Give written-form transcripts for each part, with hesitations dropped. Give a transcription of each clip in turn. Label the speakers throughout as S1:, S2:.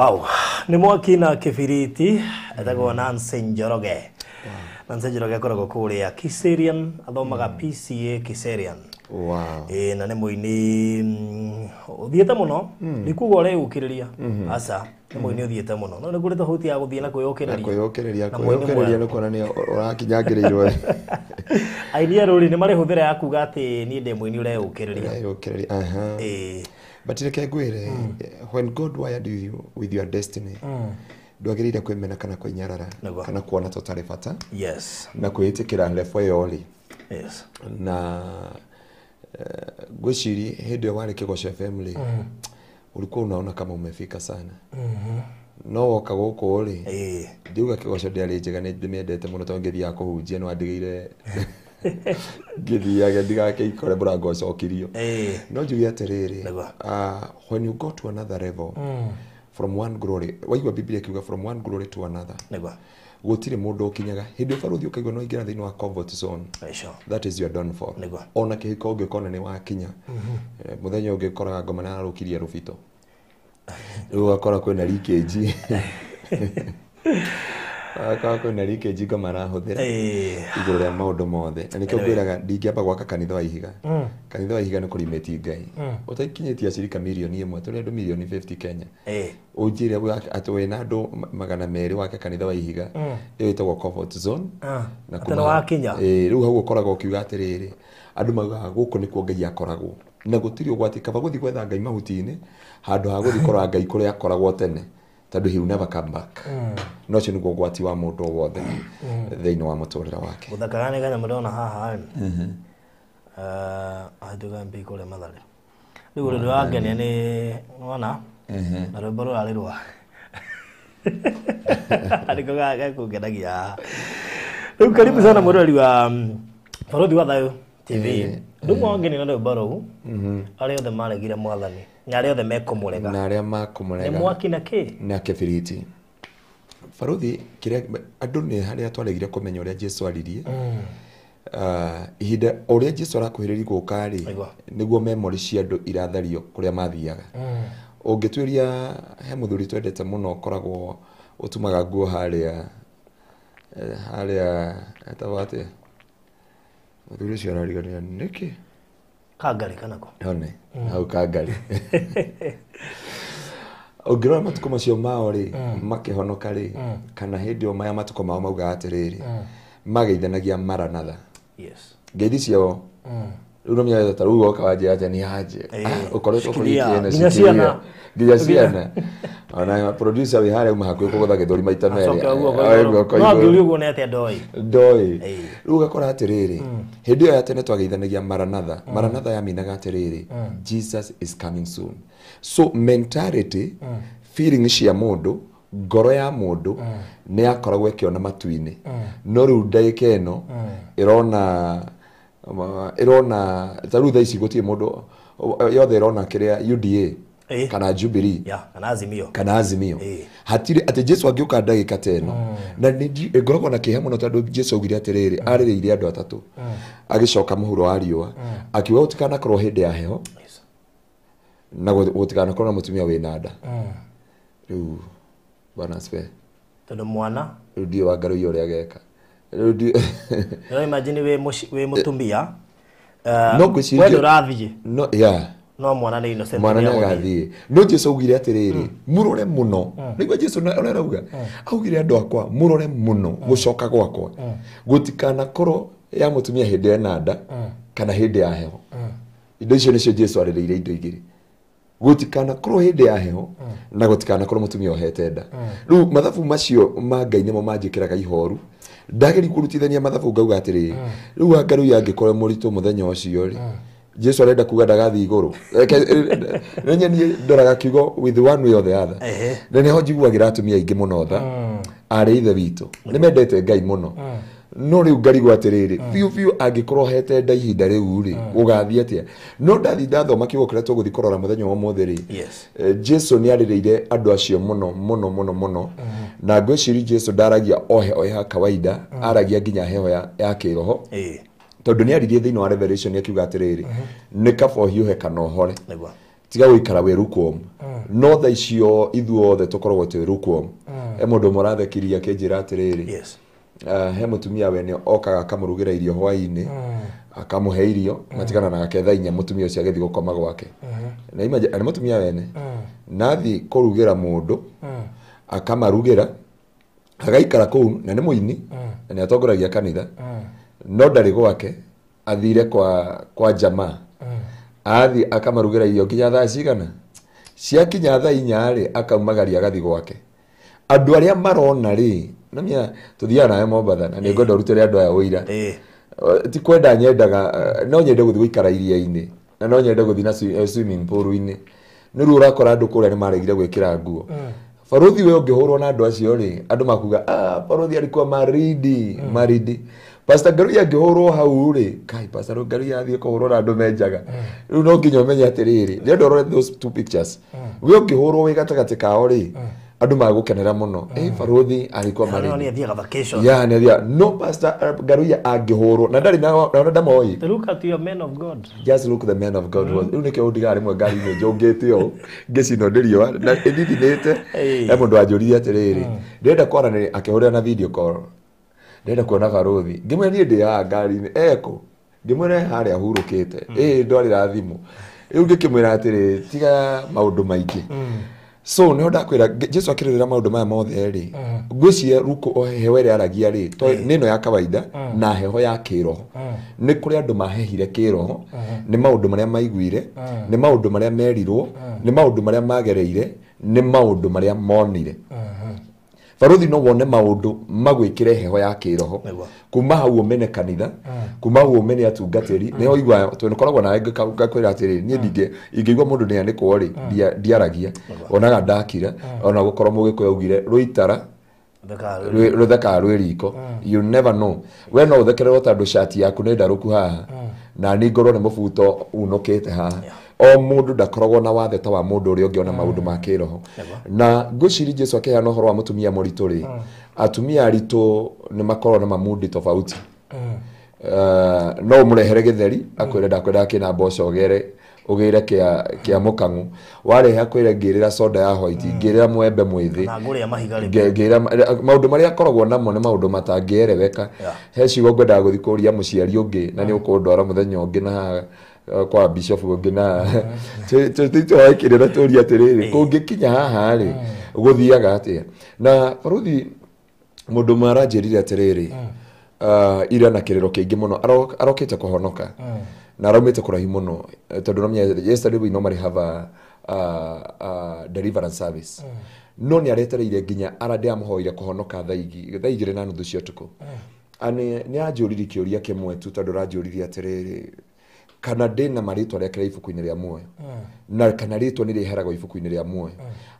S1: Wow, nĩ mwaki na kĩbiriti etagwo Nancy Njoroge. Nancy Njoroge akoragwo kũrĩa Kiserian, athomaga PCA Kiserian.
S2: Wow.
S1: Ĩĩ, na nĩ mũini ũthiĩte mũno, ndikuga ũreyũkĩrĩria, aca, nĩ mũini ũthiĩte mũno, no nĩ kũrĩ tofauti ya gũthiĩ na kwĩyũkĩrĩria.
S2: Kwĩyũkĩrĩria.
S1: Na mũini
S2: kwĩyũkĩrĩria
S1: mwega.
S2: Nĩ kuonania ũrakinyangĩrĩirwo.
S1: Aini a rũrĩ nĩ marĩ hũthĩra ya kuga atĩ niĩ ndĩ mũini ũreyũkĩrĩria.
S2: Ũreyũkĩrĩria, aha.
S1: Ĩĩ.
S2: But reke ngwĩre, when God wired you with your destiny, ndwagĩrĩire kwĩmena kana kwĩnyarara kana kuona ta ũtarĩ bata na kwĩĩtĩkĩra level ĩyo ũrĩ. Na ngwĩciria hĩndĩ ĩyo warĩ Kĩgoco FM rĩ, ulikuwa unaona kama umefika sana, no woka gũkũ rĩ, ndiuga Kĩgoco ndĩarĩ njega, nĩ ndĩmĩendete mũno tondũ ngĩthiaga kũhunjia nĩ wandigĩire ngĩthiage ndigakĩikore mũrango ũcokirio. No njuge atĩrĩrĩ, when you go to another level, from one glory, waigua Biblia ikiuga from one glory to another, gũtirĩ mũndũ ũkinyaga hĩndĩ ĩyo barũthi ũkaigua no ingĩra thĩinĩ wa comfort zone, that is your downfall. Ona kĩhiko ũngĩkona nĩ wakinya, mũthenya ũngĩ ũkoraga ngoma nĩararũkirie rũbito, rĩu ũgakora kwĩna leakage, ũgakora kwĩna leakage ngoma arahũthĩra igũrũ rĩa maũndũ mothe. Na nĩkĩo ngwĩraga ndingĩamba gwaka kanitha wa ihiga. Kanitha wa ihiga nĩ kũrimĩti Ngai ũtaikinyĩtie acirika 1 million, tũrĩ andũ 50 million Kenya, ũnjĩre atĩ wĩna andũ 200 wake kanitha wa ihiga, ĩyo ĩtagwo comfort zone. Na
S1: Atĩ nĩ wakinya.
S2: Ĩĩ, rĩu hau ũkoragwo ũkiuga atĩrĩrĩ, andũ maugaga gũkũ nĩkuo Ngai akoragwo na gũtirĩ ũgwati, kaba gũthiĩ gwetha Ngai mahuti-inĩ handũ ha gũthiĩ kũrora Ngai kũrĩa akoragwo tene, tondũ he will never come back. No ũcio nĩguo ũgwati wa mũndũ o wothe thĩinĩ wa mũtũrĩre wake.
S1: Gũthakaga nĩ kanyamũ ndona haha ahĩtũka MP kũrĩa Mathare, rĩu ũrĩa wangenia nĩ wona na rwĩmbo rũrarĩ rwa nĩko gakũngenagia haha. Rĩu karibu sana mwĩroreri wa Barũthi wa Thayũ TV. Rĩu mwangenia na rwĩmbo rũu, arĩa othe maregire mwathani na arĩa othe mekũmũrega.
S2: Na arĩa
S1: nĩ
S2: makũmũrega.
S1: Mwaki na kĩ?
S2: Na kĩbiriti. Barũthi, kĩrĩa andũ nĩ harĩa twaregire kũmenya ũrĩa Jesu aririe. Ihinda o ũrĩa Jesu arakuhĩrĩria gũka rĩ, nĩguo memory cia andũ irathario kũrĩa mathiaga. Ũngĩtuĩria he mũthuri twendete mũno ũkoragwo ũtumaga nguo harĩa harĩa etagwo atĩa mũthuri ũcio, arariganĩra nĩkĩ?
S1: Kangari kanako?
S2: One hau Kangari, ũngĩrora matukũ macio mao rĩ, makĩhonoka rĩ, kana hĩndĩ ĩyo maya matukũ mao maugaga atĩrĩrĩ, mageithanagia maranatha. Ngeithi ciao rĩu no menya ta rĩu woka wanjĩra atĩa nĩ anje. Ũkoretwo
S1: Shikilia.
S2: kũrĩ
S1: Nginya ciana.
S2: Nginya ciana, ona producer wĩ harĩa uma hakuhĩ kũgũtha gĩthũri maita merĩ.
S1: Acoke ũguo
S2: Oe guoko
S1: no
S2: igũrũ.
S1: Angĩũria ũguo nĩ atĩa ndoĩ.
S2: Ndoĩ. Rĩu ũgakora atĩrĩrĩ, hĩndĩ ĩyo ya tene twageithanagia maranatha. Maranatha yaminaga atĩrĩrĩ, Jesus is coming soon. So mentality, feeling cia mũndũ, ngoro ya mũndũ nĩ yakoragwo ĩkĩona matu-inĩ, no rĩu ndagĩka ĩno ĩrona ĩrona ta rĩu thaa ici gũtirĩ mũndũ yothe ĩrona kĩrĩa UDA kana Jubilee
S1: ya kana Azimio.
S2: Kana Azimio. Hatirĩ atĩ Jesu angĩũka ndagĩka ta ĩno. Na nĩ ngoragwo na kĩeha mũno tondũ Jesu augire atĩrĩrĩ, arĩrĩire andũ atatũ agĩcoka mũhuro wa riũa, akiuga gũtikanakorwo hĩndĩ ya heho na gũtikanakorwo na mũtumia wĩna nda. Rĩu bwana asifiwe.
S1: Tondũ mwana
S2: Rĩu ndiũĩ Wangarũiya ũrĩa ageka rĩu
S1: no imagine wĩ mũtumia,
S2: No ngwĩciria
S1: we ndũrathiĩ,
S2: no yeah
S1: no mwana nĩ innocent.
S2: Mwana nĩ
S1: nĩegũthiĩ.
S2: Agathiĩ, no Jesu augire atĩrĩrĩ, mũrore mũno. Nĩguo Jesu ũrĩa arauga, augire andũ akwa mũrore mũno gũcoka gwakwa gũtikanakorwo ya mũtumia hĩndĩ ena nda kana hĩndĩ ya heho. Indo icio nĩcio Jesu arĩrĩire, indo igĩrĩ, gũtikanakorwo hĩndĩ ya heho na gũtikanakorwo mũtumia ohete nda. Rĩu mathabu macio ma Ngai nĩmo manjĩkĩraga ihoru ndageria kũrutithania mathabu, ngauga atĩrĩrĩ, rĩu anga rĩu angĩkorwo mũritũ mũthenya ũcio rĩ, Jesu arenda kuga ndagathiĩ igũrũ. Nenye niĩ ndoraga kiugo with one way or the other. Na nĩho njiguagĩra atumia aingĩ mũno tha, arĩ ithe witũ nĩ mendete Ngai mũno, no rĩu ngarigwo atĩrĩrĩ, biũ biũ angĩkorwo hete nda ihinda rĩu rĩ, gũgathiĩ atĩa? No ndathiĩ ndathoma kiugo kĩrĩa tũgũthiĩ kũrora mũthenya wa ũmũthĩ rĩ, Jesu nĩ arĩrĩire andũ acio mũno mũno mũno mũno, na ngwĩciria Jesu ndaragia o heho ya kawaida, aragia nginya heho ya kĩroho, tondũ nĩ aririe thĩinĩ wa Revelation akiuga atĩrĩrĩ, nĩ kaba ũhiũhe kana ũhore. Tiga gũikara wĩ lukewarm. No thaa icio ithuothe tũkoragwo twĩ lukewarm. He mũndũ ũmwe ũrathekirie akĩnjĩra atĩrĩrĩ,
S1: Yes.
S2: He mũtumia wene okaga akamũrugĩra irio hwaĩ-inĩ, akamũhe irio matigana nake thaa 4 mũtumia ũcio agĩthiĩ gũkoma gwake. Na imagine nĩ mũtumia wene nathiĩ kũrugĩra mũndũ, akamarugĩra, agaikara kũu na nĩ mũini na nĩ atongoragia kanitha, no ndarĩ gwake, athire kwa jamaa. Athiĩ akamarugĩra irio nginya thaa cigana, ciakinya thaa 4 rĩ, akaumagaria agathiĩ gwake. Andũ arĩa marona rĩ, namia tuthiaga nawe Mombatha na nĩ ngwenda ũrutĩre andũ aya ũira. Ti kwenda nyendaga, no nyende gũthiĩ gũikara iria-inĩ na no nyende gũthiĩ na swimming pool-inĩ. Nĩ rĩu ũrakora andũ kũrĩa nĩ maregire gwĩkĩra nguo. Baruthi we ũngĩhũrwo na andũ acio rĩ, andũ makuga, baruthi alikuwa maridi, maridi. Pastor Ngaruiya angĩhũrwo hau rĩ, kai Pastor Ngaruiya athiĩ kũhũrwo na andũ menjaga. Rĩu no nginya ũmenye atĩrĩrĩ, ndĩrenda ũrore those two pictures. We ũngĩhũrwo wĩ gatagatĩ kao rĩ, andũ magũkenera mũno. Baruthi alikuwa
S1: No
S2: maridi.
S1: nĩ athiaga vacation.
S2: Ya, nĩ athiaga. No Pastor Ngaruiya angĩhũrwo na ndarĩ na ndamoĩ.
S1: Look at your men of God.
S2: Just look the man of God was. Rĩu nĩkĩo ũndigaga rĩmwe ngari-inĩ njũngĩte ũũ, ngĩcinwo nĩ riũa na ĩthithinĩte. He mũndũ wanjũririe atĩrĩrĩ, ndĩrenda kwaranĩria, akĩhũrĩra na video call. Ndĩrenda kuona baruthi. Ngĩmwĩra niĩ ndĩ haha ngari-inĩ, ekũ? Ngĩmwĩra e harĩa ahurũkĩte. Ndwarĩra thimũ. Rĩu ngĩkĩmwĩra atĩrĩ, tiga maũndũ maingĩ. So nĩho ndakwĩra, Jesu akĩrĩrĩra maũndũ maya mothe rĩ, ngwĩciria ruku o heho ĩrĩa aragia rĩ, to nĩ ĩno ya kawaida na heho ya kĩroho. Nĩ kũrĩ andũ mahehire kĩroho, nĩ maũndũ marĩa maiguire, nĩ maũndũ marĩa merirwo, nĩ maũndũ marĩa magereire, nĩ maũndũ marĩa monire. Baruthi no wone maũndũ magwĩkĩre heho ya kĩroho.
S1: Nĩguo.
S2: Kuma hau ũmene kanitha, kuma hau ũmene atungatĩri, nĩho ũiguaga, tondũ nĩkoragwo nawe ngakwĩra atĩrĩrĩ, niĩ ingĩigua mũndũ nĩanĩkwo rĩ, ndiaragia. Onaga ndakira, ona gũkorwo Mũgĩkũyũ augire, rũitara, rũthekaga rwĩ riko. You never know. We no ũthekererwo tondũ cati yaku nĩ ndarũku haha, na niĩ ngorwo nĩ mũbuto unũkĩte haha. O mũndũ ndakoragwo na wathe ta wa mũndũ ũrĩa ũngĩ ona maũndũ ma kĩroho. Na ngwĩciria Jesu akĩheana ũhoro wa mũtumia mũritũ rĩ, atumia aritũ nĩ makoragwo na mamundi tofauti. No ũmũrehere gĩtheri, akwĩre ndakwendaga kĩna mboco ũgere, ũgĩre kĩa mũkang'u. Warehe akwĩre ngĩrĩra soda ya white, ngĩrĩra mwembe mwĩthĩ.
S1: Na ngũrĩa mahiga rĩ.
S2: Ngĩrĩra maũndũ marĩa akoragwo namo nĩ maũndũ matangĩereweka. He ciugo ngwendaga gũthiĩ kũria mũciari ũngĩ, na nĩ ũkũndwara mũthenya ũngĩ na kwa bishop ũngĩ na tũhoe kĩrĩra tũrie atĩrĩrĩ, kũngĩkinya haha rĩ, gũthiaga atĩa? Na baruthi mũndũ ũmwe aranjĩrire atĩrĩrĩ, ira na kĩrĩro kĩingĩ mũno, arokĩte kũhonoka. Na araumĩte kũraihu mũno, tondũ no menya, yesterday we normally have a deliverance service. No nĩ aretereire nginya ara ndĩamũhoire kũhonoka thaa igĩrĩ na nuthu cia ũtukũ. Nĩ anjũririe kĩũria kĩmwe tu, tondũ aranjũririe atĩrĩrĩ, kana ndĩna marĩtwa rĩake rĩa ibuku-inĩ rĩa muoyo, na kana rĩtwa nĩ rĩheragwo ibuku-inĩ rĩa muoyo.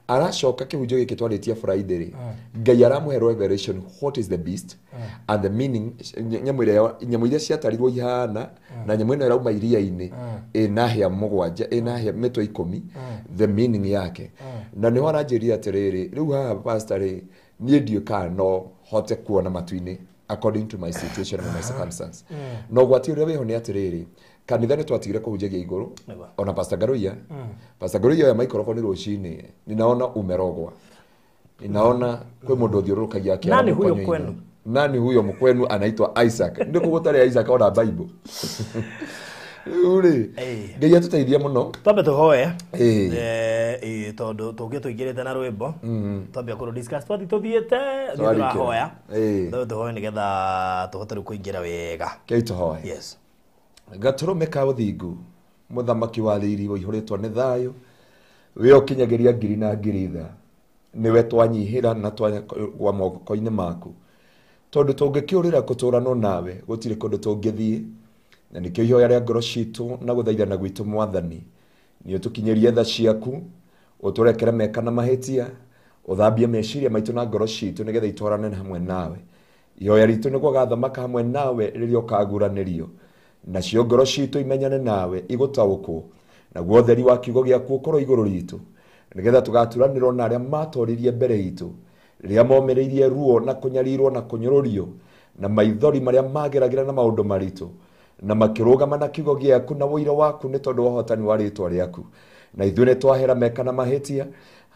S2: Aracoka kĩhunjio gĩkĩ twarĩtie Friday rĩ, Ngai aramũhe revelation what is the beast and the meaning, nyamũ ĩrĩa, nyamũ iria ciatarirwo ihana, na nyamũ ĩno ĩrauma iria-inĩ, ĩna hĩa 7, ĩna hĩa mĩtwe 10, the meaning yake. Na nĩho aranjĩrire atĩrĩrĩ, rĩu haha pastor rĩ, niĩ ndiũĩ kana no hote kuona matu-inĩ according to my situation and my circumstance. No gwati ũrĩa wĩho nĩ atĩrĩrĩ, kanitha nĩ twatigire kũhunjagia igũrũ, ona Pastor Ngaruiya. Pastor Ngaruiya oya microphone rũcinĩ, ninaona umerogwa, ninaona kwĩ mũndũ ũthiũrũrũkagia akĩara
S1: Nani huyo
S2: mũkonyo-inĩ.
S1: kwenu?
S2: Nani huyo mkwenu anaitwa Isaac. Nĩ kũ gũtarĩ Isaac ona Bible. Rĩu rĩ, Ngai atũteithie mũno.
S1: Twambe tũhoe. Tondũ tũngĩ tũingĩrĩte na rwĩmbo. Twambe kũrũ discuss, twathiĩ tũthiĩte, nĩ
S2: Twarĩkia.
S1: tũrahoya. Twambe tũhoe nĩgetha tũhote rĩu kũingĩra wega.
S2: Kei tũhoe.
S1: Yes.
S2: Gatũrũme ka ũthingu, mũthamaki wa riri ũihũrĩtwo nĩ thayũ, we ũkinyagĩria ngiri na ngiri tha, nĩwe twanyihĩra na twagwa moko-inĩ maku, tondũ tũngĩkĩũrĩra kũtũranwo nawe gũtirĩ kũndũ tũngĩthiĩ, na nĩkĩo ihoya rĩa ngoro citũ na gũthaithana gwitũ Mwathani, nĩ ũtũkinyĩrie tha ciaku, ũtũrekere meka na mahĩtia, ũthambie meciria maitũ na ngoro citũ nĩgetha itwarane hamwe nawe. Ihoya ritũ nĩguo ũgathamaka hamwe nawe rĩrĩa ũkaguranĩrio, nacio ngoro citũ imenyane nawe igũtaũkwo, naguo ũtheri wa kiugo gĩaku ũkorwo igũrũ ritũ, nĩgetha tũgaturanĩrwo na arĩa matoririe mbere itũ, rĩrĩa momĩrĩirie ruo na kũnyarirwo na kũnyũrũrio, na maithori marĩa mageragĩra na maũndũ maritũ, na makĩrũgama na kiugo gĩaku na ũira waku nĩ tondũ wa ũhotani wa rĩtwa rĩaku. Na ithuĩ nĩ twahera meka na mahĩtia,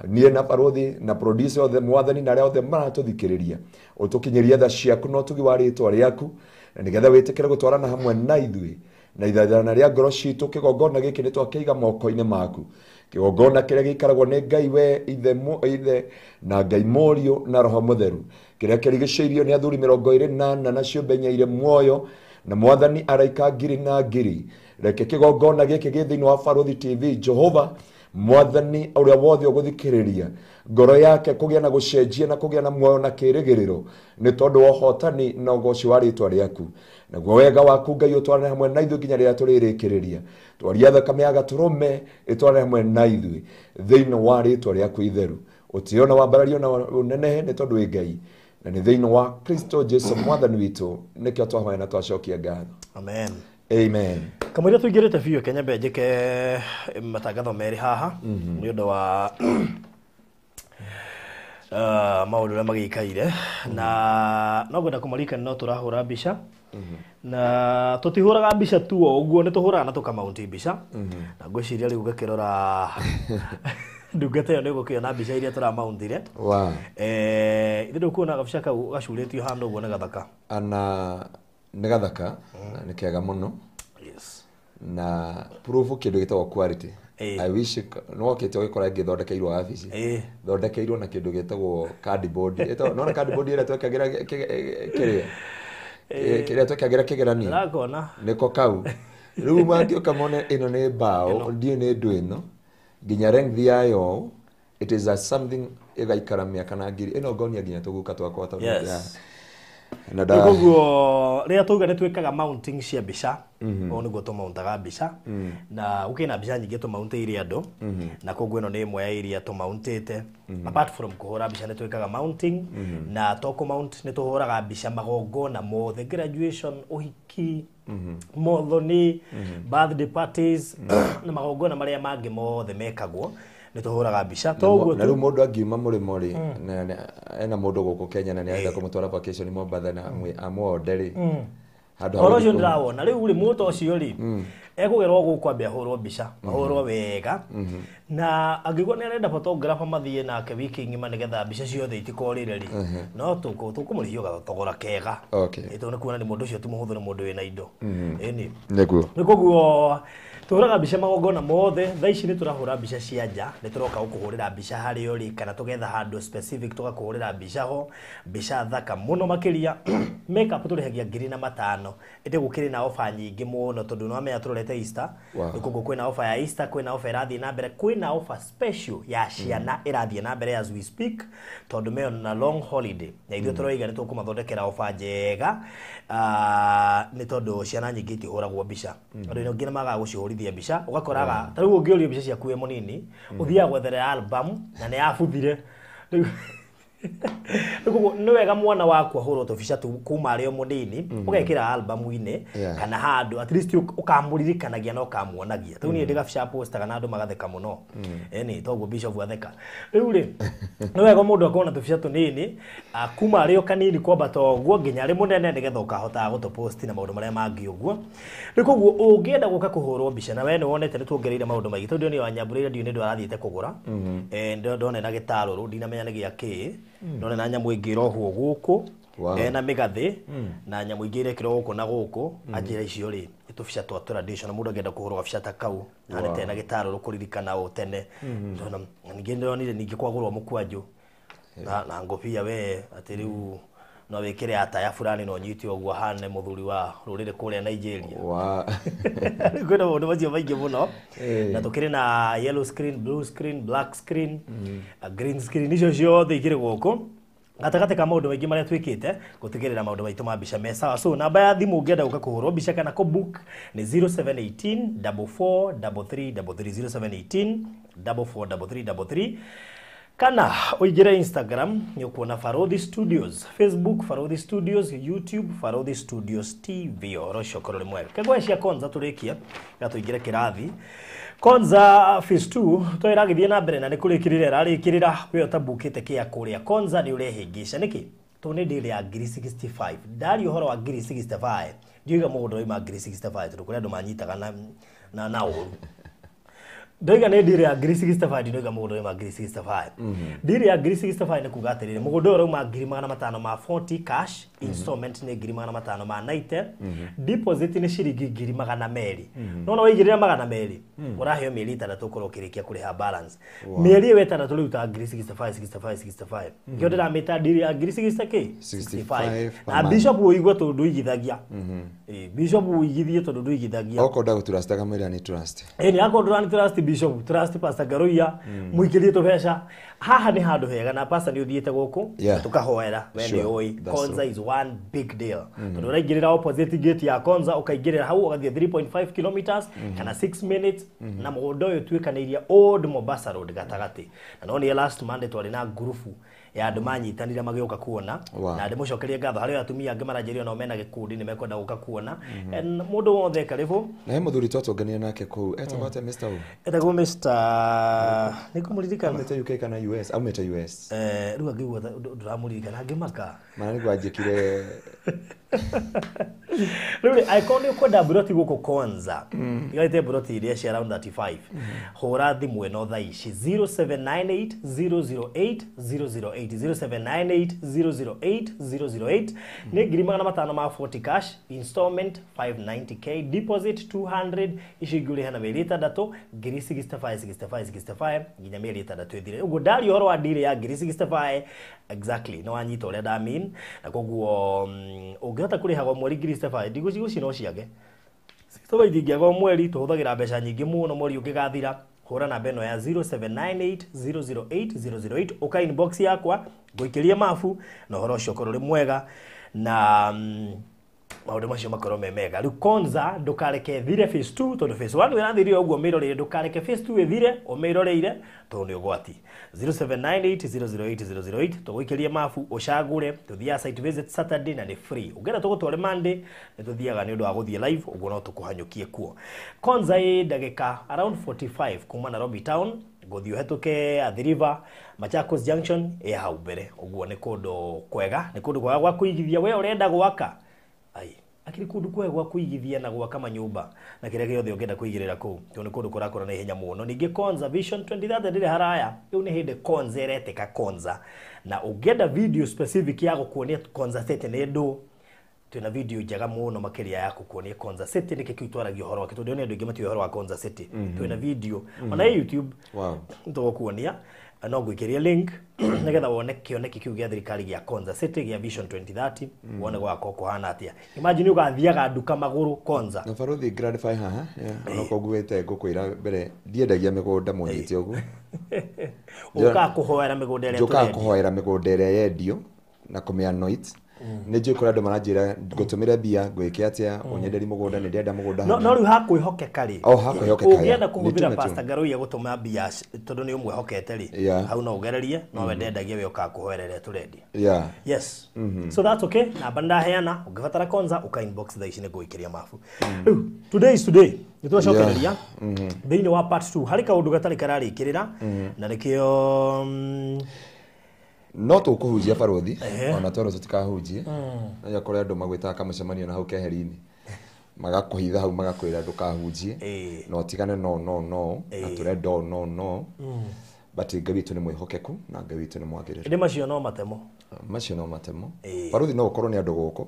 S2: niĩ na barothi na producer othe mwathani na arĩa othe maratũthikĩrĩria, ũtũkinyĩrie tha ciaku na ũtugi wa rĩtwa rĩaku, na nĩgetha wĩtĩkĩre gũtwarana hamwe na ithuĩ na ithaithana rĩa ngoro citũ. Kĩgongona gĩkĩ nĩ twakĩiga moko-inĩ maku, kĩgongona kĩrĩa gĩikaragwo nĩ Ngai we ithe na Ngai Mũriũ na Roho Mũtheru, kĩrĩa kĩrigicĩirio nĩ athuri 24 na ciũmbe inya irĩ muoyo na mwathani araika ngiri na ngiri. Reke kĩgongona gĩkĩ gĩ thĩinĩ wa Barothi TV, Jehova mwathani ũrĩa wothe ũgũthikĩrĩria ngoro yake kũgĩa na gũcenjia na kũgĩa na muoyo na kĩĩrĩgĩrĩro nĩ tondũ wa ũhotani na ũgoci wa rĩtwa rĩaku. Naguo wega waku Ngai ũtwarane hamwe na ithuĩ nginya rĩrĩa tũrĩrĩkĩrĩria. Twaria thakame ya gatũrũme ĩtwarane hamwe na ithuĩ thĩinĩ wa rĩtwa rĩaku itheru. Ũtĩo na wambarario na ũnenehe nĩ tondũ wĩ Ngai, na nĩ thĩinĩ wa Kristo Jesu mwathani witũ nĩkĩo twahoya na twacokia ngatho.
S1: Amen.
S2: Amen.
S1: Kamũira tũingĩrĩte biũ, Kenya mbe njĩke matangatho merĩ haha nĩ ũndũ wa maũndũ ũrĩa magĩikaire, na no ngwenda kũmaririkania no tũrahũra mbica, na tũtihũraga mbica tu o ũguo, nĩ tũhũraga na tũkamaunti mbica, na ngwĩciria rĩu ngakĩrora ndungata ĩyo nĩ ũgũkĩona mbica iria tũramauntire.
S2: Wow.
S1: Ithe ndũkuona gabica kau gacurĩtio handũ ũguo nĩ gathaka?
S2: Ana nĩ gathaka, nĩ kega mũno.
S1: Yes.
S2: Na proof kĩndũ gĩtagwo quality. I wish no okĩte ũgĩkora ĩngĩthondekeirwo wabici, thondekeirwo na kĩndũ gĩtagwo cardboard. Nona cardboard ĩrĩa twekagĩra kĩrĩa kĩrĩa twekagĩra kĩgeranio,
S1: Ndĩrakona.
S2: Nĩko kau. Rĩu mangĩũka mone ĩno nĩ mbaũ, ndiũĩ nĩ ndũ ĩno nginya length yayo, it is a something ĩgaikara mĩaka na ngiri ĩno ngonia nginya tũguka twakwa tondũ
S1: Yes.
S2: na
S1: Koguo rĩrĩa twauga nĩ twĩkaga mounting cia mbica, ũũ nĩguo tũmauntaga mbica, na gũkĩrĩ na mbica nyingĩ tũmauntĩire andũ, na koguo ĩno nĩ ĩmwe ya iria tũmauntĩte. Apart from kũhũra mbica nĩ twĩkaga mounting, na to kũmount nĩ tũhũraga mbica magongona mothe, graduation, ũhiki, mothoni, birthday parties na magongona marĩa mangĩ mothe mekagwo nĩ tũhũraga mbica. Toguo
S2: na rĩu mũndũ angiuma mũrĩmo rĩ, ena mũndũ gũkũ Kenya na nĩarenda kũmũtwara vacation Mombatha na amwonde rĩ, handũ ha
S1: Ũhoro ũcio
S2: gũthiĩ
S1: ndĩrawona rĩu rĩ, mũndũ ũcio rĩ ekũgerwo gũkũ ambe ahũrwo mbica, ahũrwo wega, na angĩkorwo nĩ arenda photographer mathiĩ nake wiki ng'ima nĩgetha mbica ciothe itikorĩre rĩ, no tũkũmũrĩhia gathogora kega.
S2: Okay.
S1: Ĩ tondũ nĩ kuona nĩ mũndũ ũcio ti mũhũthũ, nĩ mũndũ wĩna indo. Ĩni.
S2: Nĩguo.
S1: Nĩ koguo tũhũraga mbica magongona mothe. Thaa ici nĩ tũrahũra mbica cia nja, nĩ tũroka gũkũhũrĩra mbica harĩa ũrĩ, kana tũgetha handũ specific tũgakũhũrĩra mbica ho, mbica thaka mũno makĩria. Makeup tũrĩhagia 5,000, ĩndĩ gũkĩrĩ na ofa nyingĩ mũno tondũ nĩwamenya tũrorete Easter.
S2: Wow.
S1: Nĩ koguo kwĩna ofa ya Easter, kwĩna ofa ĩrathiĩ na mbere, kwĩna ofa special ya ciana ĩrathiĩ na mbere as we speak, tondũ me on a long holiday, na ithuĩ tũroiga nĩ tũkũmathondekera ofa njega, nĩ tondũ ciana nyingĩ itihũragwo mbica. Andũ aingĩ nĩ magaga gũcihũrithia mbica, ũgakoraga ta rĩu ũngĩũrio mbica ciaku wĩ mũnini, ũthiaga gwetherera album na nĩ yabuthire. Rĩu koguo nĩ wega mwana waku ahũrwo tũbica tu kuma arĩ o mũnini, ũgekĩra albamu-inĩ kana handũ at least ũkamũririkanagia na ũkamuonagia. Rĩu niĩ ndĩ gabica postaga na andũ magatheka mũno. Ĩni toguo Bishop atheka. Rĩu rĩ nĩ wega mũndũ akorwo na tũbica tũnini, kuma arĩ o kanini kwambata ũguo nginya arĩ mũnene, nĩgetha ũkahotaga gũtũpost na maũndũ marĩa mangĩ ũguo. Rĩu koguo ũngĩenda gũka kũhũrwo mbica, na we nĩ wonete nĩ tuongereire maũndũ maingĩ, tondũ niĩ wanyambũrĩire ndiũĩ nĩ ũndũ arathiĩte kũgũra. Ndone na gĩtarũrũ, ndinamenya nĩ gĩa kĩ. Ndone na nyamũ ĩngĩ ĩrohwo gũkũ,
S2: Wow.
S1: na mĩgathĩ, na nyamũ ingĩ irekĩrwo gũkũ na gũkũ. Anjĩra icio rĩ, nĩ tũbica twa traditional, mũndũ angĩenda kũhũrwo gabica ta kau, na
S2: Wow.
S1: nĩ na gĩtarũrũ kũririkana o tene. Ndona, ningĩ ndĩronire ningĩ kwagũrwo mũkwanjũ na ngobia we, atĩ rĩu no wĩkĩre ataya fulani na ũnyite ũguo hane mũthuri wa rũrĩrĩ kũrĩa Nigeria.
S2: Wow.
S1: Kwĩna maũndũ macio maingĩ mũno. Na tũkĩrĩ na yellow screen, blue screen, black screen, green screen, icio ciothe ikĩrĩ gũkũ. Gatagatĩ ka maũndũ maingĩ marĩa twĩkĩte gũtigĩrĩra maũndũ maitũ ma mbica me sawa. So namba ya thimũ ũngĩenda gũka kũhũrwo mbica kana kũbook nĩ 0718 44 33 33, 0718 44 33 33, kana ũingĩre Instagram nĩ ũkuona Barothi Studios, Facebook Barothi Studios, YouTube Barothi Studios TV. Ũhoro ũcio ũkorwo ũrĩ mwega. Kegwe cia Konza tũrĩkie ga tũingĩre kĩrathi. Konza phase 2 to ĩragĩthiĩ na mbere na nĩ kũrĩkĩrĩra ĩrarĩkĩrĩra, we ũtabukĩte kĩa kũrĩa Konza nĩ ũrehĩngĩca nĩkĩ? Tondũ nĩ ndĩrĩ ya ngiri 65. Ndaria ũhoro wa ngiri 65, ndiuga mũgũnda wauma ngiri 65 tondũ kũrĩ andũ manyitaga na ũru. Ndoiga nĩ ndiri ya ngiri 65, ndinoiga mũgũnda ũyũ wa ngiri 65. Ndiri ya ngiri 65 nĩ kuga atĩrĩrĩ, mũgũnda ũyũ ũrauma ngiri 500 ma 40 cash, installment nĩ ngiri 500 ma 90, deposit nĩ ciringi ngiri 200. No no waigĩrĩra 200, ũraheo mĩeri 6 ũkorwo ũkĩrĩkia kũrĩha balance. Mĩeri ĩyo 6 rĩu ta ngiri 65 65 65. Nĩkĩo ndĩramĩta ndiri ya ngiri 60 k
S2: 65.
S1: Na Bishop ũigue tondũ ndũigithagia. Bishop ũigithie tondũ ndũigithagia.
S2: Okorwo ndagũtrust akamwĩra nĩ trust.
S1: Ĩni akorwo ndũrani trust Bishop, trust Pastor Ngaruiya, mũikĩrie tũbeca. Haha nĩ handũ hega na pastor nĩ ũthiĩte gũkũ tũkahoera we nĩ ũĩ. Konza is one big deal. Tondũ ũraingĩrĩra opposite gate ya Konza, ũkaingĩrĩra hau ũgathiĩ 3.5 kilometers kana 6 minutes, na mũgũnda ũyũ ũtuĩkanĩirie Old Mombasa Road gatagatĩ. Na no nĩ last Monday twarĩ na ngurubu ya andũ manyitanire magĩũka kuona. Na ndĩmũcokerie ngatho harĩ atumia angĩ maranjĩrire nao mena gĩkundi nĩ mekwenda gũka kuona. Mũndũ wothe karibu.
S2: Na he mũthuri twatũnganire nake kũu etagwo atĩa Mr. U?
S1: Etagwo Mr. nĩngũmũririkana.
S2: Aumĩte UK kana US? Aumĩte US.
S1: Rĩu angĩigua ndũramũririkana ngĩmaka.
S2: Mana nĩguo anjĩkire.
S1: Rĩu rĩ, angĩkorwo nĩ ũkwenda mburoti gũkũ Konza, tigarĩte mburoti iria cia around 35, hũra thimũ ĩno thaa ici 0798 008 008 0798 008 008 nĩ ngiri 500 ma 40 cash, installment 590k, deposit 200, icio ingĩ ũrĩha na mĩeri 6, ngiri 65 65 65 nginya mĩeri 6 ĩthire. Ũguo ndaria ũhoro wa ndiri ya ngiri 65 exactly nĩ wanyita ũrĩa ndamean, na koguo ũngĩhota kũrĩha o mweri ngiri 65 ndigũcigo no ciage 65 ingĩaga o mweri tũhũthagĩra mbeca nyingĩ mũno mweri ũngĩgathira. Hũra namba ĩno ya 0798 008 008 ũka inbox yakwa ngũikĩrie mabu na ũhoro ũcio ũkorwo ũrĩ mwega na maũndũ macio makorwo me mega. Rĩu Konza ndũkareke ĩthire phase 2 tondũ phase 1 ĩrathire ũguo ũmĩroreire, ndũkareke phase 2 ĩthire ũmĩroreire tondũ nĩ ũgwati. 0798 008 008 tũgũikĩrie mabu ũcagũre, tũthiaga site visit Saturday na nĩ free. Ũngĩenda tũgũtware Monday nĩ tũthiaga nĩ ũndũ wa gũthiĩ live, ũguo no tũkũhanyũkie kuo. Konza ĩ ndagĩka around 45 kuma Nairobi town, gũthiĩ ũhetũke Athi River, Machakos Junction ĩ hau mbere. Ũguo nĩ kũndũ kwega, nĩ kũndũ kwega gwa kũigithia we ũrenda gwaka. Ai, akiri kũndũ kwega gwa kũigithia na gwaka manyũmba na kĩrĩa gĩothe ũngĩenda kũigĩrĩra kũu tondũ nĩ kũndũ kũrakũra na ihenya mũno. Ningĩ Konza Vision 2030 ndĩrĩ haraya, ĩu nĩ hĩndĩ Konza ĩretĩka Konza, na ũngĩenda video specific ya gũkuonia Konza City nĩ ndũ, twĩna video njega mũno makĩria ya gũkuonia Konza City nĩkĩ kĩu twaragia ũhoro wake, tondũ nĩ andũ aingĩ matiũĩ ũhoro wa Konza City. Twĩna video ona YouTube nĩtũgũkuonia, no ngũikĩrie link nĩgetha wone kĩoneki kĩu gĩa thirikari gĩa Konza City gĩa Vision 2030, wone gwakwa kũhana atĩa. Imagine ũgathiaga nduka magũrũ Konza.
S2: Na barothi clarify haha, onokorwo nguĩte ngũkwĩra mbere ndiendagia mĩgũnda mũnyite ũguo.
S1: Ũkaga kũhoera mĩgũnda ĩrĩa
S2: njũkaga
S1: tũrendia.
S2: Kũhoera mĩgũnda ĩrĩa yendio na kũmĩanoit. Nĩ njũĩ kũrĩ andũ maranjĩra ngũtũmĩre mbia ngwĩke atĩa, ũnyenderie mũgũnda, nĩ ndĩrenda mũgũnda
S1: No
S2: hana.
S1: no rĩu hakwĩhokeka rĩ.
S2: O, hakwĩhokeka,
S1: Ũngĩenda
S2: yeah.
S1: kũhũthĩra
S2: Nĩ tu.
S1: Pastor Ngaruiya gũtũma mbia tondũ nĩ ũmwĩhokete rĩ, hau no ũgererie, no we ndendagia we ũkaga kũhoera ĩrĩa tũrendia. Yes. So that's okay. Namba ndaheana, ũngĩbatara Konza ũka inbox thaa ici nĩ ngũikĩria mabu. Rĩu today is today. Nĩ twacokereria thĩinĩ wa part 2 harĩ kaũndũ gatarĩ kararĩkĩrĩra na nĩkĩo
S2: No tũkũhunjia barothi ona twerwo tũtikahunjie, no kũrĩ andũ magwĩtaga kamũcemanio na hau keheri-inĩ magakũhitha hau magakwĩra ndũkahunjie na ũtigane no no no na tũrenda o no no, but Ngai witũ nĩ mwĩhokeku na Ngai witũ nĩ mwagĩrĩru.
S1: Ĩndĩ macio no matemo.
S2: Macio no matemo. Barothi no ũkorwo nĩ andũ gũkũ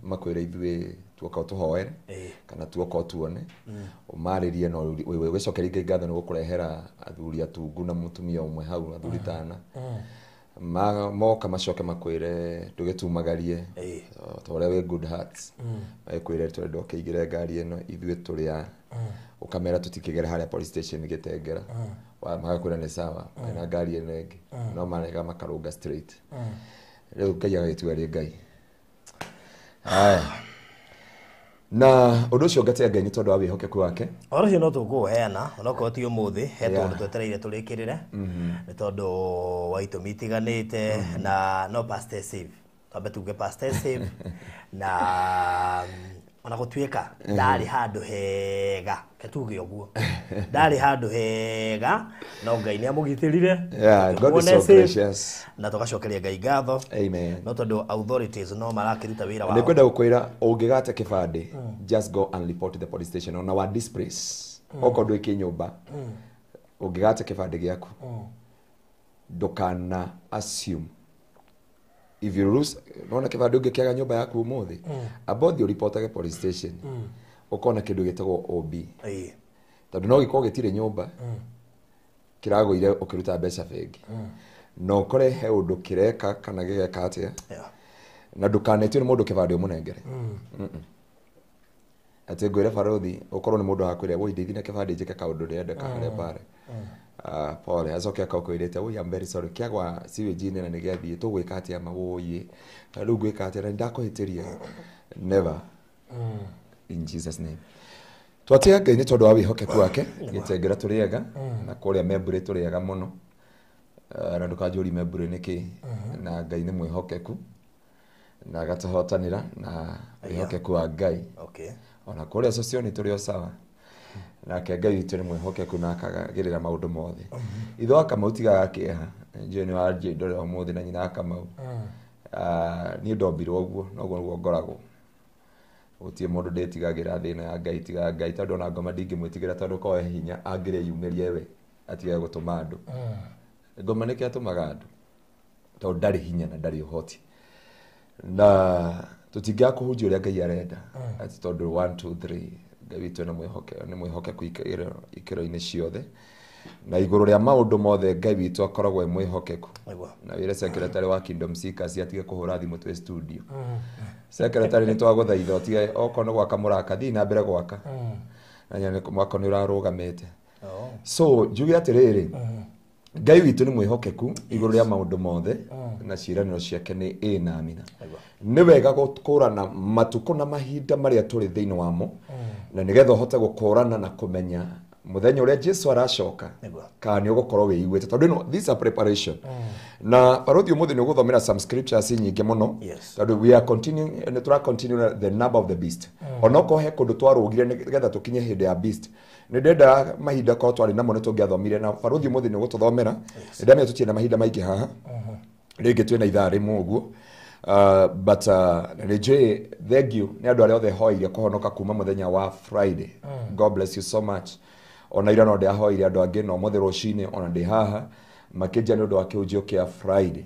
S2: makwĩre ithuĩ tuoka ũtũhoere kana tuoka ũtuone ũmarĩrie, no wĩcokerie Ngai ngatho nĩ gũkũrehera athuri atungu na mũtumia ũmwe hau athuri tana moka macoke makwĩre ndũgĩtumagarie ta ũrĩa wĩ good hearts, magĩkwĩre tũrenda ũkĩingĩre ngari ĩno ithuĩ tũrĩ a ũkamera tũtikĩgere harĩa police station gĩtengera, magakwĩra nĩ sawa mena ngari ĩno ĩngĩ no marega makarũnga straight. Rĩu Ngai agagĩtua rĩ Ngai. Haya, na ũndũ ũcio ngatia Ngai nĩ tondũ wa wĩhokeku wake.
S1: Ũhoro ũcio no tũkũũheana onokorwo ti ũmũthĩ, he tũndũ twetereire tũrĩkĩrĩre nĩ tondũ wa itũmi itiganĩte, na no pastor save, twambe tuge pastor save, na ona gũtuĩka ndarĩ handũ hega, ke tuge ũguo ndarĩ handũ hega, no Ngai nĩ amũgitĩrire.
S2: Yeah, God is so gracious.
S1: Na tũgacokeria Ngai ngatho.
S2: Amen.
S1: No tondũ authorities no marakĩruta wĩra wao.
S2: Nĩ kwenda gũkwĩra ũngĩgate kĩbandĩ, just go and report to the police station ona wa displace okorwo ndwĩ kĩnyũmba. Ũngĩgate kĩbandĩ gĩaku, ndũkana assume. If you lose, nona kĩbandĩ ũngĩkĩaga nyũmba yaku ũmũthĩ, amba ũthiĩ ũripotage police station, ũkona kĩndũ gĩtagwo OB. Tondũ no gĩkorwo gĩtirĩ nyũmba, kĩragũire ũkĩruta mbeca bengi, na ũkore he ũndũ kĩreka kana gĩgeka atĩa. Na ndũkanetio nĩ mũndũ kĩbandĩ ũmũnengere. Atĩ ngwĩre barothi ũkorwo nĩ mũndũ wakwĩre, woi, ndeithia na kĩbandĩ njĩke kaũndũ ndĩrenda harĩa pale. Pole, acoke akakwĩrĩte, woi, I'm very sorry, kĩagwa sewage-inĩ na nĩgĩathiĩ, tũgwĩka atĩa ma, woi, rĩu ngwĩka atĩa na nĩndakũhĩtĩria. Never. In Jesus name. Twatĩa Ngai nĩ tondũ wa wĩhokeku wake. Gĩtengera tũrĩ ega, na kũrĩa Membũrĩ tũrĩ ega mũno. Na ndũkanjũrie Membũrĩ nĩkĩ, na Ngai nĩ mwĩhokeku na agatũhotanĩra na wĩhokeku wa Ngai. Ona kũrĩa Sosioni tũrĩ o sawa, nake Ngai witũ nĩ mwĩhokeku na akagĩrĩra maũndũ mothe. Ithe wa Kamau tigaga kĩeha, njũĩ nĩ wanjĩ ndore ũmũthĩ na nyina wa Kamau. Niĩ ndombirwo ũguo, noguo nĩguo ngoragwo. Gũtirĩ mũndũ ndĩtigagĩra thĩ ĩno ya Ngai tiga Ngai, tondũ ona ngoma ndingĩmwĩtigĩra, tondũ korwo he hinya angĩrĩyumĩrie we atige gũtũma andũ. Ngoma nĩkĩo atũmaga andũ, tondũ ndarĩ hinya na ndarĩ ũhoti, na tũtingĩaga kũhunjia ũrĩa Ngai arenda atĩ tondũ 1 2 3. Ngai witũ nĩ mwĩhokeku ikĩro-inĩ ciothe, na igũrũ rĩa maũndũ mothe Ngai witũ akoragwo e mwĩhokeku. Na wĩre secretary wa Kingdom Seekers atige kũhũra thimũ twĩ studio. Secretary, nĩ twagũthaitha ũtige, okorwo nĩ gwaka mũraka, thiĩ na mbere gwaka, na nyone mwako nĩ ũrarũgamĩte. So njuge atĩrĩrĩ, Ngai witũ nĩ mwĩhokeku igũrũ rĩa maũndũ mothe, na ciĩranĩro ciake nĩ ĩ na amina. Nĩ wega gũkũrana matukũ na mahinda marĩa tũrĩ thĩinĩ wamo, na nĩgetha ũhote gũkũrana na kũmenya mũthenya ũrĩa Jesu aracoka, kana nĩ ũgũkorwo wĩiguĩte, tondũ ĩno this is a preparation. Na barothi, ũmũthĩ nĩ ũgũthomera some scriptures nyingĩ mũno, tondũ we are continuing, nĩ tũra continue the number of the beast. Onokorwo he kũndũ twarũgire nĩgetha tũkinye hĩndĩ ya beast, nĩ ndenda mahinda korwo twarĩ namo nĩ tũngĩathomire. Na barothi, ũmũthĩ nĩ ũgũtũthomera. Nĩ ndamenya tũtirĩ na mahinda maingĩ haha, rĩngĩ twĩna ithaa rĩmwe ũguo. But nĩ njũĩ thank you nĩ andũ arĩa othe hoire kũhonoka kuma mũthenya wa Friday. God bless you so much. Ona ira no ndĩahoire andũ angĩ, na ũmũthĩ rũcinĩ ona ndĩ haha makĩnjia nĩ ũndũ wa kĩhunjio kĩa Friday.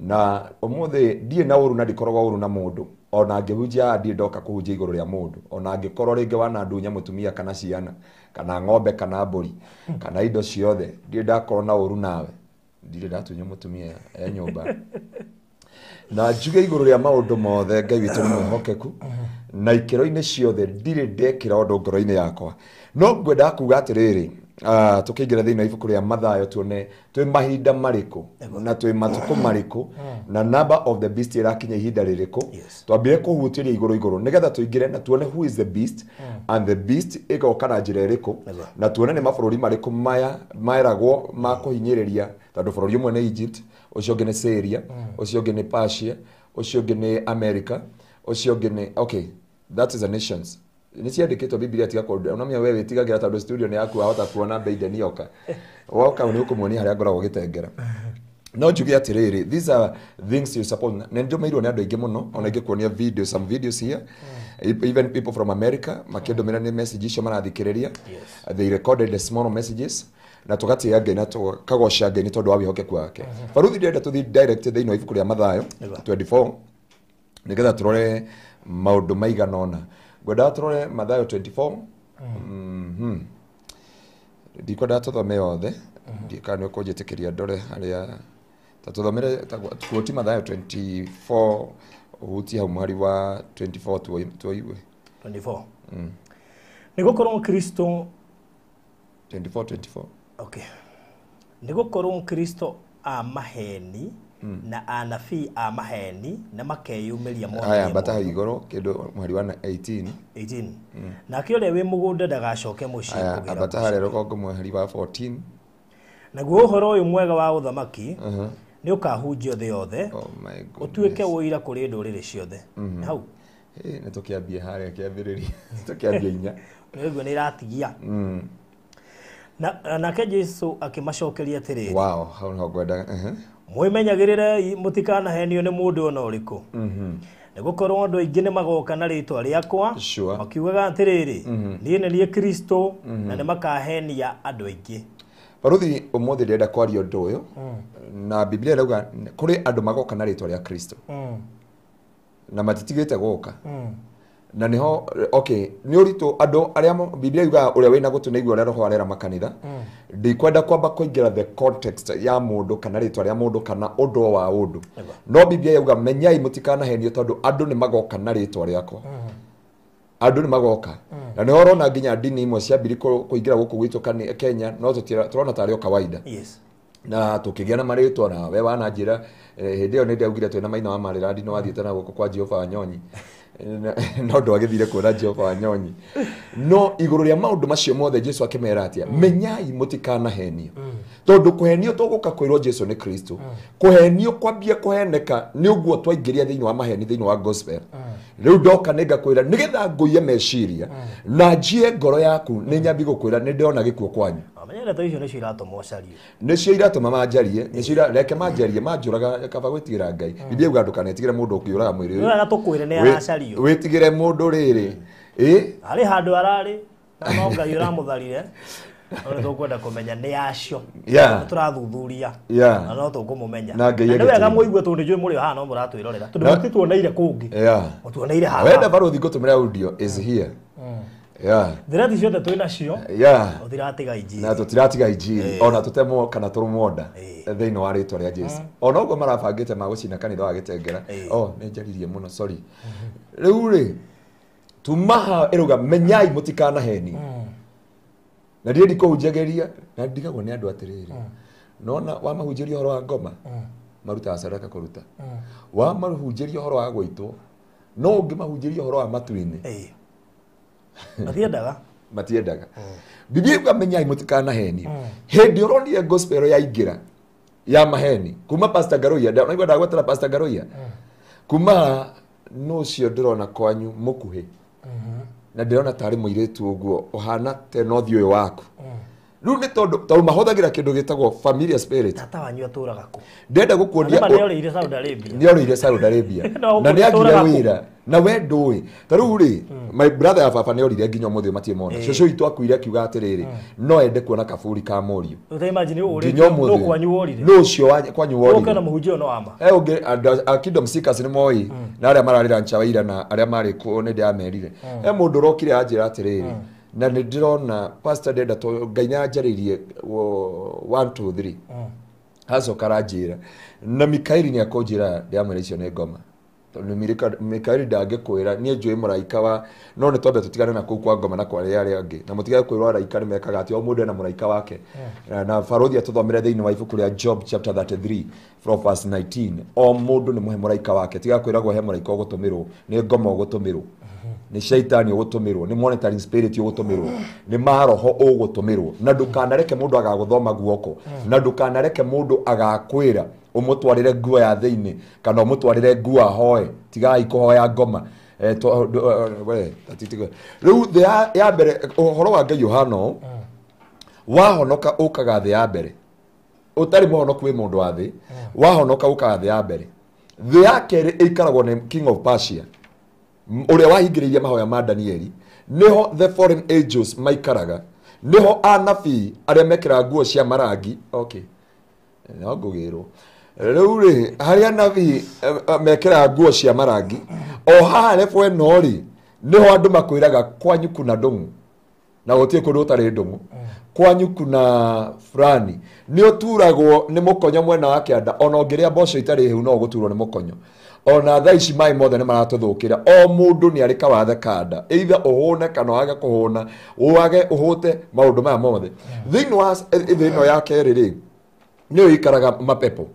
S2: Na ũmũthĩ ndirĩ na ũru na ndikoragwo ũru na mũndũ, ona ngĩhunjia haha ndirĩ ndoka kũhunjia igũrũ rĩa mũndũ, ona angĩkorwo rĩngĩ wanandunya mũtumia kana ciana kana ng'ombe kana mbũri kana indo ciothe, ndirĩ ndakorwo na ũru nawe, ndirĩ ndatunya mũtumia e nyũmba. Na njuge igũrũ rĩa maũndũ mothe, Ngai witũ nĩ mwĩhokeku na ikĩro-inĩ ciothe, ndirĩ ndekĩra ũndũ ngoro-inĩ yakwa. No ngwendaga kuga atĩrĩrĩ, tũkĩingĩra thĩinĩ wa ibuku rĩa Mathayo, tuone twĩ mahinda marĩkũ na twĩ matukũ marĩkũ na number of the beast ĩrakinya ihinda rĩrĩkũ. Twambire kũhutĩria igũrũ igũrũ nĩgetha tũingĩre na tuone who is the beast and the beast ĩgoka na njĩra ĩrĩkũ, na tuone nĩ mabũrũri marĩkũ maya meragwo ma kũhinyĩrĩria, tondũ bũrũri ũmwe nĩ Egypt, ũcio ũngĩ nĩ Syria, ũcio ũngĩ nĩ Persia, ũcio ũngĩ nĩ America, ũcio ũngĩ nĩ, okay, that is a nations nĩ ciandĩkĩtwo Bibilia. Tiga kũndũ onamia we wĩtigagĩra, tondũ studio nĩ yaku, wahota kuona Biden yoka woka nĩ ũkũmuonia harĩa ngoragwo gĩtengera. No njuge atĩrĩrĩ, these are things you support. Nĩ ndũmĩirwo nĩ andũ aingĩ mũno, ona ingĩkuonia video, some videos here, even people from America makĩndũmĩra nĩ message icio marathikĩrĩria. They recorded the small messages, na tũgatĩĩa Ngai na tũkagoca Ngai nĩ tondũ wa wĩhokeku wake. Baruthi, ndĩrenda tũthiĩ direct thĩinĩ wa ibuku rĩa Mathayo 24 nĩgetha tũrore maũndũ maigana ũna. Ngwendaga tũrore Mathayo 24. Ndikwendaga tũthome yothe, ndikana nĩ ũkũnjĩtĩkĩria ndore harĩa ta tũthomere ta quote Mathayo 24, ũhutie hau mũhari wa 24 tuoigue.
S1: 24, nĩ gũkorwo Kristo
S2: 24 24.
S1: Okay, nĩ gũkorwo Kristo a maheni na anabii a maheni na makeyumĩria
S2: Haya,
S1: monanie
S2: ambata hau
S1: mũndũ.
S2: Igũrũ kĩndũ mũhari wa 18.
S1: 18, nake ũrĩa wĩ mũgũnda ndagacoke mũciĩ
S2: Haya,
S1: kũgĩra
S2: ambata
S1: mũciĩ.
S2: Harĩa rũgongo mũhari wa 14.
S1: Naguo ũhoro ũyũ mwega wa ũthamaki nĩ ũkahunjio thĩ yothe,
S2: Oh my goodness.
S1: ũtuĩke ũira kũrĩ ndũrĩrĩ ciothe. Nĩ hau.
S2: Ĩ, nĩ tũkĩambie harĩa kĩambĩrĩria, tũkĩambie inya.
S1: Nĩguo nĩ ĩratigia. Na nake Jesu akĩmacokeria atĩrĩrĩ,
S2: Wow, hau nĩho ngwendaga.
S1: Mwĩmenyagĩrĩrei mũtikanahenio nĩ mũndũ ona ũrĩkũ, nĩ gũkorwo andũ aingĩ nĩ magoka na rĩtwa rĩakwa, makiugaga atĩrĩrĩ, 'Niĩ nĩ niĩ Kristo,' na nĩ makahenia andũ aingĩ.
S2: Baruthi umuthi ndĩrenda kwaria ũndũ ũyũ na Biblia ĩrauga kũrĩ andũ magoka na rĩtwa rĩa Kristo na matitigĩte gũka na niho okay nĩ ũritũ andũ arĩa Biblia yugaga ũrĩa wĩna gũtũ nĩ aigua ũrĩa Roho arera makanitha. Ndikwenda kwamba kũingĩra the context ya mũndũ kana rĩtwa rĩa mũndũ kana ũndũ wa ũndũ, no Biblia yauga menyai mũtikanahenio tondũ andũ nĩ magoka na rĩtwa rĩakwa. Andũ nĩ magoka na nĩho ũrona nginya ndini imwe ciambiri kũingĩra gũkũ gwitũ Kenya, no tũrona tarĩ o kawaida.
S1: Yes.
S2: Na tukĩgĩa na marĩtwa na we wananjĩra hĩndĩ ĩyo nĩ ndaugire twĩna Maina wa Marĩrandi nĩ wathiĩte na gũkũ kwa Jehova Wanyonyi no ndwagĩthire kuona Jehova Wanyonyi. No igũrũ rĩa maũndũ macio mothe Jesu akĩmera atĩa? Menyai mũtikanahenio tondũ kũhenio tũgũka kwĩrwo Jesu nĩ Kristo. Kũhenio kwambia kũheneka nĩ ũguo twaingĩria thĩinĩ wa maheni thĩinĩ wa gospel. Rĩu ndoka nĩ ngakwĩra nĩgetha ngũiye meciria na njie ngoro yaku nĩ nyambi gũkwĩra nĩ ndĩrona gĩkuũ kwanyu.
S1: Amenye ndeto icio nĩcio iratũma ũcarie.
S2: Nĩcio iratũma manjarie, nĩcio reke manjarie manjũraga kaba gwĩtigĩra Ngai. Biblia yugaga ndũkanetigĩre mũndũ ũkĩũraga mwĩrĩ
S1: ũyũ. Nĩ tũkwĩre nĩ aracario.
S2: Wĩtigĩre mũndũ rĩrĩ.
S1: Arĩ handũ ararĩ na no Ngai ũramũtharire. No nĩ tũkwenda kũmenya nĩ acio. Nĩ tũrathuthuria. Na no tũkũmũmenya.
S2: Na
S1: nĩ wega mũigue tondũ nĩ njũĩ mũrĩ o haha no mũratwĩrorera. Tondũ mũtituoneire kũngĩ. Mũtuoneire haha.
S2: Wenda barothi ngũtũmĩra audio is here.
S1: Thirati ciothe twĩ nacio. Tũtiratiga injiri.
S2: Na tũtiratiga injiri. Ona tũtemwo kana tũrũmwo nda thĩinĩ wa rĩtwa rĩa Jesu. Ona ũguo marabangĩte magũcina kanitha wa Gĩtengera. Oh, nĩ njaririe mũno, sorry. Rĩu rĩ tumaha ĩrauga menyai mũtikanahenio. Na ndiĩ ndikũhunjagĩria na ndigagwo nĩ andũ atĩrĩrĩ. Nona wamahunjĩria ũhoro wa ngoma marutaga sadaka kũruta. Wamahunjĩria ũhoro wa gũitwo no ũngĩmahunjĩria ũhoro wa matu-inĩ
S1: matiendaga.
S2: Matiendaga. Biblia yugaga menyai mũtikanahenio. Hĩndĩ ũronire gospel yaingĩra ya maheni kuma Pastor Garoia, ndaigua ndagwetera Pastor Garoia kuma no ũcio ndĩrona kwanyu mũkuhĩ na ndĩrona tarĩ mũirĩtu ũguo ũhana te no thiũ ũyũ waku. Rĩu nĩ tondũ mahũthagĩra kĩndũ gĩtagwo familiar spirit.
S1: Tata wanyu atũraga kũ?
S2: Ndĩrenda gũkuonia
S1: nĩ orĩire Saudi Arabia.
S2: Nĩ orĩire Saudi Arabia. Na nĩ agire wĩra. Na we ndũĩ. Ta rĩu rĩ, my brother ya baba nĩ orire nginya ũmũthĩ matirĩ mona. Cũcũ witũ akuire akiuga atĩrĩrĩ, no ende kuona kaburi ka mũriũ.
S1: Ũta imagine ũrĩte no kwanyu worire.
S2: No ũcio kwanyu worire.
S1: Ũke na mũhunjia no ama.
S2: Ũngĩ andũ Kingdom Seekers nĩ moĩ na arĩa mararĩra nchawaira na arĩa marĩ kuo nĩ ndĩramerire. He mũndũ ũrokire anjĩra atĩrĩrĩ, na nĩ ndĩrona pastor ndenda to Ngai nĩ anjarĩirie 1 2 3. Acoka aranjĩra na Mikaeli nĩ akũnjĩra ndĩramwĩra icio nĩ ngoma. Tondũ Mikaeli ndangĩkwĩra niĩ njũĩ mũraika wa no nĩ twambe tũtigane na kũu kwa ngoma na kwa arĩa arĩa angĩ na mũtigane kwĩrwo araika nĩ mekaga atĩ o mũndũ ena mũraika wake. Na barothi atũthomere thĩinĩ wa ibuku rĩa Job chapter 33 from verse 19 o mũndũ nĩ mũhe mũraika wake tiga kwĩragwo he mũraika ũgũtũmĩrwo nĩ ngoma ũgũtũmĩrwo nĩ shaitani ũgũtũmĩrwo nĩ monitoring spirit ũgũtũmĩrwo nĩ maroho ũgũtũmĩrwo na ndũkanareke mũndũ agagũthoma guoko na ndũkanareke mũndũ agakwĩra ũmũtwarĩre nguo ya thĩinĩ kana ũmũtwarĩre nguo ahoe tigai kũhoya ngoma. Rĩu thĩ ya mbere ũhoro wa Ngai ũhana ũũ, wahonoka ũkaga thĩ ya mbere ũtarĩ mũhonoku wĩ mũndũ wa thĩ wahonoka ũkaga thĩ ya mbere. Thĩ ya kerĩ ĩikaragwo nĩ King of Persia ũrĩa wahingĩrĩirie mahoya ma Danieli, nĩho the foreign angels maikaraga, nĩho anabii arĩa mekĩraga nguo cia marangi. Okay, no ngũgĩrwo rĩu rĩ harĩa anabii mekĩraga nguo cia marangi o haha level ĩno rĩ nĩho andũ makwĩraga kwanyu kuna ndũng'ũ na gũtirĩ kũndũ gũtarĩ ndũng'ũ kwanyu kuna fulani nĩ ũturagwo nĩ mũkonyo mwena wa kĩanda ona ũngĩrĩa mboco itarĩ hĩu no ũgũturwo nĩ mũkonyo. Ona thaa ici maĩ mothe nĩ maratũthũkĩra o mũndũ nĩ arĩ kawathe kanda either ũhũne kana wage kũhũna wage ũhũte maũndũ maya mothe. Thĩinĩ wa thĩ ĩno ya kerĩ rĩ nĩyo ĩikaraga mapepo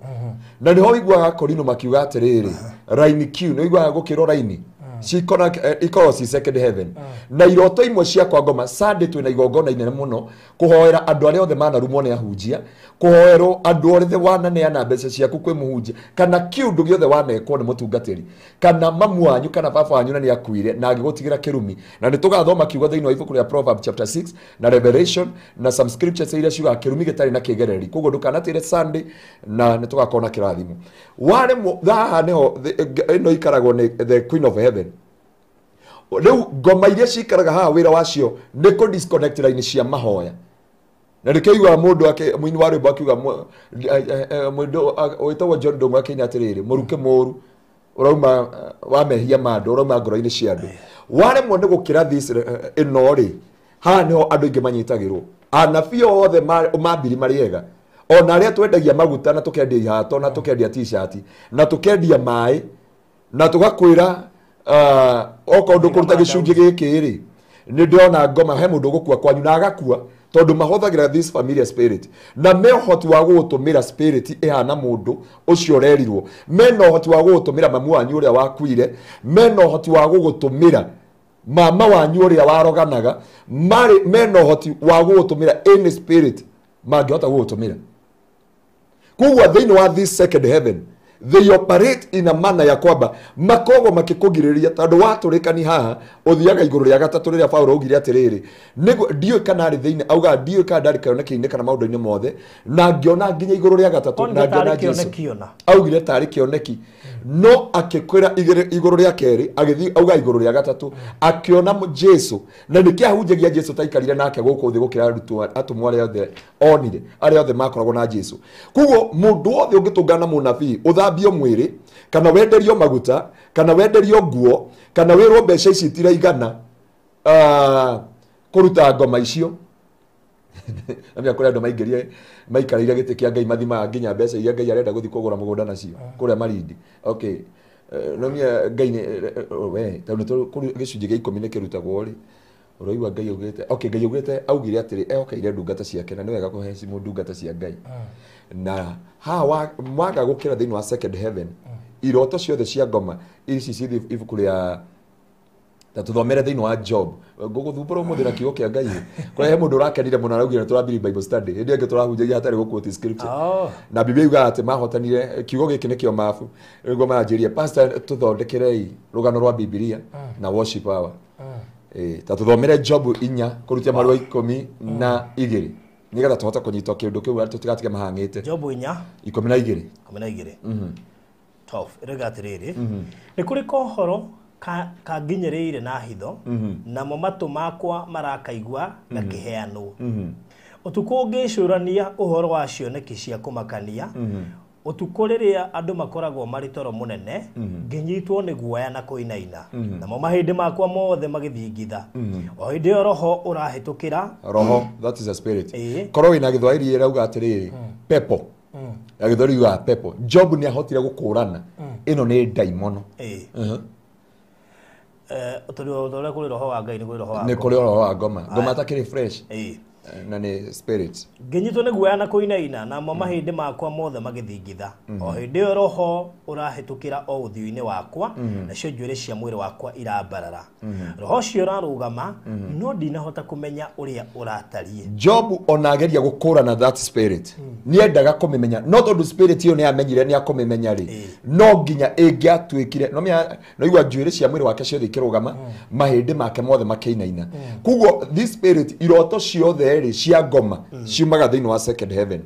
S2: na nĩho ũiguaga Korino makiuga atĩrĩrĩ raini Q nĩ ũiguaga gũkĩrwo raini cikona ikorwo ci second heaven na iroto imwe cia kwa ngoma Sunday twĩna igongona inene mũno kũhoera andũ arĩa othe manarumwo nĩ ahunjia kũhoerwo andũ othe wananeana mbeca ciaku kwĩ mũhunjia kana kĩũndũ gĩothe wanekwo nĩ mũtungatĩri kana mamu wanyu kana baba wanyu na nĩ akuire na agĩgũtigĩra kĩrumi. Na nĩ tũgathoma kiugo thĩinĩ wa ibuku rĩa Proverbs chapter 6 na Revelation na some scriptures iria ciugaga kĩrumi gĩtarĩ na kĩgereri koguo ndũkanatĩre Sunday na nĩ tũgakorwo na kĩrathimo. Waremwo haha nĩho ĩno ikaragwo nĩ the Queen of Heaven. Rĩu ngoma iria cikaraga haha wĩra wacio nĩ kũ disconnect line cia mahoya. Na nĩkĩo ũiguaga mũndũ mũini wa rwĩmbo akiuga mũndũ wĩtagwo John Ndung'u akĩina atĩrĩrĩ, mũrukĩ mũru ũrauma wa mehia ma andũ, ũrauma ngoro-inĩ cia andũ. Waremwo nĩ gũkĩra this ĩno rĩ, haha nĩho andũ aingĩ manyitagĩrwo. Anabii othe mambiri marĩ ega, ona arĩa twendagia maguta na tũkendia ihato na tũkendia t-shirt na tũkendia maĩ na tũgakwĩra okorwo ndũkũruta gĩcunjĩ gĩkĩ rĩ, nĩ ndĩrona ngoma he mũndũ ũgũkua kwanyu na agakua, tondũ mahũthagĩra this familiar spirit na me ũhoti wa gũgũtũmĩra spirit ĩhana mũndũ ũcio ũrerirwo, mena ũhoti wa gũgũtũmĩra mamu wanyu ũrĩa wakuire, mena ũhoti wa gũgũtũmĩra mama wanyu ũrĩa waroganaga, mena ũhoti wa gũgũtũmĩra any spirit mangĩhota gũgũtũmĩra. Koguo thĩinĩ wa this second heaven they operate in a manner ya kwamba makoragwo makĩkũgirĩrĩria, tondũ watũrĩkani haha ũthiaga igũrũ rĩa gatatũ rĩrĩa Paũlũ augire atĩrĩrĩ, ndiũĩ kana arĩ thĩinĩ, auga ndiũĩ kana ndarĩ kĩoneki-inĩ kana maũndũ-inĩ mothe, na ngĩona nginya igũrũ rĩa gatatũ na ngĩona Jesũ. Augire tarĩ kĩoneki, no akĩkwĩra igũrũ rĩa kerĩ, agĩthiĩ auga igũrũ rĩa gatatũ akĩona Jesũ. Na nĩkĩo ahunjagia Jesũ taikarire nake gũkũ thĩ gũkĩra arutwo atũmwo arĩa othe onire, arĩa othe makoragwo na Jesũ. Koguo mũndũ wothe ũngĩtũngana na mũnabii ũthambio mwĩrĩ, kana wenderio maguta, kana wenderio nguo, kana wĩrwo mbeca ici itiraigana kũruta ngoma icio. Namia kũrĩ andũ maingĩrie maikarĩire gĩtĩ kĩa Ngai mathimaga nginya mbeca iria Ngai arenda gũthiĩ kũgũra mũgũnda nacio kũrĩa Malindi. Okay, nomia Ngai nĩ we tondũ gĩcunjĩ gĩa 10 nĩ kĩrutagwo rĩ, ũraigua Ngai augĩte, okay, Ngai augĩte, augire atĩrĩ, ehokeire ndungata ciake, na nĩ wega kũhecimu ndungata cia Ngai. Na haha mwaga gũkĩra thĩinĩ wa second heaven, iroto ciothe cia ngoma ici cithi ibuku rĩa ta tuthomere thĩinĩ wa Job. Ngũgũthumbũra ũmũthĩ na kiugo kĩa Ngai. Kũrĩa he mũndũ ũrakenire mũno araugire tũrambiri Bible study, hĩndĩ ĩngĩ tũrahunjagia hatarĩ gũquote scripture. Na Biblia yugaga atĩ mahotanire kiugo gĩkĩ nĩkĩo mabu. Nĩguo maranjĩria pastor tũthondekerei rũgano rwa Biblia na worship hour. Ta tũthomere Job 4 kũrutia marũa 12 nĩgetha tũhote kũnyita kĩũndũ kĩu tũtigatige mahang'ĩte.
S1: Job 4
S2: 12
S1: 12 12 ĩroiga atĩrĩrĩ, nĩ kũrĩ kohoro kanginyĩrĩire na hitho, namo matũ makwa marakaigua gakĩheanwo. Ũtukũ ngĩcũrania ũhoro wa cioneki cia kũmakania, ũtukũ rĩrĩa andũ makoragwo marĩ toro mũnene, ngĩnyitwo nĩ guoya na kũinaina, namo mahĩndĩ makwa mothe magĩthingitha. O hĩndĩ ĩyo roho ũrahĩtũkĩra.
S2: Roho, that is a spirit. Korwo wĩna Gĩthwaĩri ĩrauga atĩrĩrĩ, pepo. Na Gĩthwaĩri yugaga pepo. Job nĩ ahotire gũkũrana ĩno nĩ ndaimono.
S1: Tondũ ũrĩa kũrĩ roho wa Ngai nĩ kũrĩ roho wa
S2: ngoma. Nĩ kũrĩ roho wa ngoma. Ngoma atakĩrĩ fresh. Na nĩ spirit.
S1: Ngĩnyitwo nĩ guoya na kũinaina, namo mahĩndĩ makwa mothe magĩthingitha. O hĩndĩ ĩyo roho ũrahĩtũkĩra o ũthiũ-inĩ wakwa, nacio njuĩrĩ cia mwĩrĩ wakwa irambarara. Roho ũcio ũrarũgama, no ndinahota kũmenya ũrĩa ũratariĩ.
S2: Job ona ageria gũkũrana that spirit, nĩendaga kũmĩmenya, no tondũ spirit ĩyo nĩamenyire nĩakũmĩmenya rĩ, no nginya ĩngĩatuĩkire, no igua njuĩrĩ cia mwĩrĩ wake ciothe ikĩrũgama, mahĩndĩ make mothe makĩinaina. Koguo this spirit, iroto ciothe rĩ cia ngoma ciumaga thĩinĩ wa second heaven.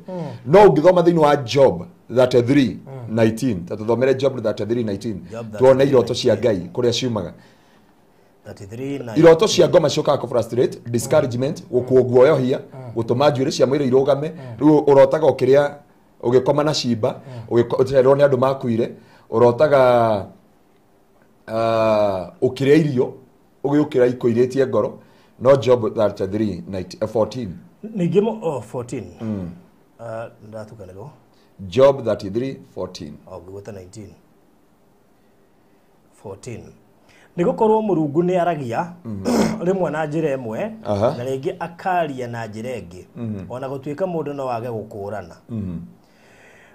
S2: No ũngĩthoma thĩinĩ wa Job 33:19, ta tũthomere Job 33:19, tuone iroto cia Ngai kũrĩa ciumaga.
S1: 33:19.
S2: Iroto cia ngoma ciũkaga kũ frustrate, discouragement, gũkuoyohia, gũtũma njuĩrĩ cia mwĩrĩ irũgame. Rĩu ũrotaga ũkĩrĩa, ũgĩkoma na cimba, ũgĩcererwo nĩ andũ makuire, ũrotaga ũkĩrĩa irio, ũgĩũkĩra ikũirĩtie ngoro. No Job 33:14.
S1: Ningĩ 14. Ndatukanĩrwo.
S2: Job 33:14.
S1: Ngĩgweta 19. 14. Nĩ gũkorwo Mũrungu nĩ aragia rĩmwe na njĩra ĩmwe, na rĩngĩ akaria na njĩra ĩngĩ, ona gũtuĩka mũndũ no age gũkũrana.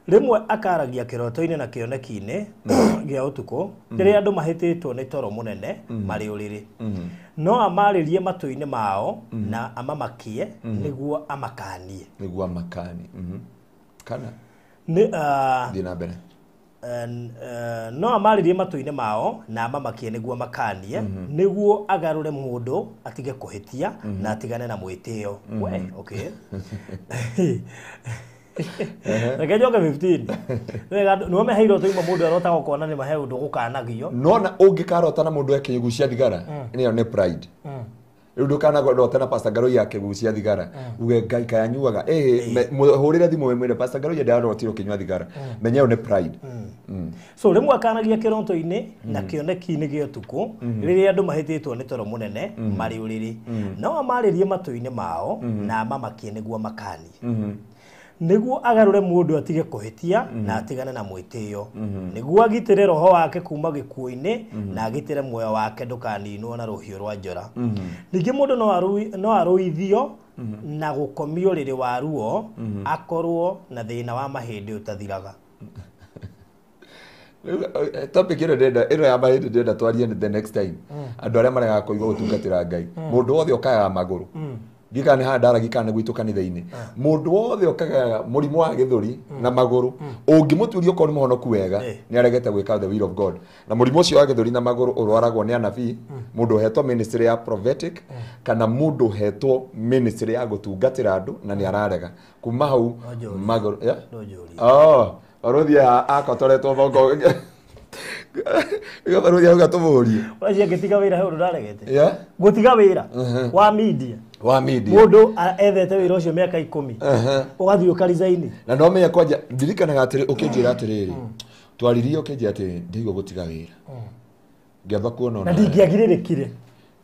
S1: Rĩmwe akaragia kĩroto-inĩ na kĩoneki-inĩ gĩa ũtukũ, rĩrĩa andũ mahĩtĩtwo nĩ toro mũnene marĩ ũrĩrĩ. No amarĩrie matũ-inĩ mao na amamakie nĩguo amakanie.
S2: Nĩguo amakanie. Kana
S1: nĩ
S2: thiĩ na mbere.
S1: No amarĩrie matũ-inĩ mao na amamakie nĩguo makanie, nĩguo agarũre mũndũ atige kũhĩtia na atigane na mwĩtĩo. We, okay. Reke njoke 15. Wega, nĩwe meheirwo tũima mũndũ arotaga ũkona nĩ mahe ũndũ gũkanagio.
S2: Nona ũngĩkarota na mũndũ akĩgucia thigara, ĩyo nĩ pride. Rĩu ndũkanarote na Pastor Ngarũiya akĩgucia thigara uge Ngai kayanyuaga hũrĩre thimũ wĩmwĩre Pastor Ngarũiya ndĩrarotire ũkĩnyua thigara, menya ĩyo nĩ pride.
S1: So rĩmwe akanagia kĩroto-inĩ na kĩoneki-inĩ gĩa ũtukũ rĩrĩa andũ mahĩtĩtwo nĩ toro mũnene marĩ ũrĩrĩ, no amarĩrie matũ-inĩ mao na amamakie nĩguo makanie, nĩguo agarũre mũndũ atige kũhĩtia na atigane na mwĩtĩo, nĩguo agitĩre roho wake kuma gĩkuũ-inĩ na agitĩre muoyo wake ndũkaninwo na rũhiũ rwa njora. Ningĩ mũndũ no arũithio na gũkomio rĩrĩ wa ruo akorwo na thĩna wa mahĩndĩ ũtathiraga.
S2: Topic ĩno ndĩrenda, ĩno ya mahĩndĩ ndĩrenda twarie the next time. Andũ arĩa maregaga kũigua gũtungatĩra Ngai, mũndũ wothe ũkayaga magũrũ, ngikana nĩ haha ndaragia kana nĩ gwitũ kanitha-inĩ, mũndũ wothe ũkagaga mũrimũ wa gĩthũri na magũrũ, ũngĩmũturia okorwo nĩ mũhonoku wega, nĩ aregete gwĩka the will of God. Na mũrimũ ũcio wa gĩthũri na magũrũ ũrwaragwo nĩ anabii, mũndũ ũhetwo ministry ya prophetic kana mũndũ ũhetwo ministry ya gũtungatĩra andũ na nĩ ararega kuma hau magũrũ. Oh, barothi akotoretwo bongo. Igo barothi auga tũmũrie.
S1: Ũracia ngĩtiga wĩra he ũndũ ndaregete. Gũtiga wĩra wa media.
S2: Wa media.
S1: Mũndũ ethete wĩra ũcio mĩaka 10. Ũgathiĩ ũkarizaini.
S2: Na no menye kwanja ndirikanaga atĩrĩ ũkĩnjĩra atĩrĩrĩ. Twaririe ũkĩnjĩra atĩrĩ ndigwo gũtiga wĩra. Ngĩamba kuona
S1: na ndingĩagirĩrĩkire.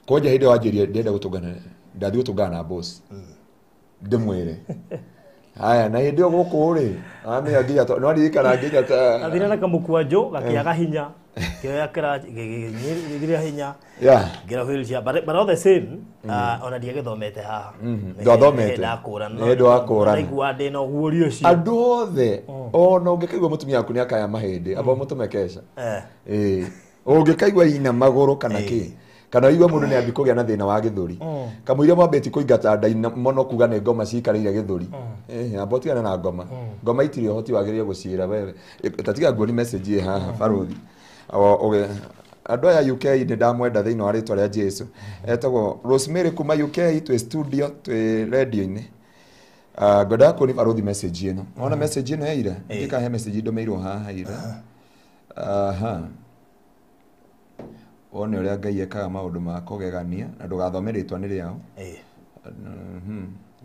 S2: Kwanja hĩndĩ wanjĩrire ndĩrenda gũtũngana, ndathiĩ gũtũngana na boss. Ndĩmwĩre. Haya, na hĩndĩ ĩyo gũkũ rĩ, amenya nginya no ndirikana nginya ta
S1: athire na kamũkwanjũ gakĩaga hinya, kĩoya kĩragĩthira hinya. Ngĩra wheelchair, but all the same, ona ndiagĩthomete haha.
S2: Ndwathomete.
S1: Ndakũrana.
S2: Nĩ ndwakũrana.
S1: Ndaigua ndĩ na ũguũrio ũcio.
S2: Andũ othe, ona ũngĩkaigua mũtumia waku nĩakaya mahĩndĩ, amba ũmũtũme keca. Ũngĩkaigua ina magũrũ kana kĩ, kana ũigue mũndũ nĩambi kũgĩa na thĩna wa gĩthũri, kamũira mwambĩtie kũingata nda mũno kuga nĩ ngoma cikarĩire gĩthũri, amba ũtigane na ngoma. Ngoma itirĩ ũhoti wagĩrĩire gũciĩra wewe. Ta tiga nguoni message ĩ haha barothi. Andũ aya UK nĩ ndamwenda thĩinĩ wa rĩtwa rĩa Jesu. Etagwo Rosemary kuma UK, twĩ studio, twĩ radio-inĩ. Ngwendaga kuoni barothi message ĩno. Wona message ĩno ya ira? Ndikahe message ndũmĩirwo haha ira. Aha. Wone ũrĩa Ngai ekaga maũndũ ma kũgegania na ndũgathome rĩtwa nĩ rĩao.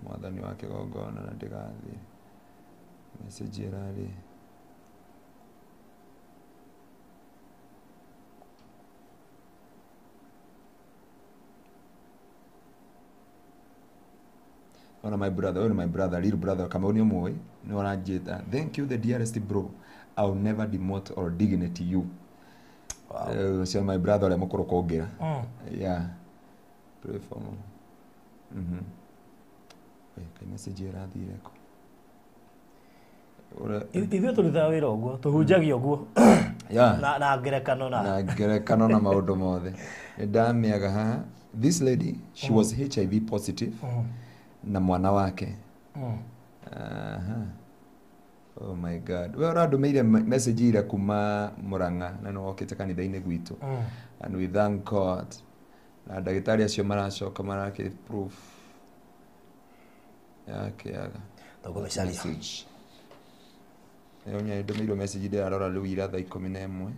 S2: Mwathani wa kĩgongona na ndĩgathiĩ. Message ĩrarĩ. Ona my brother, my brother, little brother, Kamau nĩ ũmũĩ, nĩ ũranjĩta. Thank you the dearest bro. I'll never demote or dignity you. Ũcio my brother ũrĩa mũkũrũ kũngĩra. Yeah. Pray for me. Kai message ĩrathire kũ?
S1: Ithuĩ tũrutaga wĩra ũguo, tũhunjagia ũguo. Na ngerekano na.
S2: Na ngerekano na maũndũ mothe. Nĩndamĩaga haha. This lady, she was HIV positive. Na mwana wake. Oh my God. We ũrandũmĩire message ira kuma Murang'a na nĩ wokĩte kanitha-inĩ gwitũ. And we thank God. Na ndagĩtarĩ acio maracoka marakĩ proof yakĩaga.
S1: Tũkũmĩcaria.
S2: Ĩyo nĩ ndũmĩirwo message ndĩrarora rĩu ira thaa 11.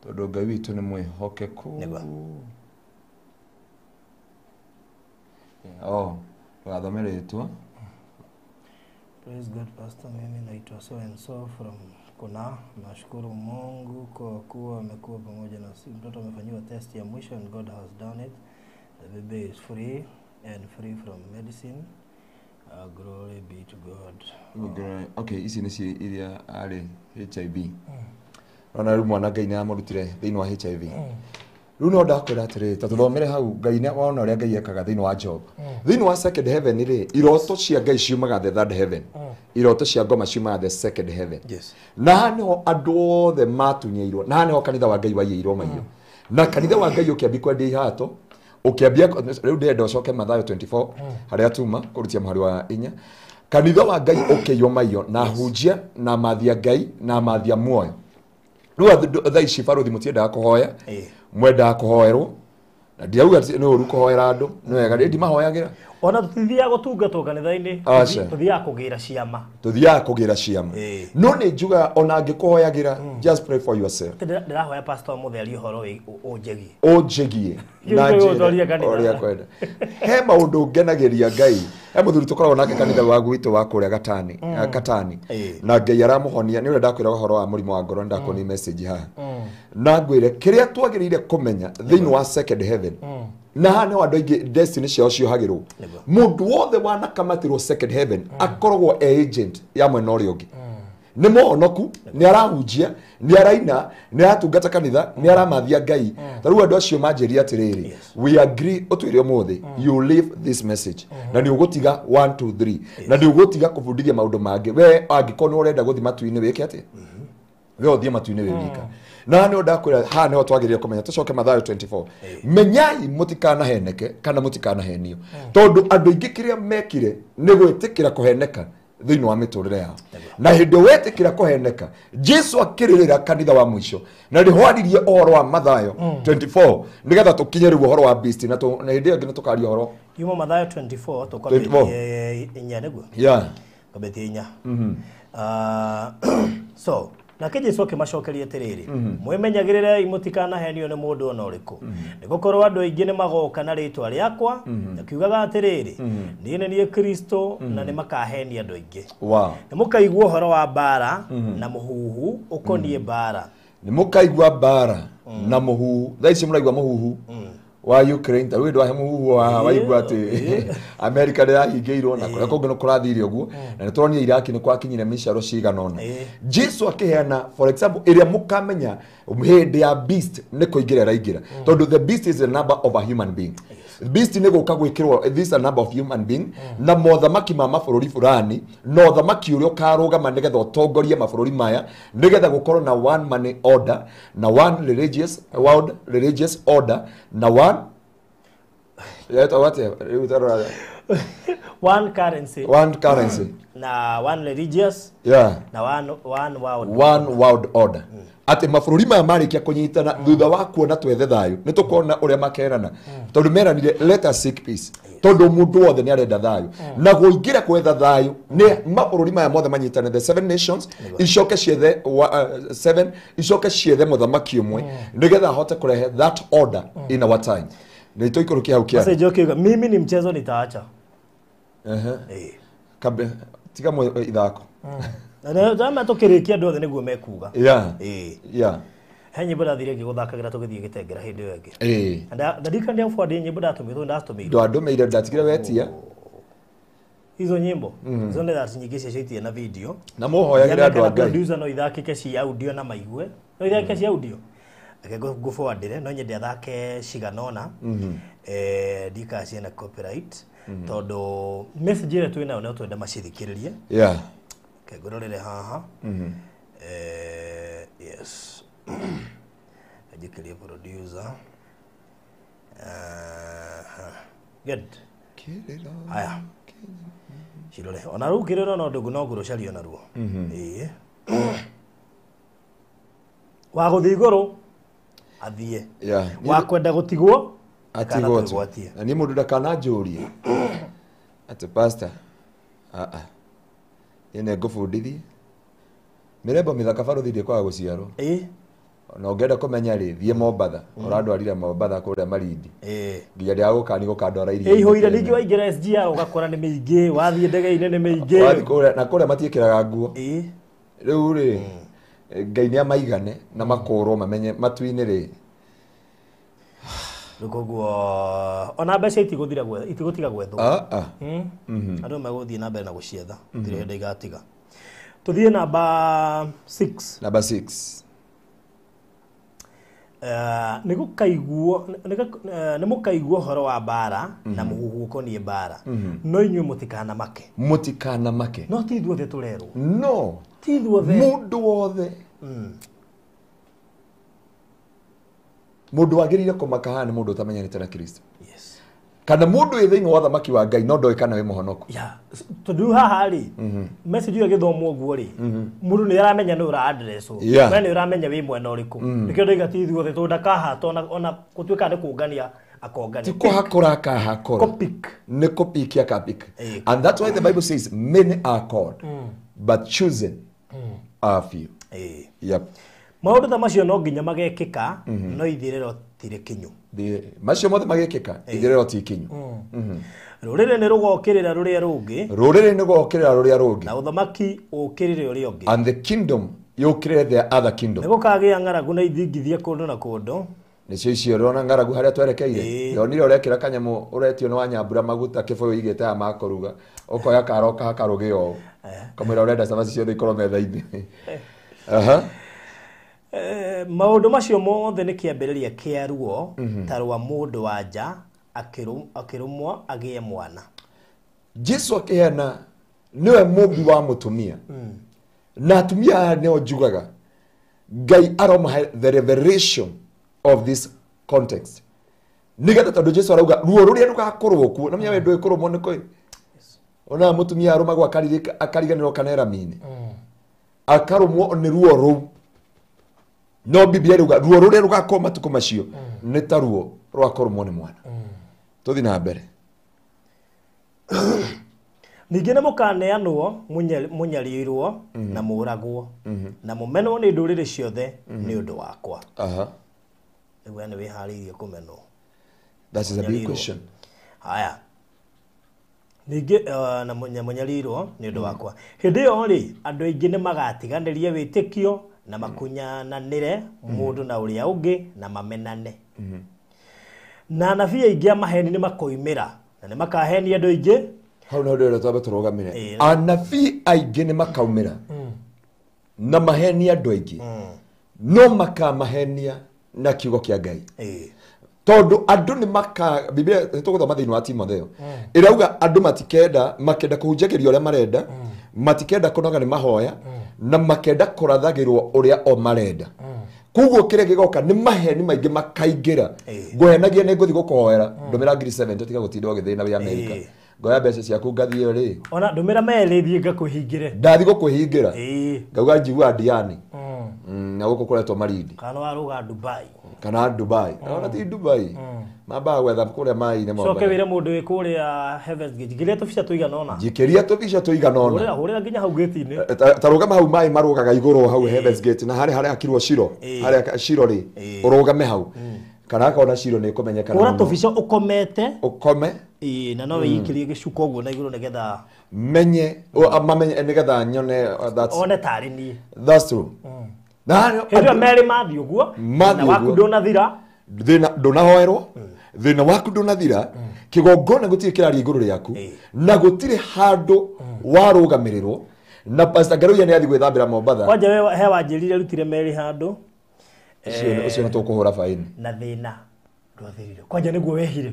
S2: Tondũ Ngai witũ nĩ mwĩhokeku. Oh, ndũgathome rĩtwa.
S1: Praise God, Pastor. Mimi naitwa so and so from Kuna. Nashukuru Mungu kwa kuwa amekuwa pamoja nasi. Mtoto amefanyiwa test ya mwisho and God has done it. The baby is free and free from medicine. Glory be to God.
S2: Okay, ici nĩcio iria arĩ HIV. Ona rĩu mwana Ngai nĩamũrutire thĩinĩ wa HIV. Rĩu no ndakwĩra atĩrĩrĩ, ta tũthomere hau Ngai nĩ wona ũrĩa Ngai ekaga thĩinĩ wa Job. Thĩinĩ wa second heaven rĩ, iroto cia Ngai ciumaga the third heaven. Iroto cia ngoma ciumaga the second heaven. Na haha nĩho andũ othe matunyeirwo, na haha nĩho kanitha wa Ngai waiyĩirwo maiyo. Na kanitha wa Ngai ũkĩambia kwendia ihato, ũkĩambia rĩu ndĩrenda ũcoke Mathayo 24 harĩa tuma kũrutia mũhari wa 4. Kanitha wa Ngai ũkĩiywo maiyo na hunjia na mathia Ngai na mathia muoyo. Rĩu thaa ici barothi mũtiendaga kũhoya, mwendaga kũhoerwo, Na ndiauga nĩ ũru kũhoera andũ, nĩ wega ndimahoyagĩra.
S1: Ona tutithiaga gũtungatwo kanitha-inĩ, tuthiaga kũgĩra ciama.
S2: Tuthiaga kũgĩra ciama. No nĩ njugaga ona angĩkũhoyagĩra, just pray for yourself.
S1: Ndĩrahoya pastor mũthĩ arie ũhoro ũnjĩgie.
S2: Ũnjĩgie. Na njĩre ũrĩa kwenda. He maũndũ ngenagĩria Ngai. He mũthuri tũkoragwo nake kanitha wa gwitũ wa kũrĩa Gatani, Katani. Na Ngai aramũhonia. Nĩ ũrĩa ndakwĩra ũhoro wa mũrimũ wa ngoro, ndakuonia message haha. Na ngwĩre kĩrĩa twagĩrĩire kũmenya thĩinĩ wa second heaven. Na haha nĩho andũ aingĩ destiny ciao ciohagĩrwo. Mũndũ wothe wanakamatirwo second heaven akoragwo e agent ya mwena ũrĩa ũngĩ. Nĩ mũhonoku, nĩ arahunjia, nĩ araina, nĩ aratungata kanitha, nĩ aramathia Ngai. Ta rĩu andũ acio manjĩria atĩrĩrĩ, we agree ũtwĩre ũmũthĩ, you leave this message. Na nĩ ũgũtiga 1 2 3. Na nĩ ũgũtiga kũbundithia maũndũ mangĩ. We angĩkorwo nĩ ũrenda gũthiĩ matu-inĩ wĩke atĩa? We ũthiĩ matu-inĩ wĩ wika. Na nĩ ndakwĩra haha nĩho twagĩrĩire kũmenya. Tũcoke Mathayo 24. Menyai mũtikanaheneke kana mũtikanahenio. Tondũ andũ aingĩ kĩrĩa mekire nĩ gwĩtĩkĩra kũheneka thĩinĩ wa mĩtũrĩre yao. Na hĩndĩ wetĩkĩra kũheneka, Jesu akĩrĩrĩra kanitha wa mũico. Na nĩho aririe ũhoro wa Mathayo 24 nĩgetha tũkinye rĩu ũhoro wa beast na hĩndĩ ĩyo ĩngĩ nĩtũkaria ũhoro.
S1: Yuma Mathayo 24 tũkwambĩtie inya nĩguo?
S2: Yeah.
S1: Twambĩtie inya. So nake Jesu akĩmacokeria atĩrĩrĩ, mwĩmenyagĩrĩrei mũtikanahenio nĩ mũndũ ona ũrĩkũ, nĩgũkorwo andũ aingĩ nĩmagoka na rĩtwa rĩakwa makiugaga atĩrĩrĩ, niĩ nĩ niĩ Kristo, na nĩmakahenia andũ aingĩ. Nĩmũkaigua ũhoro wa mbara na mũhuhu ũkoniĩ mbara.
S2: Nĩmũkaigua mbara na mũhuhu. Thaa ici mũraigua mũhuhu wa Ukraine, ta rĩu ndwahe mũhuhu wa waigua atĩ America ndĩrahingĩirwo na kũrĩa kũngĩ nĩ kũrathire ũguo, na nĩtũronire Iraq nĩ kwakinyire mĩcaro cigana ũna. Jesu akĩheana for example ĩrĩa mũkamenya hĩndĩ ya beast nĩ kũingĩra ĩraingĩra, tondũ the beast is the number of a human being. Beast nĩ gũka gwĩkĩrwo, this is a number of human being, na mothamaki ma mabũrũri fulani, na ũthamaki ũrĩa ũkarũgama nĩgetha ũtongorie mabũrũri maya, nĩgetha gũkorwo na one money order, na one religious world religious order, na one
S1: one currency,
S2: one currency,
S1: na one religious,
S2: yeah,
S1: na one world,
S2: one world order. Atĩ mabũrũri maya marĩkia kũnyitana thutha wa kuona twethe thayũ, nĩ tũkuona ũrĩa makerana, tondũ meranire let us seek peace, tondũ mũndũ wothe nĩ arenda thayũ, na gũingĩra kwetha thayũ nĩ mabũrũri maya mothe manyitane, the seven nations icoke ciethe seven icoke ciethe mũthamaki ũmwe nĩgetha ahote kũrehe that order in our time. Nĩ tũikũrũkie hau kĩara.
S1: Sasa njoke mimi ni mchezo nitaacha.
S2: Kabe tiga ithako.
S1: Na tũkĩrĩkia andũ othe nĩguo mekuga.
S2: Yeah. Yeah.
S1: He nyĩmbo ndathire ngĩgũthakagĩra tũgĩthiĩ gĩtengera hĩndĩ ĩyo ĩngĩ. Ndarikana ndĩaforward nyĩmbo ndatũmĩirwo, ndatũmĩirwo.
S2: Ndwandũmĩire, ndatigire wetia.
S1: Hizo nyĩmbo hizo nĩ that nyingĩ cia citie na video.
S2: Na mũhoyagĩre andũ a Ngai.
S1: Producer no ithakĩke cia audio na maigue. No ithakĩke cia audio. Reke ngũforwardĩre, no nyende athake cigana ũna. Ndikaga ciĩna copyright tondũ message ĩrĩa twĩ nayo no twende macithikĩrĩrie.
S2: Yeah.
S1: Kengororere haha. Yes. Njikĩrie producer. Good. Haya. Cirore. Ona rĩu kĩrĩro no ndũngũ no ngũrũcario naruo. Ĩĩ. Wa gũthiĩ igũrũ athiĩ.
S2: Yeah.
S1: Wa kwenda gũtigwo
S2: atigwo. Na niĩ mũndũ ndakananjũrie atĩ pastor, niĩ nĩ ngũbundithie mĩrembo mĩthaka barũthi ndĩkwaga gũciarwo. Na ũngĩenda kũmenya rĩ, thiĩ Mombatha, ũrandwarire Mombatha kũrĩa Malindi. Nginya ndĩragũkani gũkandwara iria.
S1: Ĩihũire ningĩ waingĩra SGR ũgakora nĩ mĩingĩ, wathiĩ ndege-inĩ nĩ mĩingĩ.
S2: Wathiĩ kũrĩa, na kũrĩa matiĩkĩraga nguo. Rĩu rĩ, Ngai nĩ amaigane na makũrwo mamenye matu-inĩ rĩ.
S1: Koguo ona mbeca itigũthira gwetha, itigũtiga gwethwo. Andũ megũthiĩ na mbere na gũcietha, gũtirĩ hĩndĩ igatiga. Tũthiĩ namba 6.
S2: Namba 6.
S1: Nĩ mũkaiguo ũhoro wa mbara na mũhuhu ũkoniĩ mbara, no inyuĩ mũtikanamake.
S2: Mũtikanamake.
S1: No ti ithuothe tũrerwo.
S2: No.
S1: Ti ithuothe.
S2: Mũndũ wothe. Mũndũ wagĩrĩire kũmaka haha nĩ mũndũ ũtamenyanĩte na Kristo.
S1: Yes.
S2: Kana mũndũ wĩ thĩinĩ wa ũthamaki wa Ngai no ndoĩ kana wĩ mũhonoku.
S1: Yeah. Tondũ haha rĩ, message ĩyo ĩgĩthomwo ũguo rĩ, mũndũ nĩ aramenya nĩ ũra address wo. We nĩ ũramenya wĩ mwena ũrĩkũ. Nĩkĩo ndoiga ti ithuothe tondũ ndakahata ona gũtuĩka nĩ kũngania Akongania.
S2: Ti kũhakũra akahakũra.
S1: Kũpick.
S2: Nĩ kũpick akapick.
S1: Eh.
S2: And that's why the Bible says many are called, but chosen are few.
S1: Eh.
S2: Yep.
S1: Maũndũ ta macio no nginya magekĩka, no ithirĩro tirĩ kinyu.
S2: Macio mothe magekĩka, ithirĩro ti kinyu.
S1: Rũrĩrĩ nĩ rũgokĩrĩra rũrĩa rũngĩ.
S2: Rũrĩrĩ nĩ rũgokĩrĩra rũrĩa rũngĩ.
S1: Na ũthamaki ũkĩrĩre ũrĩa ũngĩ.
S2: And the kingdom yũkĩrĩre the other kingdom.
S1: Nĩ gũkagĩa ng'aragu na ithingithia kũndũ na kũndũ.
S2: Nĩcio icio ũrona ng'aragu harĩa twerekeire. Ndonire ũrekĩra kanyamũ ũretio nĩ wanyambura maguta kĩbũyũ igĩte ya makũruga. Ũkoya karo ũkahaka rũgĩo ũũ. Kamwĩra ũrenda cabaci ciothe ikorwo metha-inĩ. Aha.
S1: Maũndũ macio mothe nĩ kĩambĩrĩria kĩa ruo ta rwa mũndũ wa nja akĩrũmwo agĩe mwana.
S2: Jesu akĩheana nĩwe mũmbi wa mũtumia. Na atumia aya nĩo njugaga Ngai aromahe the revelation of this context. Nĩgetha tondũ Jesu arauga ruo rũrĩa rũgakorwo kuo, na menya ndũĩ kũrũmwo nĩ kũĩ. Ona mũtumia arũmagwo akariganĩrwo kana erami-inĩ. Akarũmwo nĩ ruo rũu. No Biblia ĩrauga ruo rũrĩa rũgakorwo matukũ macio nĩ ta ruo rwa kũrũmwo nĩ mwana. Tũthiĩ na mbere.
S1: Ningĩ nĩ mũkaneanwo mũnyarirwo na mũũragwo na mũmenwo nĩ ndũrĩrĩ ciothe nĩ ũndũ wakwa.
S2: Aha.
S1: Rĩu we nĩ wĩharĩirie kũmenwo?
S2: That is a big question.
S1: Haya. Ningĩ na mũnyarirwo nĩ ũndũ wakwa. Hĩndĩ ĩyo rĩ, andũ aingĩ nĩ magatiganĩria wĩtĩkio na makunyananĩre mũndũ na ũrĩa ũngĩ na mamenane. Na anabii aingĩ a maheni nĩ makoimĩra na nĩ makahenia andũ aingĩ.
S2: Hau nĩho ndĩrenda twambe tũrũgamĩre. Anabii aingĩ nĩ makaumĩra na mahenia andũ aingĩ, no makamahenia na kiugo kĩa Ngai. Tondũ andũ nĩ maka Biblia nĩtũgũthoma thĩinĩ wa Timotheo ĩrauga andũ matikenda makenda kũhunjagĩrio ũrĩa marenda, matikenda kũnoga nĩ mahoya, na makenda kũrathagĩrwo ũrĩa o marenda. Koguo kĩrĩa gĩgoka nĩ maheni maingĩ makaingĩra. Ngũhenagia nĩ ngũthiĩ gũkũhoera ndũmĩra ngiri 70 tiga gũtinda ũgĩthĩna wĩ Amerika. Ngoya mbeca ciaku ngathiĩ rĩ.
S1: Ona ndũmĩra merĩ thiĩ ngakũhingĩre.
S2: Ndathiĩ gũkũhingĩra. Ngauga njigua Diani. Na gũkũ kũretwo Marindi.
S1: Kana warũga Dubai.
S2: Kana Dubai. Ona ti Dubai. Mambaga gwetha kũrĩa maĩ-inĩ
S1: Coke wĩre mũndũ wĩ kũrĩa Heavens Gate. Njikĩria tũbica tũigana ũna.
S2: Njikĩria tũbica tũigana ũna.
S1: Hũrĩra nginya hau gate-inĩ.
S2: Ta rũgama hau maĩ marũgaga igũrũ hau Heavens Gate na harĩa harekirwo Shiro. Harĩa Shiro rĩ, ũrũgame hau. Kana akona Shiro nĩ ĩkũmenyekana.
S1: Hũra tũbica ũkomete.
S2: Ũkome.
S1: Na no wĩikĩrie gĩcuko ũguo na igũrũ nĩgetha
S2: menye mamenye nĩgetha nyone that's
S1: one tarĩ niĩ.
S2: That's true. Na
S1: hĩndĩ ĩyo merĩ mathiĩ ũguo, thĩna waku ndũnathira,
S2: thĩna ndũnahoerwo, thĩna waku ndũnathira, kĩgongona gũtirĩ kĩraria igũrũ rĩaku, na gũtirĩ handũ warũgamĩrĩrwo. Na Pastor Ngaruiya nĩ athiĩ gwĩthambĩra Mombatha.
S1: Kwanja we he wanjĩrire rutire merĩ handũ.
S2: Ũcio nĩ tũkũhũra baini.
S1: Na thĩna ndwathirire. Kwanja nĩguo wehire.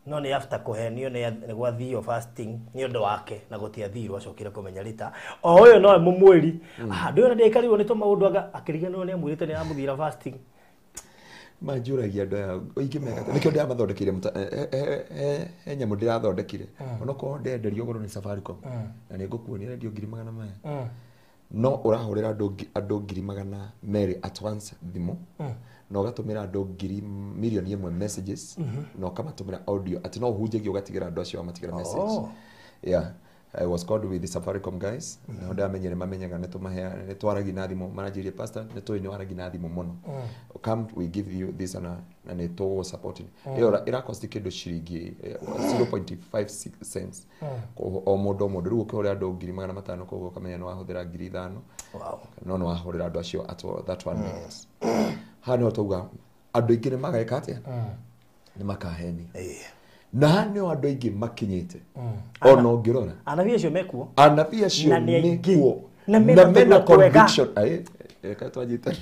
S1: No nĩ after kũhenio nĩ gwathio fasting nĩ ũndũ wake na gũtiathirwo acokire kũmenya rita. O ũyũ nowe mũmwĩri. Ndũyũ ndĩkarirwo nĩ tũmaũndũ anga akĩriganĩrwo nĩ amwĩrĩte nĩ aramũthira fasting.
S2: Manjũragia andũ aya aingĩ meka atĩa? Nĩkĩo ndĩramathondekeire he nyamũ ndĩrathondekire. Onokorwo ndenderio goro nĩ Safaricom. Na nĩ ngũkuonia rendio ngiri magana maya. No ũrahũrĩra andũ ngiri magana merĩ at once thimũ. Na ũgatũmĩra andũ ngiri milioni ĩmwe messages, na ũkamatũmĩra audio atĩ no ũhunjagie ũgatigĩra andũ acio wamatigĩra message. Yeah. I was called with the Safaricom guys. Na ndamenyire mamenyaga nĩ twaragia na thimũ, maranjĩrire pastor nĩ tũĩ nĩ waragia na thimũ mũno. Come we give you this na nĩ tũgũ support. Ĩyo ĩra cost kĩndũ ciringi 0.56 cents. O mũndũ rĩu ũkĩhũrĩra andũ ngiri magana matano koguo ũkamenya nĩ wahũthĩra ngiri ithano.
S1: Wow.
S2: No nĩ wahũrĩra andũ acio at that 1 minute. Haha nĩho twauga andũ aingĩ nĩ mageka atĩa? Nĩ makahenia. Na nĩo andũ aingĩ makinyĩte. Ona ũngĩrora.
S1: Anabii acio mekuo.
S2: Anabii acio nĩkuo.
S1: Na
S2: mena conviction. Reke twanyite.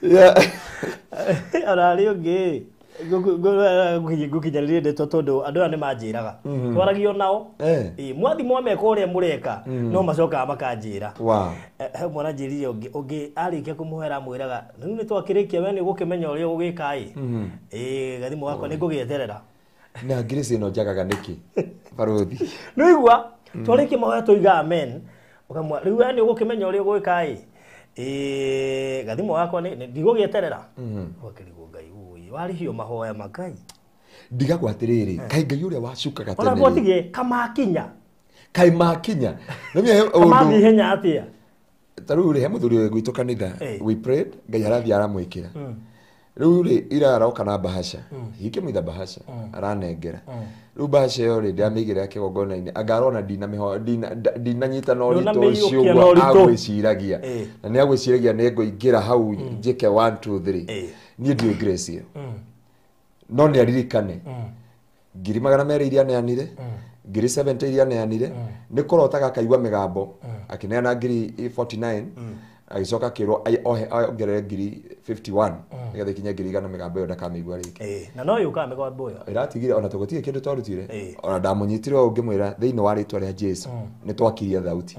S2: Yeah.
S1: Ona arĩa ũngĩ ngũkinyanĩrie ndeto tondũ andũ aya nĩ manjĩraga. Twaragio nao. Mwathi mwameka ũrĩa mũreka no macokaga makanjĩra. He mwana njĩrire ũngĩ arĩkia kũmũhera amwĩraga rĩu nĩ twakĩrĩkia we nĩ ũgũkĩmenya ũrĩa ũgũgĩka ĩ. Gathimũ gakwa nĩ ngũgĩeterera.
S2: Na Grace ĩno njagaga nĩkĩ? Barũthi.
S1: Nĩ waigua? Twarĩkia mahoya tũiga amen. Ũkamwa rĩu we nĩ ũgũkĩmenya ũrĩa ũgwĩka ĩ. Gathimo gakwa nĩ ndigũgĩeterera. Ũgakĩrigwo Ngai ũĩ warĩhio mahoya ma Ngai.
S2: Ndigagwo atĩrĩrĩ, kaĩ Ngai ũrĩa wacukaga
S1: Ona
S2: tene rĩ,
S1: gwatige kamakinya.
S2: Kaĩ makinya. Nĩũmenye he
S1: Kamathiĩ
S2: ũndũ
S1: ihenya atĩa?
S2: Ta rĩu rĩ, he mũthuri wĩ gwitũ kanitha, we prayed, Ngai arathiĩ aramwĩkĩra. Rĩu rĩ, ira aroka na bahasha. He came with a bahasha, aranengera. Rĩu bahasha ĩyo rĩ, ndĩramĩigĩrĩra kĩgongona-inĩ, anga arona ndinanyita na ũritũ ũcio
S1: Ndũnamĩiyũkia na
S2: ũguo
S1: ũritũ.
S2: agwĩciragia. Na nĩ agwĩciragia nĩ ngũingĩra hau njĩke 1 2 3. Niĩ ndiũĩ grace ĩyo. No nĩ aririkane 200,000 iria aneanire, 70,000 iria aneanire, nĩ kũrotaga akaigua mĩgambo akĩneana 49,000, agĩcoka akĩrwo ongerere 51,000 nĩgetha ikinye 100,000, mĩgambo ĩyo ndakamĩigua rĩngĩ.
S1: Na no yũkaga mĩgambo ĩyo.
S2: Ĩratigire ona tũgũtirĩ kĩndũ twarutire, ona ndamũnyitire ũũ ngĩmwĩra thĩinĩ wa rĩtwa rĩa Jesu nĩ twakiria thauti.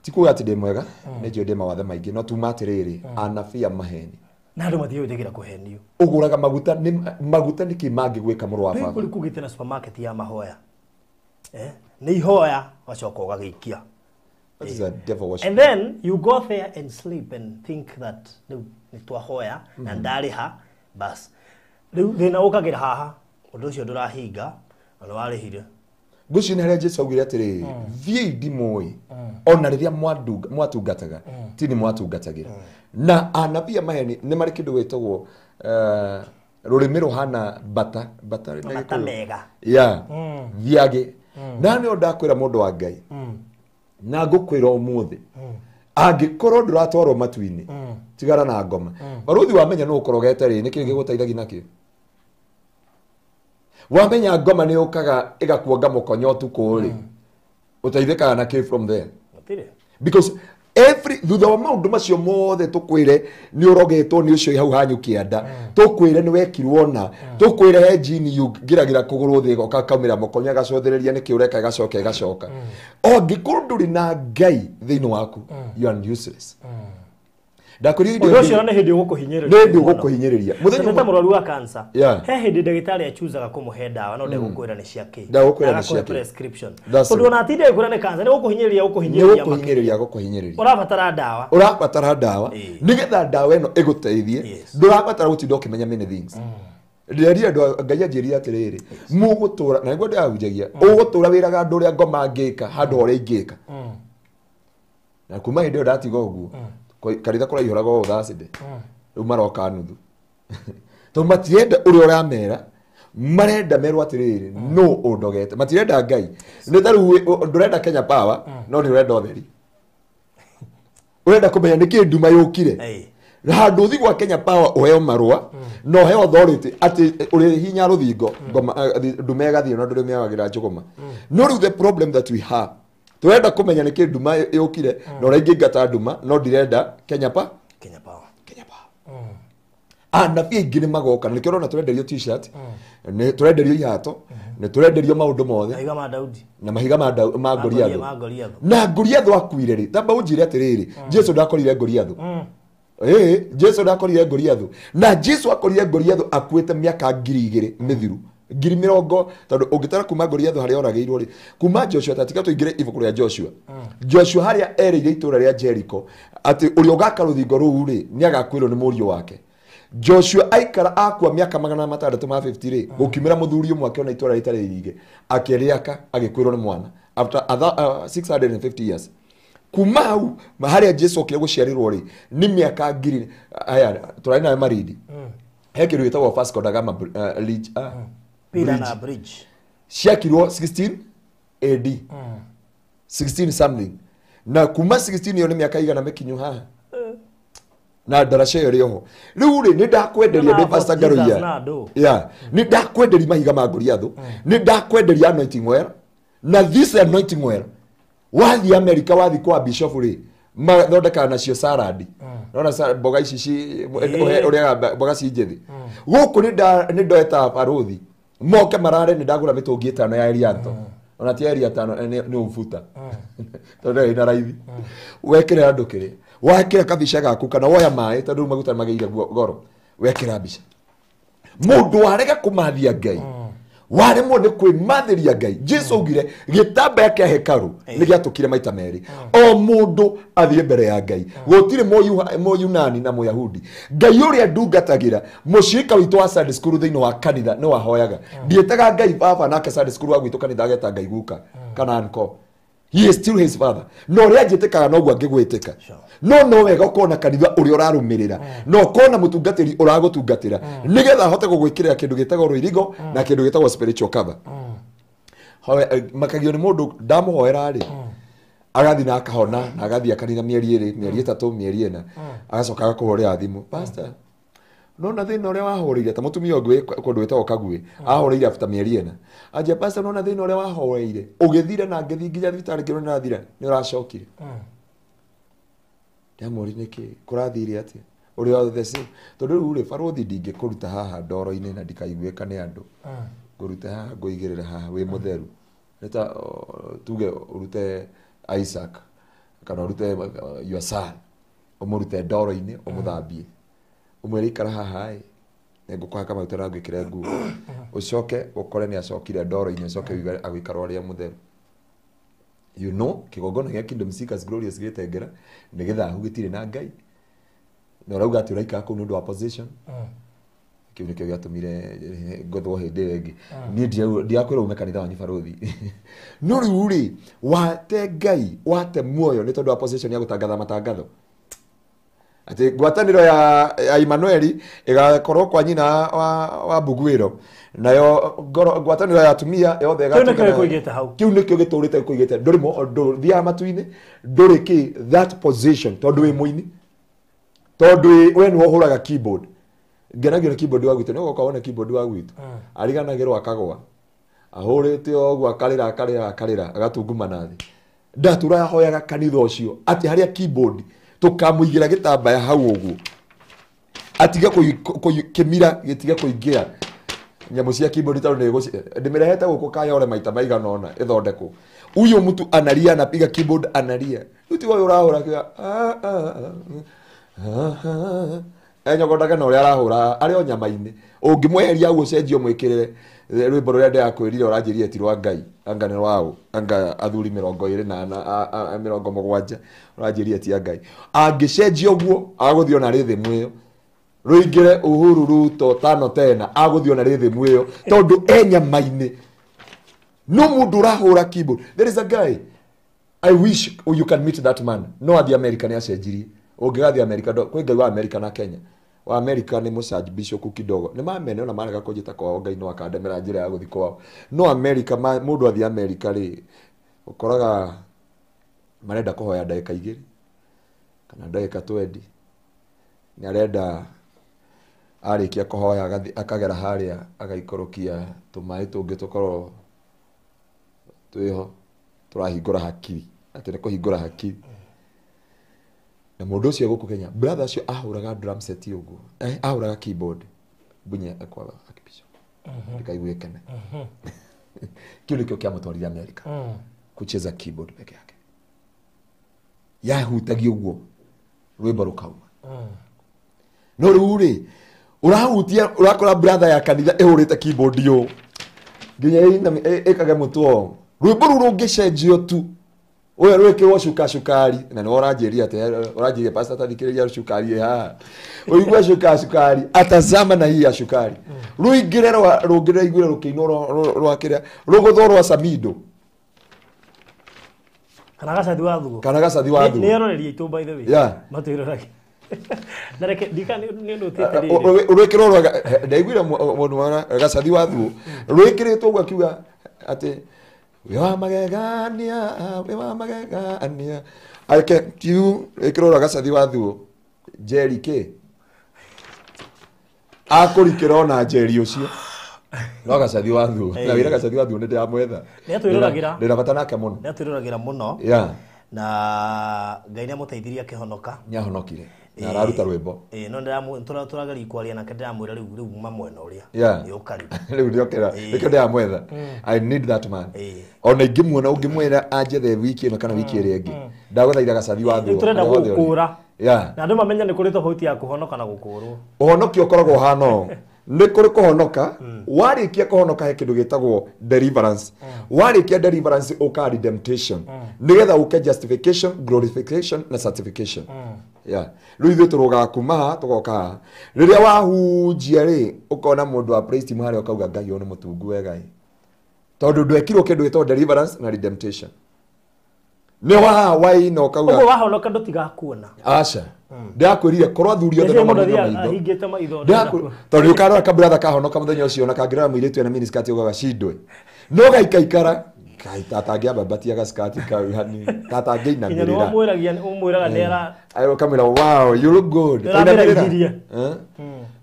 S2: Ti kuga atĩ ndĩ mwega, nĩ njũĩ ndĩ mawathe maingĩ, no tuma atĩrĩrĩ, anabii a maheni.
S1: Na andũ matige gwĩtĩkĩra kũhenio.
S2: Ũgũraga maguta, nĩ maguta nĩkĩ mangĩgwĩka mũrũ wa
S1: Rĩu
S2: baba?
S1: kũrĩ kugĩte na supermarket ya mahoya. Nĩ ihoya ũgacoka ũgagĩikia.
S2: That is a devil worship.
S1: And then you go there and sleep and think that rĩu nĩ twahoya na ndarĩha bas. Rĩu thĩna ũkagĩra haha, ũndũ ũcio ndũrahinga na nĩ warĩhire.
S2: Ngwĩciria nĩ harĩa Jesu augire atĩrĩrĩ, thiĩi ndimũĩ ona rĩrĩa mwatungataga ti nĩ mwatungatagĩra. Na anabii a maheni nĩ marĩ kĩndũ gĩtagwo rũrĩmĩ rũhana bata bata nĩ
S1: Mata
S2: Gĩkũyũ.
S1: mega.
S2: Yeah. Thiage na nĩo ndakwĩra mũndũ wa Ngai, na ngũkwĩra ũmũthĩ, angĩkorwo ndũratwarwo matu-inĩ, tigana na ngoma. Barũthi wamenya nũ ũkorogete rĩ, nĩkĩ gĩgũteithagia nakĩo? Wamenya ngoma nĩ yũkaga ĩgakuonga mũkonyo ũtukũ rĩ, ũteithĩkaga nakĩ from there?
S1: Gũtirĩ.
S2: Because every thutha wa maũndũ macio mothe tũkwĩre nĩ ũrogetwo nĩ ũcio hau hanyu kĩanda, tũkwĩre nĩ wekirwo na tũkwĩre he jini yũngĩragĩra kũgũrũ thĩ ĩgoka kaumĩra mũkonyo ĩgacũthĩrĩria nĩkĩ ũreka ĩgacoka ĩgacoka. Angĩkorwo ndũrĩ na Ngai thĩinĩ waku, you are useless. Ndakwĩrire
S1: Ũndũ ũcio nĩ hĩndĩ ũgũkũhinyĩrĩria.
S2: Nĩ hĩndĩ ũgũkũhinyĩrĩria. Mũthenya
S1: Mũthenya
S2: ũmwe
S1: mũrwaru wa cancer.
S2: Yeah.
S1: He hĩndĩ ndagĩtarĩ achuzaga kũmũhe ndawa no ndegũkwĩra nĩ cia kĩ.
S2: Ndegũkwĩra nĩ
S1: Agakũhe
S2: cia kĩ.
S1: prescription.
S2: That's
S1: Tondũ
S2: it.
S1: ona atinda agĩkwĩra nĩ cancer, nĩ gũkũhinyĩrĩria
S2: Nĩ
S1: gũkũhinyĩrĩria.
S2: gũkũhinyĩrĩria gũkũhinyĩrĩria.
S1: Ũrabatara ndawa.
S2: Ũrabatara ndawa nĩgetha ndawa ĩno ĩgũteithie. Ndũrabatara gũtinda ũkĩmenya many things. Ndĩrerire andũ Ngai anjĩrire atĩrĩrĩ, mũgũtũra na nĩguo ndĩrahunjagia, ũgũtũra wĩraga andũ ũrĩa ngoma ngĩka handũ ha ũrĩa ingĩka. Na kuma hĩndĩ ĩyo ndatiga ũguo, kanitha kũraihũraga o Thursday. Rĩu maroka nuthu. Tondũ matirenda ũrĩa ũramera, marenda merwo atĩrĩrĩ, nũ ũndogete. Matirenda Ngai. Nĩ ta rĩu ndũrenda Kenya Power, no nĩ ũrenda ũtheri. Ũrenda kũmenya nĩkĩ nduma yũkire. Handũ ũthiĩ gwa Kenya Power ũheo marũa na ũheo authority atĩ ũrĩ hinya rũthingo ngoma, nduma ĩgathiĩ na ndũrĩmĩagagĩra njũgũma. No rĩu the problem that we have, tũrenda kũmenya nĩkĩ nduma yũkire na ũrĩa ingĩingata nduma, no ndirenda Kenya Power.
S1: Kenya Power.
S2: Kenya Power. Anabii aingĩ nĩ magoka, na nĩkĩo ũrona tũrenderio t-shirt, nĩ tũrenderio ihato, nĩ tũrenderio maũndũ mothe.
S1: Mahiga ma Daudi.
S2: Na mahiga ma Goliathũ.
S1: Ma Goliathũ.
S2: Na Goliathũ akuire rĩ, tamba ũnjĩre atĩrĩrĩ, Jesu ndakorire Goliathũ. Jesu ndakorire Goliathũ. Na Jesu akorire Goliathũ akuĩte mĩaka 2000 mĩthiru. 20,000, tondũ ũngĩtara kuma Goliathũ harĩa oragĩirwo rĩ, kuma Joshua, ta tiga tũingĩre ibuku rĩa Joshua. Joshua harĩa erĩire itũũra rĩa Jericho atĩ ũrĩa ũgaka rũthingo rũu rĩ, nĩ agakuĩrwo nĩ mũriũ wake. Joshua aikara akua mĩaka magana matandatũ ma 50 rĩ, gũkiumĩra mũthuri ũmwe akĩona itũũra rĩtarĩ rĩirige, akĩrĩaka, agĩkuĩrwo nĩ mwana after 650 years. Kuma hau harĩa Jesu okire gũciarĩrwo rĩ, nĩ mĩaka ngiri. Aya tũrarĩ nawe Marindi. He kĩndũ gĩtagwo Vasco da Gama
S1: Pillar
S2: bridge.
S1: na bridge.
S2: Ciakirwo 16 AD. 16 something. Na kuma 16 ĩyo nĩ mĩaka igana mĩkinyu haha. Na ndaraca ĩyo ĩrĩ oho. Rĩu rĩ, nĩ ndakwenderia
S1: Na
S2: ndĩ Pastor
S1: Jesus
S2: Ngaruiya.
S1: na andũ.
S2: Yeah. Nĩ ndakwenderia mahiga ma Goliathũ. Nĩ ndakwenderia anointing oil. Na this anointing oil, wathiĩ America, wathiĩ kwa bishop rĩ, mathondekaga nacio salad. Nona mboga ici ũrĩaga mboga ci njĩthĩ. Gũkũ nĩ ndoeta barũthi. Moke marare, nĩ ndagũra mĩtũngi 5 ya Elianto. Ona ti area 5, nĩ ũbuta. Tondũ ĩna raithi. Wekĩra andũ kĩrĩa. Wekĩra kabica gaku kana woya maĩ, tondũ rĩu maguta nĩ magĩire goro. Wekĩra mbica. Mũndũ warega kũmathia Ngai. Waremwo nĩ kwĩmathĩria Ngai. Jesu augire gĩtambaya kĩa hekarũ nĩ gĩatũkire maita merĩ. O mũndũ athiĩ mbere ya Ngai. Gũtirĩ Mũyunani na Mũyahudi. Ngai ũrĩa ndungatagĩra, mũcirika witũ wa Sunday school thĩinĩ wa kanitha nĩ wahoyaga. Ndiĩtaga Ngai baba nake Sunday school wa gwitũ kanitha ageta Ngai guka kana uncle. He is still his father. No ũrĩa anjĩtĩkaga noguo angĩgwĩtĩka. No no wega ũkona kanitha ũrĩa ũrarũmĩrĩra. No ũkona mũtungatĩri ũragũtungatĩra. Nĩgetha ahote gũgwĩkĩrĩra kĩndũ gĩtagwo rũirigo na kĩndũ gĩtagwo spiritual cover. Makagio nĩ mũndũ ndamũhoera rĩ. Agathiĩ na akahona na agathiĩ kanitha mĩeri ĩrĩ, mĩeri ĩtatũ, mĩeri ĩna. Agacoka agakũhũrĩra thimũ. Pastor, nona thĩna ũrĩa wahũrĩire ta mũtumia ũngĩ kũndũ gwĩtagwo Kaguĩ ahũrĩire after mĩeri ĩna. Anjia pastor, nona thĩna ũrĩa wahoeire ũgĩthira na ngĩthiĩ nginya thibitarĩ ngĩona nĩũrathira, nĩũracokire. Ndamũria nĩkĩ kũrathire atĩa ũrĩa othe same. Tondũ rĩu rĩ barũthi ndingĩkũruta haha ndoro-inĩ na ndikaiguĩka nĩ andũ. Ngũrute haha ngũigĩrĩre haha wĩ mũtheru. Nĩ ta tuge ũrute Isaac kana ũrute your son ũmũrute ndoro-inĩ ũmũthambie. Ũmwĩre ikara haha ĩ nĩngũkũhaka maguta na ngwĩkĩre nguo. Ũcoke ũkore nĩ acokire ndoro-inĩ ũcoke ũigue agũikara ũrĩa mũtheru. You know, kĩgongona gĩa Kingdom Seekers Glorious gĩtengera nĩ gĩthahu gĩtirĩ na Ngai. Na ũrauga atĩ ũraikara kũu nĩ ũndũ wa position. Kĩu nĩkĩo gĩatũmire ngũthwo hĩndĩ ĩyo ĩngĩ. Niĩ ndirakwĩra ume kanitha wanyu barũthi. No rĩu rĩ, wate Ngai, wate muoyo nĩ tondũ wa position ya gũtangatha matangatho. Atĩ ngwatanĩro ya Emmanuel ĩgakorwo kwa nyina wa Mbuguĩro. Nayo ngwatanĩro ya atumia yothe
S1: Kĩu nĩkĩo
S2: ĩgatũngana-
S1: gĩkũigĩte hau.
S2: Kĩu nĩkĩo gĩtũrĩte gĩkũigĩte. Ndũrĩ ndũthiaga matu-inĩ, ndũrĩ kĩ that position tondũ wĩ mũini. Tondũ we nĩwe ũhũraga keyboard. Ngenagio nĩ keyboard wa gwitũ, nĩ ũgoka wone keyboard wa gwitũ. Ariganagĩrwo akagwa. Ahũrĩte o ũguo akarĩra, akarĩra, akarĩra, agatungumana thĩ. Ndatũra ahoyaga kanitha ũcio atĩ harĩa keyboard tũkamũigĩra gĩtambaya hau ũguo. Atige kĩmira gĩtige kũingĩra. Nyamũ cia keyboard tondũ nĩ ndĩmĩrehete gũkũ Kayole maita maigana ũna ĩthondekwo. Huyo mtu analia, anapiga keyboard analia. Rĩu tiga ũyũ ũrahũra akiuga, ah, ah, ah, ah, ah. Enyogondaga na ũrĩa arahũra arĩ o nyama-inĩ. Ũngĩmweheria hau ũcenjie ũmwĩkĩrĩre rwĩmbo rũrĩa ndĩrakwĩrire ũranjĩrire ti rwa Ngai, anga nĩ rwa ũ, anga athuri mĩrongo ĩrĩ na ana, mĩrongo mũgwanja, ũranjĩrire ti a Ngai. Angĩcenjia ũguo, agũthiĩ ona rhythm ĩyo. Rũingĩre Uhuru Ruto tano tena, agũthiĩ ona rhythm ĩyo, tondũ e nyama-inĩ. No mũndũ ũrahũra keyboard. There is a guy. I wish you can meet that man. No athiĩ America nĩ acenjirie. Ũngĩgathiĩ America, kwĩ Ngai wa America na Kenya. Wa America nĩ mũcanji bishop kidogo. Nĩ mamene ona marega kũnjĩta kwao, Ngai no akandemera njĩra ya gũthiĩ kwao. No America, mũndũ athiĩ America rĩ, ũkoraga marenda kũhoya ndagĩka igĩrĩ kana ndagĩka 20. Nĩ arenda arĩkia kũhoya akagera harĩa agaikũrũkia tũmaĩ tũngĩ tũkorwo twĩho tũrahingũra hakiri, atĩ nĩ kũhingũra hakiri. Na mũndũ ũcio gũkũ Kenya, brother ũcio ahũraga drum set ũguo, ahũraga keyboard bunye akwaga akibisho. Ndikaiguĩkane. Kĩu nĩkĩo kĩamũtwarire America. Kucheza keyboard peke yake. Yahutagia ũguo rwĩmbo rũkauma. No rĩu rĩ, ũrahutia, ũrakora brother ya kanitha ĩhũrĩte keyboard ũũ. Nginya ĩkage mũtwe ũũ. Rwĩmbo rũu rũngĩcenjio tu. Ũyũ rwĩkĩrwo cuka cukari. Na nĩwe ũranjĩria atĩ, ũranjĩria pastor tathikĩrĩria cukari ĩ haha. Ũigue cuka cukari, atazama na hii ya cukari. Rũingĩre rũngĩre iguire rũkĩinwo rwa kĩrĩa, rũgũthwo rwa Samido.
S1: Kana gacathi wa thuo.
S2: Kana gacathi wa thuo.
S1: Nĩ eroreria itũ by the way.
S2: Yeah.
S1: Matwĩrorage. Na reke ndika nĩ ũndũ ũtĩte rĩrĩ.
S2: Rwĩkĩrwo rwa ndaiguire mũndũ wa gacathi wa thuo. Rwĩkĩrĩtwo ũguo akiuga atĩ wĩ wa magegania, wĩ wa magegania. Ake tiu rwĩkĩrwo rwa gacathi wa thuo. Jerry kĩ? Akũrikĩra ona Jerry ũcio. No gacathi wa thuo. Na wĩra gacathi wa thuo nĩ ndĩramwetha.
S1: Nĩ atwĩroragĩra.
S2: Ndĩna bata nake mũno.
S1: Nĩ atwĩroragĩra mũno.
S2: Yeah.
S1: Na Ngai nĩ amũteithirie akĩhonoka.
S2: Nĩ ahonokire. Na araruta rwĩmbo.
S1: No tũrageria kwaria nake ndĩramwĩra rĩu uma mwena ũrĩa.
S2: Yeah.
S1: Nĩ ũka rĩu.
S2: Rĩu nĩokĩra. Nĩkĩo ndĩramwetha. I need that man.
S1: Ĩĩ.
S2: Ona ingĩmuona ũngĩmwĩra anjethe wiki ĩno kana wiki ĩrĩa ĩngĩ. Ndagũthaitha gacathi wa thuo.
S1: Rĩu tũrenda
S2: Harĩa hothe ũrĩ.
S1: gũgũkũra.
S2: Yeah.
S1: Na andũ mamenye nĩ kũrĩ tofauti ya kũhonoka na gũkũrwo.
S2: Ũhonokio ũkoragwo ũhana ũũ. Nĩ kũrĩ kũhonoka, warĩkia kũhonoka he kĩndũ gĩtagwo deliverance. Warĩkia deliverance ũka redemption, nĩgetha ũke justification, glorification na certification. Yeah. Rĩu ithuĩ tũrũgaga kuma haha tũgoka haha. Rĩrĩa wahunjia rĩ, ũkona mũndũ wa praise team harĩa ũkauga Ngai ũyũ nĩ mũtungu wega ĩ, tondũ ndwekirwo kĩndũ gĩtagwo deliverance na redemption. Nĩ wahaha waina ũkauga
S1: Ũguo wahonoka ndũtigakuona.
S2: Aca, ndakwĩrire korwo athuri othe
S1: Nĩcio
S2: no
S1: mũndũ
S2: mahinge
S1: athiaga
S2: maitho.
S1: ahingĩte maitho.
S2: Tondũ ũkarora kabratha kahonoka mũthenya ũcio na kangĩrora mũirĩtu ena miniskirt ũgaga cindwe, no gaikaikara Ngai tata angĩambambatia gaskati kau hanini, tata
S1: Nginya nĩ
S2: angĩinamĩrĩra.
S1: wamwĩragia ũmwĩraga nĩ ara
S2: Ayo, ũkamwĩra, "Wow, you look good."
S1: Nĩũramĩraihirie.
S2: Eh?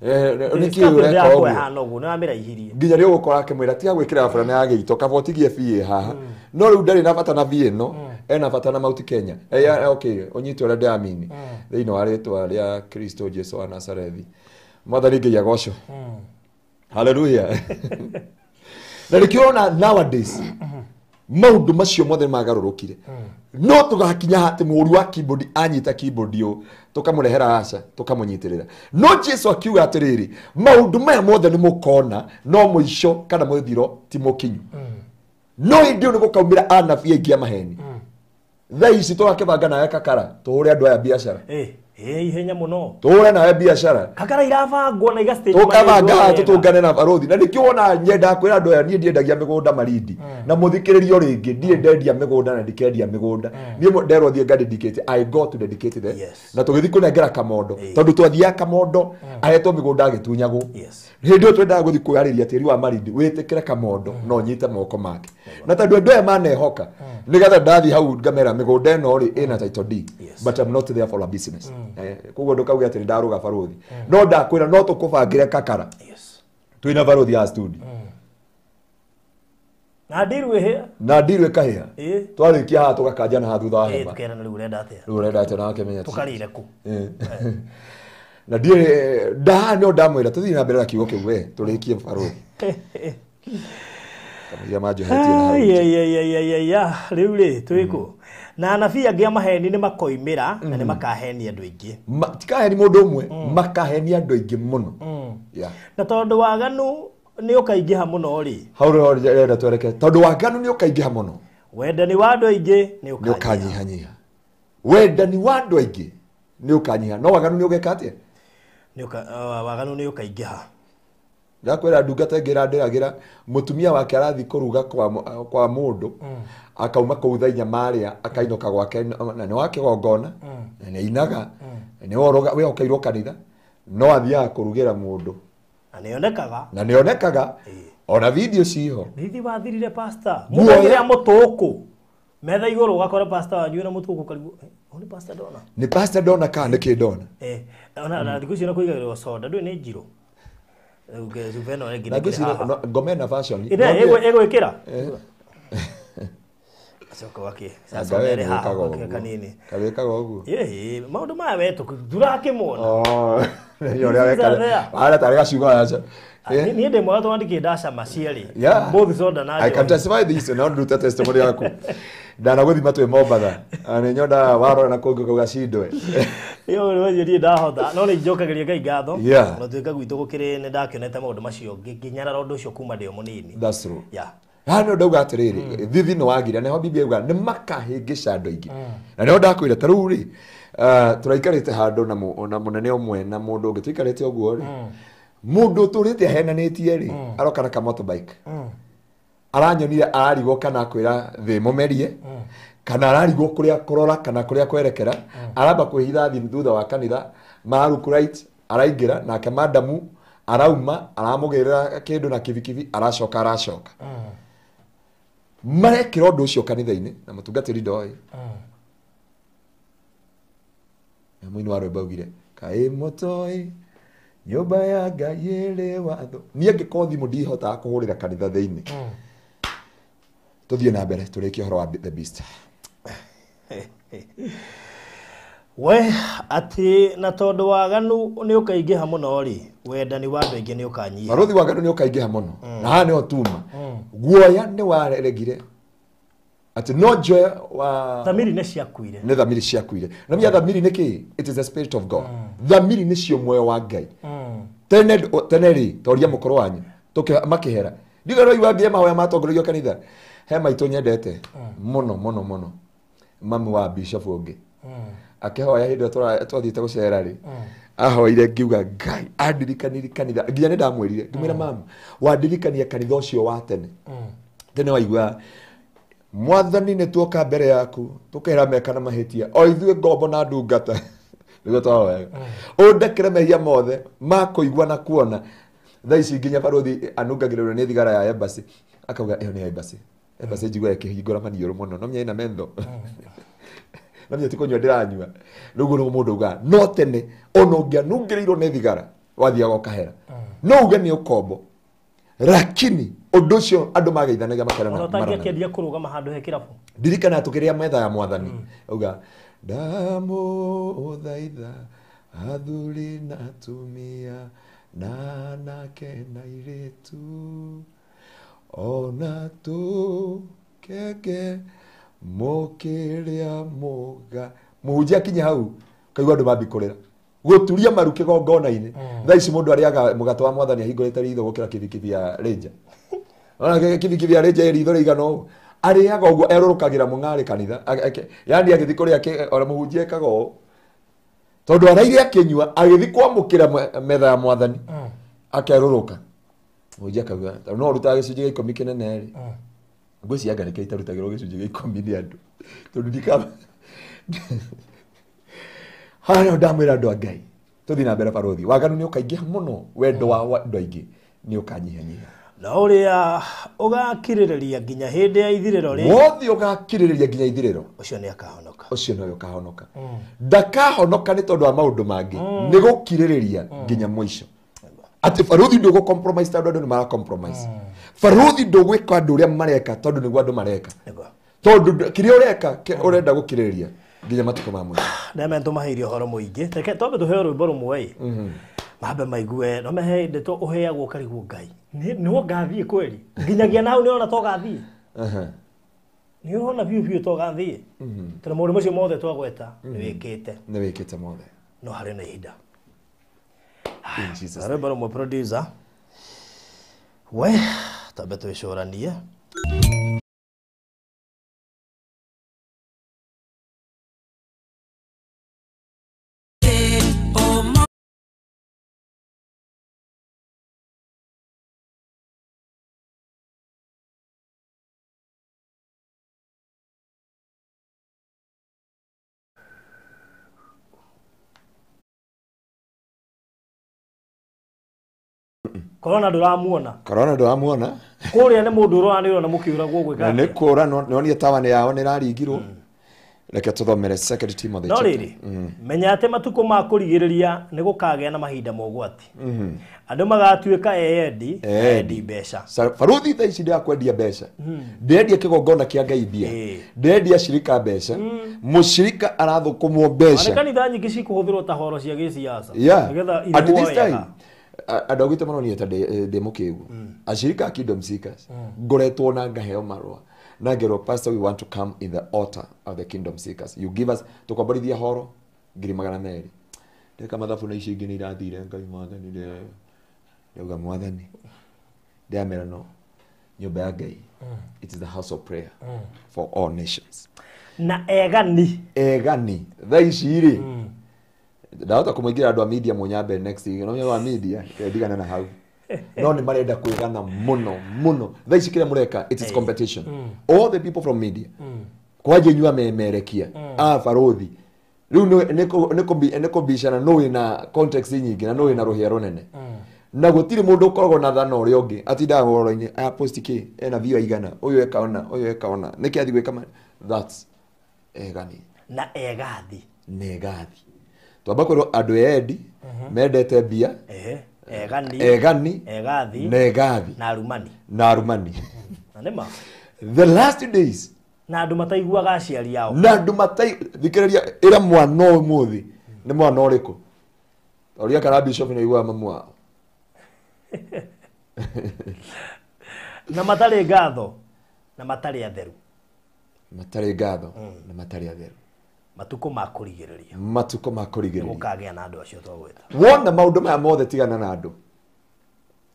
S2: Eh, nĩkĩ
S1: Skirt
S2: ũreka
S1: yakwa
S2: ũguo?
S1: ĩhana ũguo, nĩwamĩraihirie.
S2: Nginya nĩ ũgũkora akĩmwĩra tiga gwĩkĩra burana ya gĩito, kaba ũtigie biĩ haha. No rĩu ndarĩ na bata na biĩ ĩno, ena bata na Mount Kenya. Okay, ũnyite ũrĩa ndĩramini thĩinĩ wa rĩtwa rĩa Kristo Jesu wa Nazarethi. Mwathani Ngai agocwo. Haleluya. Na nĩkĩo ũrona nowadays maũndũ macio mothe nĩmagarũrũkire. No tũgakinya atĩ mũhũri wa keyboard anyita keyboard ũũ, tũkamũrehera aca, tũkamũnyitĩrĩra. No Jesu akiuga atĩrĩrĩ, maũndũ maya mothe nĩ mũkona, no mũico kana mũthiro ti mũkinyu. No hĩndĩ ĩyo nĩ gũkaumĩra anabii aingĩ a maheni. Thaa ici tũrakĩbanga nawe kakara tũhũre andũ aya biacara.
S1: Ihenya mũno.
S2: Tũhũre nawe biacara.
S1: Kakara irabangwo na iga stage
S2: Tũkabanga haha
S1: wega.
S2: tũtũngane na barothi. Na nĩkĩo wona nyendaga kwĩra andũ aya, niĩ ndiendagia mĩgũnda Malindi. Na mũthikĩrĩrio rĩngĩ, ndiĩ ndendia mĩgũnda na ndikendia mĩgũnda. Niĩ nderwo thiĩ nga dedicate, I go to dedicate them.
S1: Yes.
S2: Na tũgĩthiĩ kũnengera Kamondo. Tondũ twathiaga Kamondo, ahetwo mĩgũnda agĩtunyagwo.
S1: Yes.
S2: Hĩndĩ ĩyo twendaga gũthiĩ kwĩarĩria tĩri wa Malindi, wĩtĩkĩre Kamondo no ũnyite moko make. Na tondũ andũ aya manehoka, nĩgetha ndathiĩ hau ngamera mĩgũnda ĩno rĩ ĩna title deed.
S1: Yes.
S2: But I'm not there for a business. Koguo ndũkauge atĩ nĩndarũga barothi. No ndakwĩra no tũkũbangĩre kakara.
S1: Yes.
S2: Twĩna barothi ya studio.
S1: Na ndiru ĩhĩa.
S2: Na ndiru ĩkahĩa. Twarĩkia haha tũgakanjana haha thutha wa hema.
S1: Tũkerana rĩu ũrenda atĩa?
S2: Rĩu ũrenda atĩa na akĩmenya ti-
S1: Tũkarĩre kũ?
S2: Na ndiĩ ndaha no ndamwĩra tũthiĩ na mbere na kiugo kĩu we tũrĩkie barothi. Kamũira manjohetie na hau nje.
S1: Ai, rĩu rĩ twĩkũ? Na anabii angĩ a maheni nĩ makoimĩra na nĩ makahenia andũ aingĩ.
S2: Tikaheni mũndũ ũmwe, makahenia andũ aingĩ mũno. Yeah.
S1: Na tondũ waganu nĩ ũkaingĩha mũno rĩ.
S2: Hau rĩho ndĩrenda twereke. Tondũ waganu nĩ ũkaingĩha mũno.
S1: Wendani wa andũ aingĩ nĩ
S2: Nĩ
S1: ũkanyiha.
S2: ũkanyihanyiha. Wendani wa andũ aingĩ nĩ ũkanyiha. No waganu nĩ ũgeka atĩa?
S1: Waganu nĩ ũkaingĩha.
S2: Ndakwĩra ndungata ĩngĩ ĩrandĩragĩra mũtumia wake arathiĩ kũruga kwa mũndũ, akauma kũu thaa inya marĩa, akainũka gwake, na nĩ wa kĩgongona, na nĩ ainaga, na nĩ wĩhokeirwo kanitha, no athiaga kũrugĩra mũndũ.
S1: Na nĩonekaga.
S2: Na nĩonekaga. Ona video ciho.
S1: Thithi wathirire pastor.
S2: Guoya.
S1: Mũthenya mũtũkũ. Metha igũrũ ũgakora pastor wanyu na mũtũkũ karibu. Ũyũ nĩ pastor ndona.
S2: Nĩ pastor ndona kana nĩ kĩ ndona?
S1: Ona thikũ ici ona kũigagĩrĩrwo soda, ndũĩ nĩ njirũ. Rĩu cuba ĩno ĩngĩ
S2: Na
S1: nĩ
S2: ngwĩciria
S1: haha.
S2: ngoma ĩna fashion.
S1: Ĩrĩa
S2: No
S1: ĩgwĩkĩra? Acoka wake.
S2: Anga
S1: Sasa
S2: we
S1: ĩrĩ
S2: nĩ
S1: haha,
S2: wĩkaga
S1: wake
S2: ũguo.
S1: kanini.
S2: Kawĩkaga ũguo.
S1: Ĩĩ, maũndũ maya we tũrakĩmona.
S2: Oh, nĩ ũrĩa weka.
S1: These are there.
S2: Wara tarĩ gacigo aca.
S1: Niĩ ndĩ mwega tondũ ndikĩ ndacama cierĩ.
S2: Yeah.
S1: Both soda na
S2: I can
S1: njohi.
S2: testify this no ndute testimony yaku. Ndanagũthima twĩ Mombatha. Na nĩ nyondaga warora na kũngĩ ũkauga cindwe.
S1: Ĩyo nĩ niĩ ndahota, no nĩ njokagĩria Ngai ngatho.
S2: Yeah.
S1: Ona tuĩka gwitũ gũkĩrĩ nĩ ndakĩonete maũndũ macio ngĩnyarara ũndũ ũcio kuma ndĩ o mũnini.
S2: That's true.
S1: Yeah.
S2: Haha nĩ ndauga atĩrĩrĩ, thithi nĩ wagira, nĩho Biblia yuga nĩ makahĩngĩca andũ aingĩ. Na nĩho ndakwĩra ta rĩu rĩ, tũraikarĩte handũ na mũnene ũmwe na mũndũ ũngĩ, tũikarĩte ũguo rĩ, mũndũ ũtũrĩte ahenanĩtie rĩ, aroka na ka motorbike. Aranyonire ararigwo kana akwĩra thĩ mũmerie, kana ararigwo kũrĩa kũrora kana kũrĩa kwerekera, aramba kwĩhitha thiĩ thutha wa kanitha, mararuku right, araingĩra, nake madamu arauma, aramũgĩrĩra kĩndũ na kibikibi, aracoka aracoka. Marekĩra ũndũ ũcio kanitha-inĩ na mũtungatĩri ndoĩ. Na mũini wa rwĩmbo augire, kaĩ mũtoĩ nyũmba ya Ngai ĩrĩ watho. Niĩ angĩkorwo thimũ ndihotaga kũhũrĩra kanitha thĩinĩ. Tũthiĩ na mbere tũrĩkie ũhoro wa the beast.
S1: We atĩ na tondũ waganu nĩ ũkaingĩha mũno rĩ, wendani wa andũ aingĩ nĩ ũkanyiha.
S2: Barothi waganu nĩ ũkaingĩha mũno. Na haha nĩho tuma. Guoya nĩ waregire. Atĩ no njoya wa
S1: Thamiri nĩ ciakuire.
S2: Nĩ thamiri ciakuire. Na mia thamiri nĩ kĩ? It is the spirit of God. Thamiri nĩcio muoyo wa Ngai. Tene tene ri toria mukoro wanyu makihera ndiga roi wambie mahoya matongorio kanitha he maitũ nyendete muno muno muno mami wa bishop ũngĩ akihoya hĩndĩ ĩrĩa twathiĩte gũcera rĩ ahoire ngiuga Ngai andirikanirie kanitha nginya nĩ ndamwĩrire ngĩmwĩra mama wandirikania kanitha ũcio wa tene tene waigua mwathani nĩ tuoka mbere yaku tukehera meka na mahĩtia o ithuĩ ngombo na ndungata nĩguo twahoyaga ũndekere mehia mothe ma kũigua na kuona. Thaa ici nginya barothi anungagĩrĩrwo nĩ thigara ya embassy akauga ĩyo nĩ embassy embassy njigua ĩkĩhingũra maniũrũ mũno no menya ĩna mentho no menya ti kũnyua ndĩranyua rĩu nĩguo mũndũ augaga no tene ona ũngĩanungĩrĩirwo nĩ thigara wathiaga ũkahera no uge nĩ ũkombo lakini ũndũ ũcio andũ mageithanagia makerana
S1: ona ũtangĩakĩendia kũrũgama handũ he kĩrabu
S2: ndirikana tũkĩrĩa metha ya mwathani auga ndamũthaitha athuri na atumia na anake na airĩtu ona tũkenge mũkĩrĩa mũga mũhunjia akinya hau kaigua andũ mambi kũrĩra gũturia maru kĩgongona-inĩ. Thaa ici mũndũ arĩaga mũgate wa mwathani ahingũrĩte ritho gũkĩra kibikibi ya Ranger ona kibikibi ya Ranger ĩ ritho rĩigana ũũ arĩaga ũguo erũrũkagĩra mũng'arĩ kanitha yani agĩthiĩ kũrĩa ona mũhunjia ekaga ũũ tondũ araire akĩnyua agĩthiĩ kwamũkĩra metha ya mwathani akerũrũka mũhunjia akauga no ũrutaga gĩcunjĩ gĩa ikũmi kĩnene rĩ ngwĩciria anga nĩkĩo itarutagĩrwo gĩcunjĩ gĩa ikũmi nĩ andũ tondũ ndikaba haha no ndamwĩra andũ a Ngai tũthiĩ na mbere barothi waganu nĩ ũkaingĩha mũno wendo wa andũ aingĩ nĩ ũkanyihanyiha
S1: na ũrĩa ũgakirĩrĩria nginya hĩndĩ ya ithirĩro rĩ
S2: wothe ũgakirĩrĩria nginya ithirĩro
S1: ũcio nĩ akahonoka
S2: ũcio nĩwe ũkahonoka ndakahonoka nĩ tondũ wa maũndũ mangĩ nĩ gũkirĩrĩria nginya mũico atĩ barothi ndũgũ compromise tondũ andũ nĩ mara compromise barothi ndũgwĩka andũ ũrĩa mareka tondũ nĩguo andũ mareka tondũ kĩrĩa ũreka ũrenda gũkirĩrĩria nginya matukũ ma mũico
S1: ndeme tũmaheire ũhoro mũingĩ reke twambe tũheo rwĩmbo rũmwe ĩ mambe maigue no mehe ndeto ũheagwo ũkarigwo Ngai nĩwo ngathiĩ kweli nginyagia na hau nĩũrona to gathiĩ nĩũrona biũ biũ to gathiĩ tondũ maũndũ macio mothe twagweta nĩwĩkĩte
S2: nĩwĩkĩte mothe
S1: no harĩ na ihinda.
S2: In Jesus
S1: name. Rwĩmbo rũmwe producer we twambe twĩcũranie. Corona ndũramuona
S2: Corona ndũramuona
S1: kũrĩa nĩ mũndũ ũroranĩrwo na mũkĩũragwo gwĩka
S2: nĩ kũra nonire tawa yao nĩ ĩraringirwo reke tũthomere Second Timothy
S1: no rĩrĩ menya atĩ matukũ ma kũrigĩrĩria nĩ gũkagĩa na mahinda ma ũgwati andũ magatuĩka eyendi endi mbeca
S2: barothi thaa ici ndĩrakwendia mbeca ndĩrendia kĩgongona kĩa Ngai mbia ndĩrendia shirika mbeca mũshirika arathũkũmwo mbeca
S1: nĩ kanitha nyingĩ cikũhũthĩrwo ta horo cia gĩciaca
S2: nĩgetha irĩhwo wega andũ agwitũ maronire ta ndĩ mũkĩgu ashirika a Kingdom Seekers ngoretwo na ngaheo marũa na ngerwo pastor we want to come in the altar of the Kingdom Seekers you give us tũkomborithia horo 200,000 ndeka mathabu na icio ingĩ nĩ irathire Ngai mwathani ndauga mwathani ndĩramera no nyũmba ya Ngai it is the house of prayer for all nations
S1: na egani
S2: egani thaa ici rĩ ndahota kũmũingĩra andũ a media mũnyambe next week no wa media ndigana na hau no nĩ marenda kwĩgana mũno mũno thaa ici kĩrĩa mũreka it is competition all the people from media kwanja inyuĩ amemerekia a barothi rĩu nĩ kũbicana no wĩna context nyingĩ na no wĩna rũhĩa rũnene na gũtirĩ mũndũ ũkoragwo na thana ũrĩa ũngĩ atindaga ũhoro-inĩ aya post kĩ ena view aigana ũyũ eka ona ũyũ eka ona nĩkĩ athiĩ gwĩka that's egani
S1: na egathi
S2: na egathi twamba kwĩrwo andũ endi mendete mbia
S1: egani
S2: egani
S1: egathi
S2: na egathi
S1: na arumani
S2: na arumani
S1: na nĩma
S2: the last days
S1: na andũ mataiguaga aciari ao
S2: na andũ matai thikĩrĩria ĩra mwana ũmũthĩ nĩ mwana ũrĩkũ ũrĩa kana bishop nĩ aiguaga mamu wao
S1: na matarĩ ngatho na matarĩ atheru
S2: matarĩ ngatho na matarĩ atheru
S1: Matukũ ma kũrigĩrĩria.
S2: Matukũ ma kũrigĩrĩria.
S1: Gũkagĩa na andũ acio twagweta.
S2: Wona maũndũ maya mothe tigana na andũ.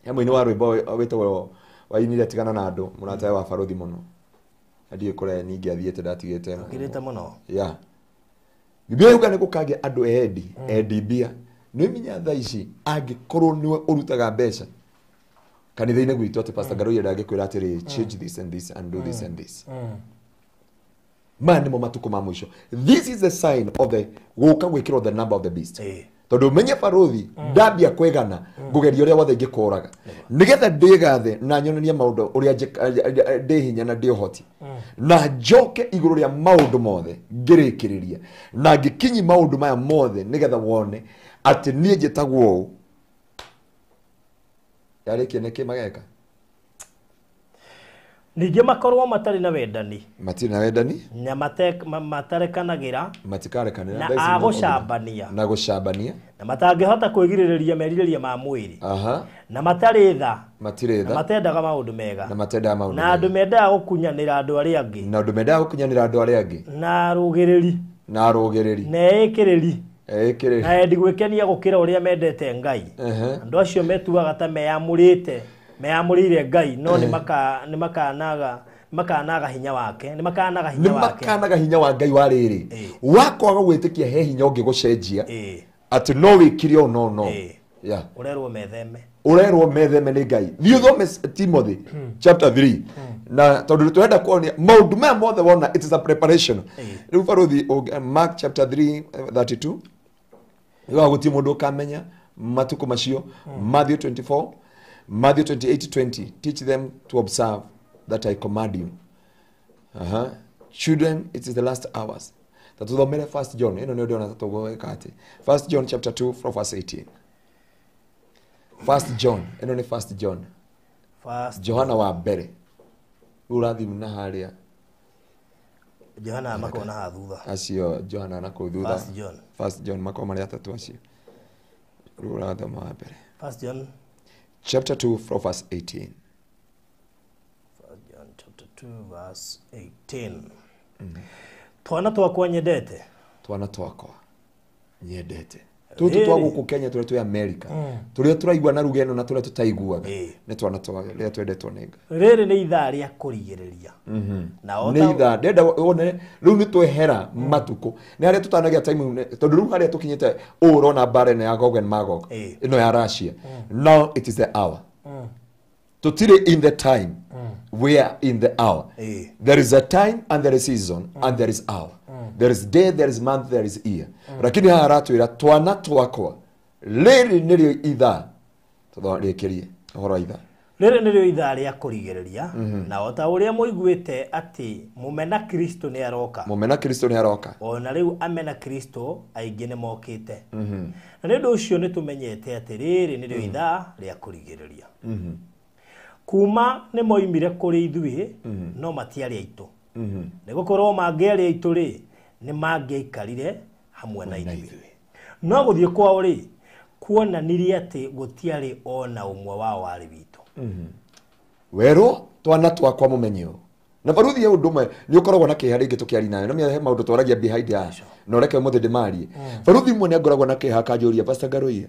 S2: He mũini wa rwĩmbo wĩtagwo wainire tigana na andũ, mũratawe wa barothi mũno. Na ndiũĩ kũrĩa ningĩ athiĩte ndatigĩte.
S1: Ũkirĩte mũno.
S2: Yeah. Biblia yuga nĩ gũkagĩa andũ endi, endi mbia. Nĩ ũmenya thaa ici angĩkorwo nĩwe ũrutaga mbeca kanitha-inĩ gwitũ atĩ Pastor Ngaruiya ndangĩkwĩra atĩrĩ change this and this and do this and this. Maya nĩmo matukũ ma mũico. This is the sign of the gũka gwĩkĩrwo the number of the beast. Tondũ menye barothi ndambia kwegana ngũgeria ũrĩa wothe ingĩkũraga nĩgetha ndĩgathe na nyonanie maũndũ ũrĩa ndĩ hinya na ndĩ ũhoti na njoke igũrũ rĩa maũndũ mothe ngĩrĩkĩrĩria na ngĩkinyi maũndũ maya mothe nĩgetha wone atĩ niĩ njĩtagwo ũũ. Yarĩkia nĩkĩ mageka?
S1: Ningĩ makorwo matarĩ na wendani.
S2: Matirĩ na wendani.
S1: Na matarekanagĩra.
S2: Matikarekanĩra.
S1: Na agũcambania.
S2: Na gũcambania.
S1: Na matangĩhota kwĩgirĩrĩria merirĩria ma mwĩrĩ.
S2: Aha.
S1: Na matarĩ tha.
S2: Matirĩ tha.
S1: Na matendaga maũndũ mega.
S2: Na matendaga maũndũ mega.
S1: Na andũ mendaga gũkunyanĩra andũ arĩa angĩ.
S2: Na andũ mendaga gũkunyanĩra andũ arĩa angĩ.
S1: Na arũgĩrĩri.
S2: Na arũgĩrĩri.
S1: Na eĩkĩrĩri.
S2: Eĩkĩrĩri.
S1: Na endi gwĩkenia gũkĩra ũrĩa mendete Ngai. Andũ acio metuaga ta meyamũrĩte. Meyamũrĩire Ngai no nĩ makanaga hinya wake. Nĩ makanaga hinya wake.
S2: Nĩ makanaga hinya wa Ngai wa rĩrĩ. Wa kwaga gwĩtĩkia he hinya ũngĩgũcenjia. Atĩ no wĩkire ũũ no no. Yeah.
S1: Ũrerwo metheme.
S2: Ũrerwo metheme nĩ Ngai. Thiĩ ũthome Timothy chapter 3. Na tondũ tũrenda kuonia maũndũ maya mothe wona it is a preparation. Rĩu barothi Mark chapter 3 32. Rĩu gũtirĩ mũndũ ũkamenya matukũ macio. Matthew 24. Matthew 28:20, teach them to observe that I command you. Children, it is the last hours. Tatuthomere 1 John, ino nĩ ndĩrona tũgwĩka atĩ. 1 John chapter 2 from verse 18. 1 John, ino nĩ 1 John. Johana wa mbere. Rĩu ũrathiĩ na harĩa.
S1: Johana makona haha thutha.
S2: Acio Johana na kũu thutha.
S1: 1 John.
S2: 1 John makorwo marĩ atatũ acio. Rĩu ũrathoma wa mbere.
S1: 1 John
S2: chapter 2 from verse 18.
S1: 1 John chapter 2 verse 18. Twana twakwa nyendete.
S2: Twana twakwa nyendete. Tũtũ twa gũkũ Kenya tũrĩa twĩ America. Tũrĩa tũraigua na ruga ĩno na tũrĩa tũtaiguaga. Nĩ twana tũrĩa twendetwo nĩ Ngai.
S1: Rĩrĩ nĩ ithaa rĩa kũrigĩrĩria.
S2: Nĩ ithaa ndenda wone rĩu nĩ twehera matukũ. Nĩ harĩa tũtanagĩa time tondũ rĩu harĩa tũkinyĩte ũũ ũrona mbara ĩno ya Gog and Magog. Ĩno ya Russia. Now it is the hour. Tũtirĩ in the time. We are in the hour. There is a time and there is season and there is hour. There is day, there is month, there is year. Lakini haha aratwĩra twana twakwa rĩrĩ nĩrĩo ithaa. Tũrĩkĩrie ũhoro wa ithaa.
S1: Rĩrĩ nĩrĩo ithaa rĩa kũrigĩrĩria. Na o ta ũrĩa mũiguĩte atĩ mũmena Kristo nĩ aroka.
S2: Mũmena Kristo nĩ aroka.
S1: Ona rĩu amena Kristo aingĩ nĩ mokĩte. Na nĩ ũndũ ũcio nĩ tũmenyete atĩ rĩrĩ nĩrĩo ithaa rĩa kũrigĩrĩria. Kuma nĩ moimire kũrĩ ithuĩ no matiarĩ aitũ. Nĩ gũkorwo mangĩarĩ aitũ rĩ nĩ mangĩaikarire hamwe na ithuĩ. No gũthiĩ kwao rĩ kuonanirie atĩ gũtiarĩ ona ũmwe wao warĩ witũ.
S2: Werwo twana twakwa mũmenye ũũ. Na baruthi ya ũndũ ũmwe nĩ ũkoragwo na kĩeha rĩngĩ tũkĩaria nawe. No he maũndũ twaragia behind ya. Na ũreke ũmũthĩ ndĩmarie. Baruthi ũmwe nĩ angoragwo na kĩeha akanjũria Pastor Ngaruiya.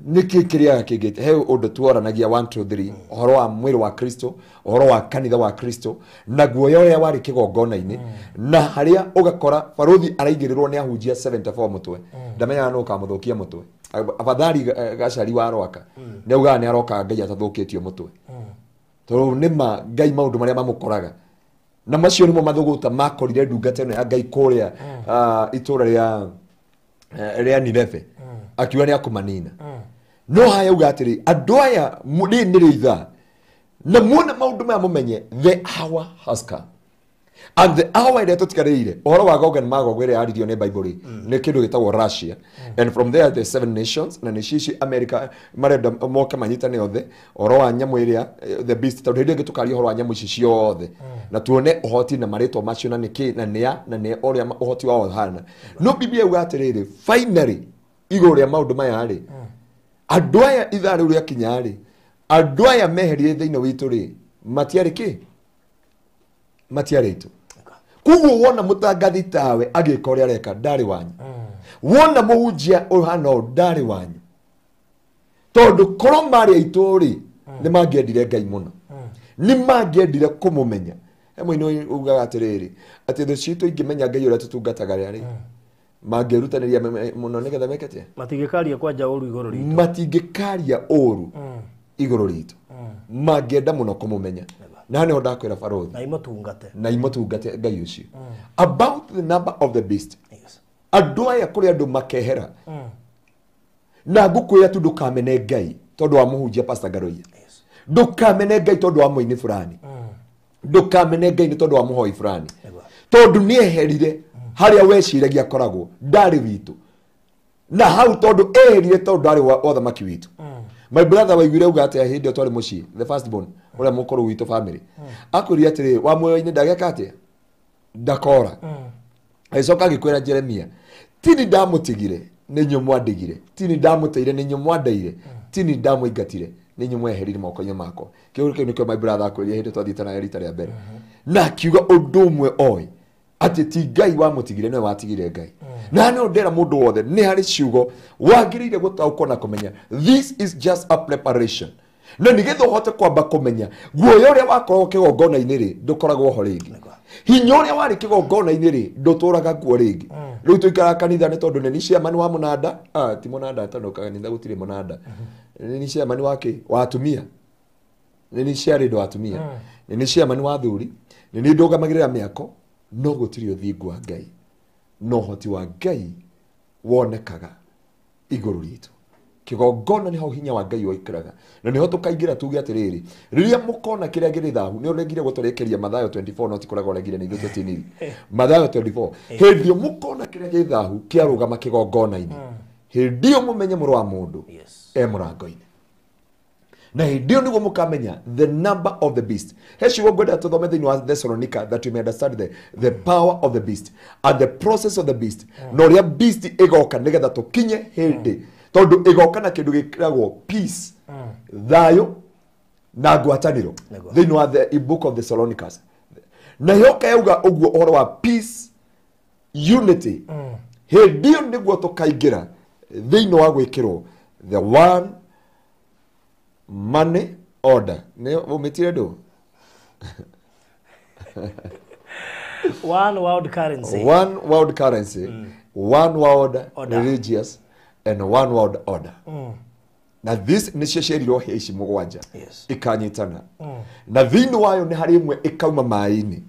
S2: Nĩkĩ kĩrĩa kĩngĩte he ũndũ twaranagia 1 2 3 ũhoro wa mwĩrĩ wa Kristo, ũhoro wa kanitha wa Kristo na guoya ũrĩa warĩ kĩgongona-inĩ na harĩa ũgakora baruthi araigĩrĩrwo nĩ ahunjia 74 mũtwe. Ndamenyaga nũ ũkamũthũkia mũtwe. Afadhali Gacari wa Rwaka nĩ augaga nĩ aroka Ngai atathũkĩtio mũtwe. Tondũ nĩma Ngai maũndũ marĩa mamũkoraga na macio nĩmo mathũgũta makorire ndungata ĩno ya Ngai kũrĩa itũra rĩa Nineve akiuga nĩ akũmanina. No haya uga atĩrĩ andũ aya rĩrĩ nĩrĩo ithaa na muone maũndũ maya mũmenye the hour has come. And the hour ĩrĩa tũtigarĩire ũhoro wa Gog and Magog ĩrĩa yaririo nĩ Bible rĩ nĩ kĩndũ gĩtagwo Russia and from there the seven nations na nĩcio ici America marenda moke manyitane othe ũhoro wa nyamũ ĩrĩa the beast tondũ hĩndĩ ĩngĩ tũkaria ũhoro wa nyamũ ici ciothe na tuone ũhoti na marĩtwa macio na nĩkĩ na nĩa na nĩ ũrĩa ũhoti wao ũhana. No Biblia yuga atĩrĩrĩ finally igũrũ rĩa maũndũ maya rĩ andũ aya ithaa rĩu rĩakinya rĩ andũ aya meherire thĩinĩ witũ rĩ matiarĩ kĩ matiarĩ aitũ. Koguo wona mũtangathi tawe agĩka ũrĩa areka ndarĩ wanyu. Wona mũhunjia ũhana ũũ ndarĩ wanyu. Tondũ korwo marĩ aitũ rĩ, nĩ mangĩendire Ngai mũno. Nĩ mangĩendire kũmũmenya. He mũini ugaga atĩrĩrĩ, atĩ thũ citũ ingĩmenya Ngai ũrĩa tũtungataga rĩ, mangĩrutanĩria mũno nĩgetha meke atĩa?
S1: Matingĩkaria kwanja ũru igũrũ ritũ.
S2: Matingĩkaria ũru igũrũ ritũ. Mangĩenda mũno kũmũmenya. Na nĩho ndakwĩra barothi.
S1: Na imũtungate.
S2: Na imũtungate Ngai ũcio. About the number of the beast.
S1: Yes.
S2: Andũ aya kũrĩ andũ makehera. Na ngũkwĩra tu ndũkamene Ngai tondũ wa mũhunjia Pastor Ngaroia.
S1: Yes.
S2: Ndũkamene Ngai tondũ wa mũini fulani. Ndũkamene Ngai nĩ tondũ wa mũhoi fulani.
S1: Nĩguo.
S2: Tondũ nĩeherire harĩa weciragia akoragwo ndarĩ witũ. Na hau tondũ eherire tondũ ndarĩ wa ũthamaki witũ. My brother waiguire auga atĩa hĩndĩ ĩyo twarĩ mũciĩ, the first born, ũrĩa mũkũrũ witũ family. Akwĩrire atĩrĩrĩ, wa muoyo-inĩ ndageka atĩa? Ndakora. Agĩcoka agĩkwĩra Jeremia, tini ndamũtigire nĩ inyuĩ mwandigire, tini ndamũteire nĩ inyuĩ mwandeire, tini ndamũingatire nĩ inyuĩ mweherire moko-inĩ makwa. Kĩu kĩu nĩkĩo my brother akwĩrire hĩndĩ twathiĩte naye rita rĩa mbere. Na akiuga ũndũ ũmwe oĩ, atĩ ti Ngai wamũtigire, nĩwe watigire Ngai. Na nĩ ndera mũndũ wothe nĩ harĩ ciugo wagĩrĩire gũtaũkwo na kũmenya this is just a preparation. Na nĩgetha ũhote kwamba kũmenya guoya ũrĩa wakoragwo kĩgongona-inĩ rĩ, ndũkoragwo ho rĩngĩ. Hinya ũrĩa warĩ kĩgongona-inĩ rĩ, ndũtũraga kuo rĩngĩ. Rĩu tũikaraga kanitha nĩ tondũ nĩ ni chairman wa mũnanda, ti mũnanda tondũ kanitha gũtirĩ mũnanda. Nĩ ni chairman wa kĩ? Wa atumia. Nĩ ni chairman wa atumia. Nĩ ni chairman wa athuri. Nĩ ni ndũgamagĩrĩra mĩako, no gũtirĩ ũthingu wa Ngai. No ũhoti wa Ngai wonekaga igũrũ ritũ. Kĩgongona nĩho hinya wa Ngai ũikaraga. Na nĩho tũkaingĩra tuge atĩrĩrĩ, rĩrĩa mũkona kĩrĩa kĩrĩ thahu, nĩ ũregire gũtũrĩkĩria Mathayo 24, no ti kũrega ũregire nĩ ithuĩ tũtiniri. Mathayo 24. Hĩndĩ ĩyo mũkona kĩrĩa kĩrĩ thahu kĩarũgama kĩgongona-inĩ. Hĩndĩ ĩyo mũmenye mũrũ wa mũndũ
S1: Yes.
S2: e mũrango-inĩ. Na hĩndĩ ĩyo nĩguo mũkamenya the number of the beast. He ciugo ngwenda tũthome thĩinĩ wa Thessalonica that you may understand the power of the beast and the process of the beast. Na ũrĩa beast ĩgoka nĩgetha tũkinye hĩndĩ. Tondũ ĩgoka na kĩndũ gĩkĩragwo peace, thayũ na ngwatanĩro
S1: Nĩguo.
S2: thĩinĩ wa the book of Thessalonicas. Na yoka yauga ũguo ũhoro wa peace, unity. Hĩndĩ ĩyo nĩguo tũkaingĩra thĩinĩ wa gwĩkĩrwo the one money order. Nĩ ũmĩtire ndũ?
S1: One world currency.
S2: One world currency, one world
S1: Order.
S2: religious and one world order. Na this nĩcio ciĩrirwo hĩa ici mũgwanja.
S1: Yes.
S2: Ikanyitana. Na thĩinĩ wayo nĩ harĩ ĩmwe ĩkauma maĩ-inĩ.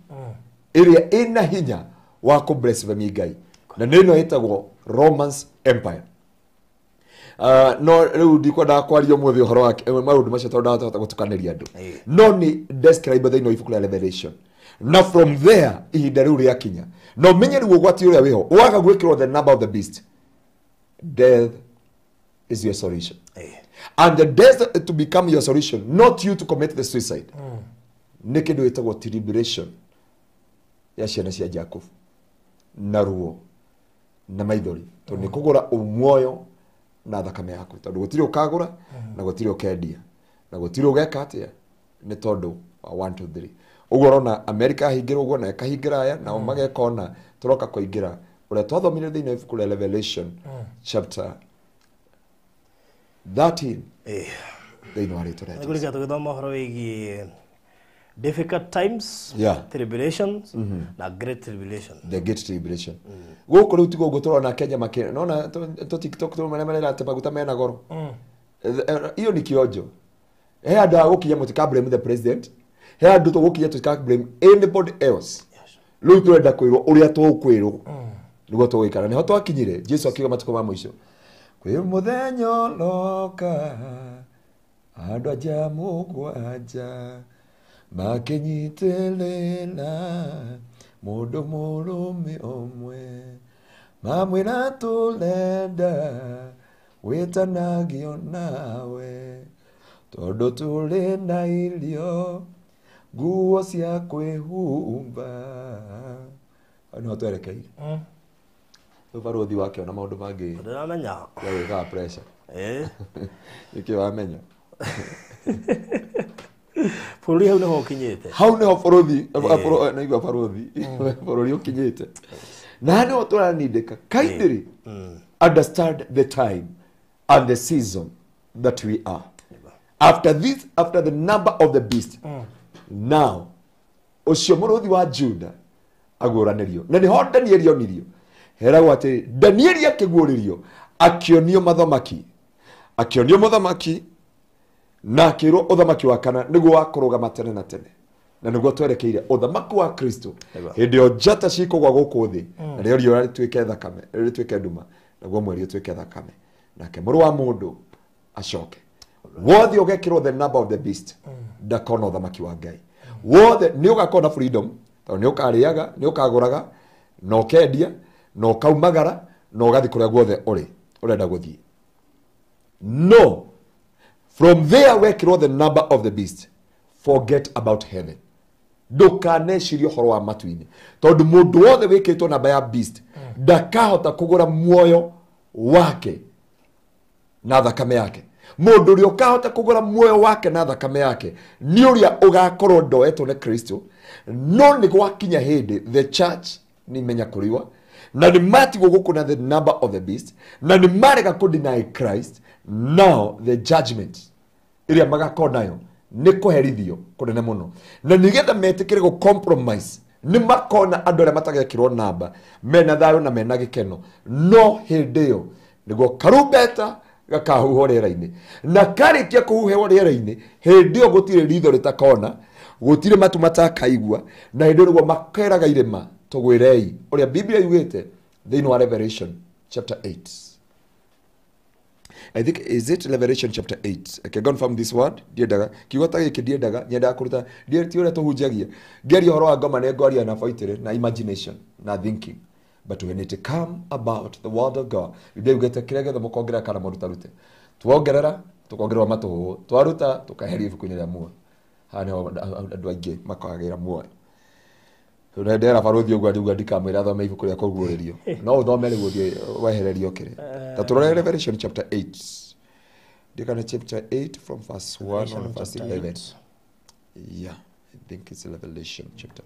S2: Ĩrĩa ĩna hinya wa kũ blasphemy Ngai. Na nĩ ĩno ĩtagwo Romans Empire. No rĩu ndikwendaga kwaria ũmũthĩ ũhoro wa maũndũ macio tondũ ndahota gũtukanĩria andũ. No nĩ describe thĩinĩ wa ibuku rĩa Revelation. Na from there ihinda rĩu rĩakinya. Na ũmenye rĩu ũgwati ũrĩa wĩho, waga gwĩkĩrwo the number of the beast. Death is your solution. And the death to become your solution, not you to commit the suicide. Nĩ kĩndũ gĩtagwo tribulation ya ciana cia Jacob. Na ruo na maithori. Tondũ nĩ kũgũra muoyo na thakame yaku. Tondũ gũtirĩ ũkagũra na gũtirĩ ũkendia. Na gũtirĩ ũgeka atĩa nĩ tondũ wa 1 2 3. Ũguo ũrona America ahingĩrwo ũguo na ĩkahingĩra aya nao mageka ona tũroka kũingĩra ũrĩa twathomire thĩinĩ wa ibuku rĩa Revelation chapter 13 thĩinĩ wa rĩtwa rĩa Jesũ.
S1: Nĩngũrĩkia tũgĩthoma ũhoro wĩgiĩ difficult times,
S2: Yeah.
S1: tribulations na great tribulation.
S2: The great tribulation. Gũkũ rĩu tiguo ũguo tũrona Kenya makĩ nona tũ TikTok tũ marĩa marera atĩ maguta mena goro. Hiyo ni kionjo. He andũ a gũkinya mũtika blame the president. He andũ tũgũkinya tũtika blame anybody else.
S1: Yes.
S2: Rĩu tũrenda kwĩrwo ũrĩa tũkwĩrwo nĩguo tũgũikara. Nĩho twakinyire Jesu akiuga matukũ ma mũico. Kwĩ mũthenya ũroka andũ anja mũgwanja makĩnyitĩrĩra mũndũ mũrũme ũmwe mamwĩra tũrenda wĩtanagio nawe tondũ tũrĩ na irio nguo cia kwĩhumba. Hau nĩho twerekeire. Rĩu barũthi wakĩona maũndũ mangĩ
S1: Ndĩramenya.
S2: ya gwĩkaga pressure. Nĩkĩ wamenya?
S1: Bũrũri hau nĩho ũkinyĩte.
S2: Hau nĩho bũrũri naigua barũthi bũrũri ũkinyĩte, na nĩho tũranindĩka. Kindly understand the time and the season that we are after this, after the number of the beast. Now ũcio mũrũthi wa Juda aguũranĩrio, na nĩho Danieli onirio. Heragwo atĩ Danieli akĩguũrĩrio, akĩonio mathamaki, akĩonio mũthamaki, na akĩrwo ũthamaki wa kana nĩguo wa kũrũgama tene na tene, na nĩguo twerekeire ũthamaki wa Kristo. Hĩndĩ ĩyo njata cikũgwa gũkũ thĩ, na rĩo riũa rĩtuĩke thakame, rĩtuĩke nduma, naguo mweri ũtuĩke thakame, nake mũrũ wa mũndũ acoke. Wothe ũgekĩrwo the number of the beast ndakona ũthamaki wa Ngai. Wothe nĩ ũgakorwo na freedom, tondũ nĩ ũkarĩaga, nĩ ũkagũraga, na ũkendia, na ũkaumagara, na ũgathiĩ kũrĩa guothe ũrĩ ũrenda gũthiĩ. No from there wekĩrwo the number of the beast, forget about heaven. Ndũkanecirie ũhoro wa matu-inĩ, tondũ mũndũ wothe wĩkĩrĩtwo namba ya beast ndakahota kũgũra muoyo wake na thakame yake. Mũndũ ũrĩa ũkahota kũgũra muoyo wake na thakame yake nĩ ũrĩa ũgakorwo ndoetwo nĩ Kristo. No nĩ gwakinya hĩndĩ the church nĩ imenya kũriwa, na nĩ matigwo gũkũ na the number of the beast, na nĩ marega kũ deny Christ. Now the judgment ĩrĩa magakorwo nayo nĩ kũherithio kũnene mũno, na nĩgetha metĩkĩre gũ compromise, nĩ makona andũ arĩa matagekĩrwo namba mena thayũ na mena gĩkeno. No hĩndĩ ĩyo nĩguo karumbeta gakahuhwo rĩera-inĩ, na karĩkia kũhuhwo rĩera-inĩ, hĩndĩ ĩyo gũtirĩ ritho rĩtakona, gũtirĩ matu matakaigua, na hĩndĩ ĩyo nĩguo makeraga irĩma tũgwĩrei ũrĩa Biblia yugĩte thĩinĩ wa Revelation chapter 8. I think, is it Revelation chapter 8? I can confirm this word. Ndiendaga kiugo ta gĩkĩ, ndiendaga, nyendaga kũruta ti ũrĩa tũhunjagia. Ngĩaria ũhoro wa ngoma nĩ ngwaria na boitĩrĩ na imagination na thinking, but when it come about the word of God, Biblia yugĩte kĩrĩa gĩothe mũkongerera kana mũrutarute, tuongerera tukongererwo matũhũhũ, twaruta tukaherio ibuku-inĩ rĩa muoyo. Haha nĩho andũ aingĩ makagĩra muoyo. Ndera barũthi ũguo ndiuga ndikamwĩra athome ibuku rĩa kũguũrĩrio, no ũthome rĩu ũthiĩ wehererio kĩrĩa. Ta tũrore Revelation chapter 8, ndikana chapter 8 from verse 1 on verse 11. Yeah, I think it's Revelation chapter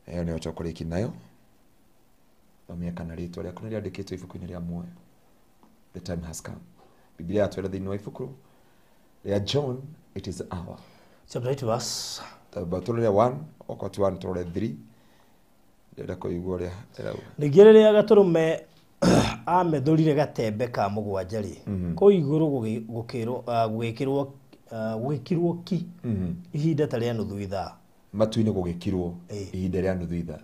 S2: 8. Ĩyo nĩyo tũkũrĩki nayo. Thomia kana rĩtwa rĩaku nĩ rĩandĩkĩtwo ibuku-inĩ rĩa muoyo. The time has come. Biblia yatwĩra thĩinĩ wa ibuku rĩa John, it is hour.
S1: Chapter 8 verse
S2: tũrore 1 okorwo ti 1 tũrore 3, ndĩrenda kũigua ũrĩa ĩrauga.
S1: Ningĩ rĩrĩa gatũrũme amethũrire gatembe ka mũgwanja rĩ, kũu igũrũ gũgĩkĩrwo gũgĩkirwo ki ihinda ta rĩa nuthu ithaa.
S2: Matu-inĩ gũgĩkirwo ihinda rĩa nuthu ithaa.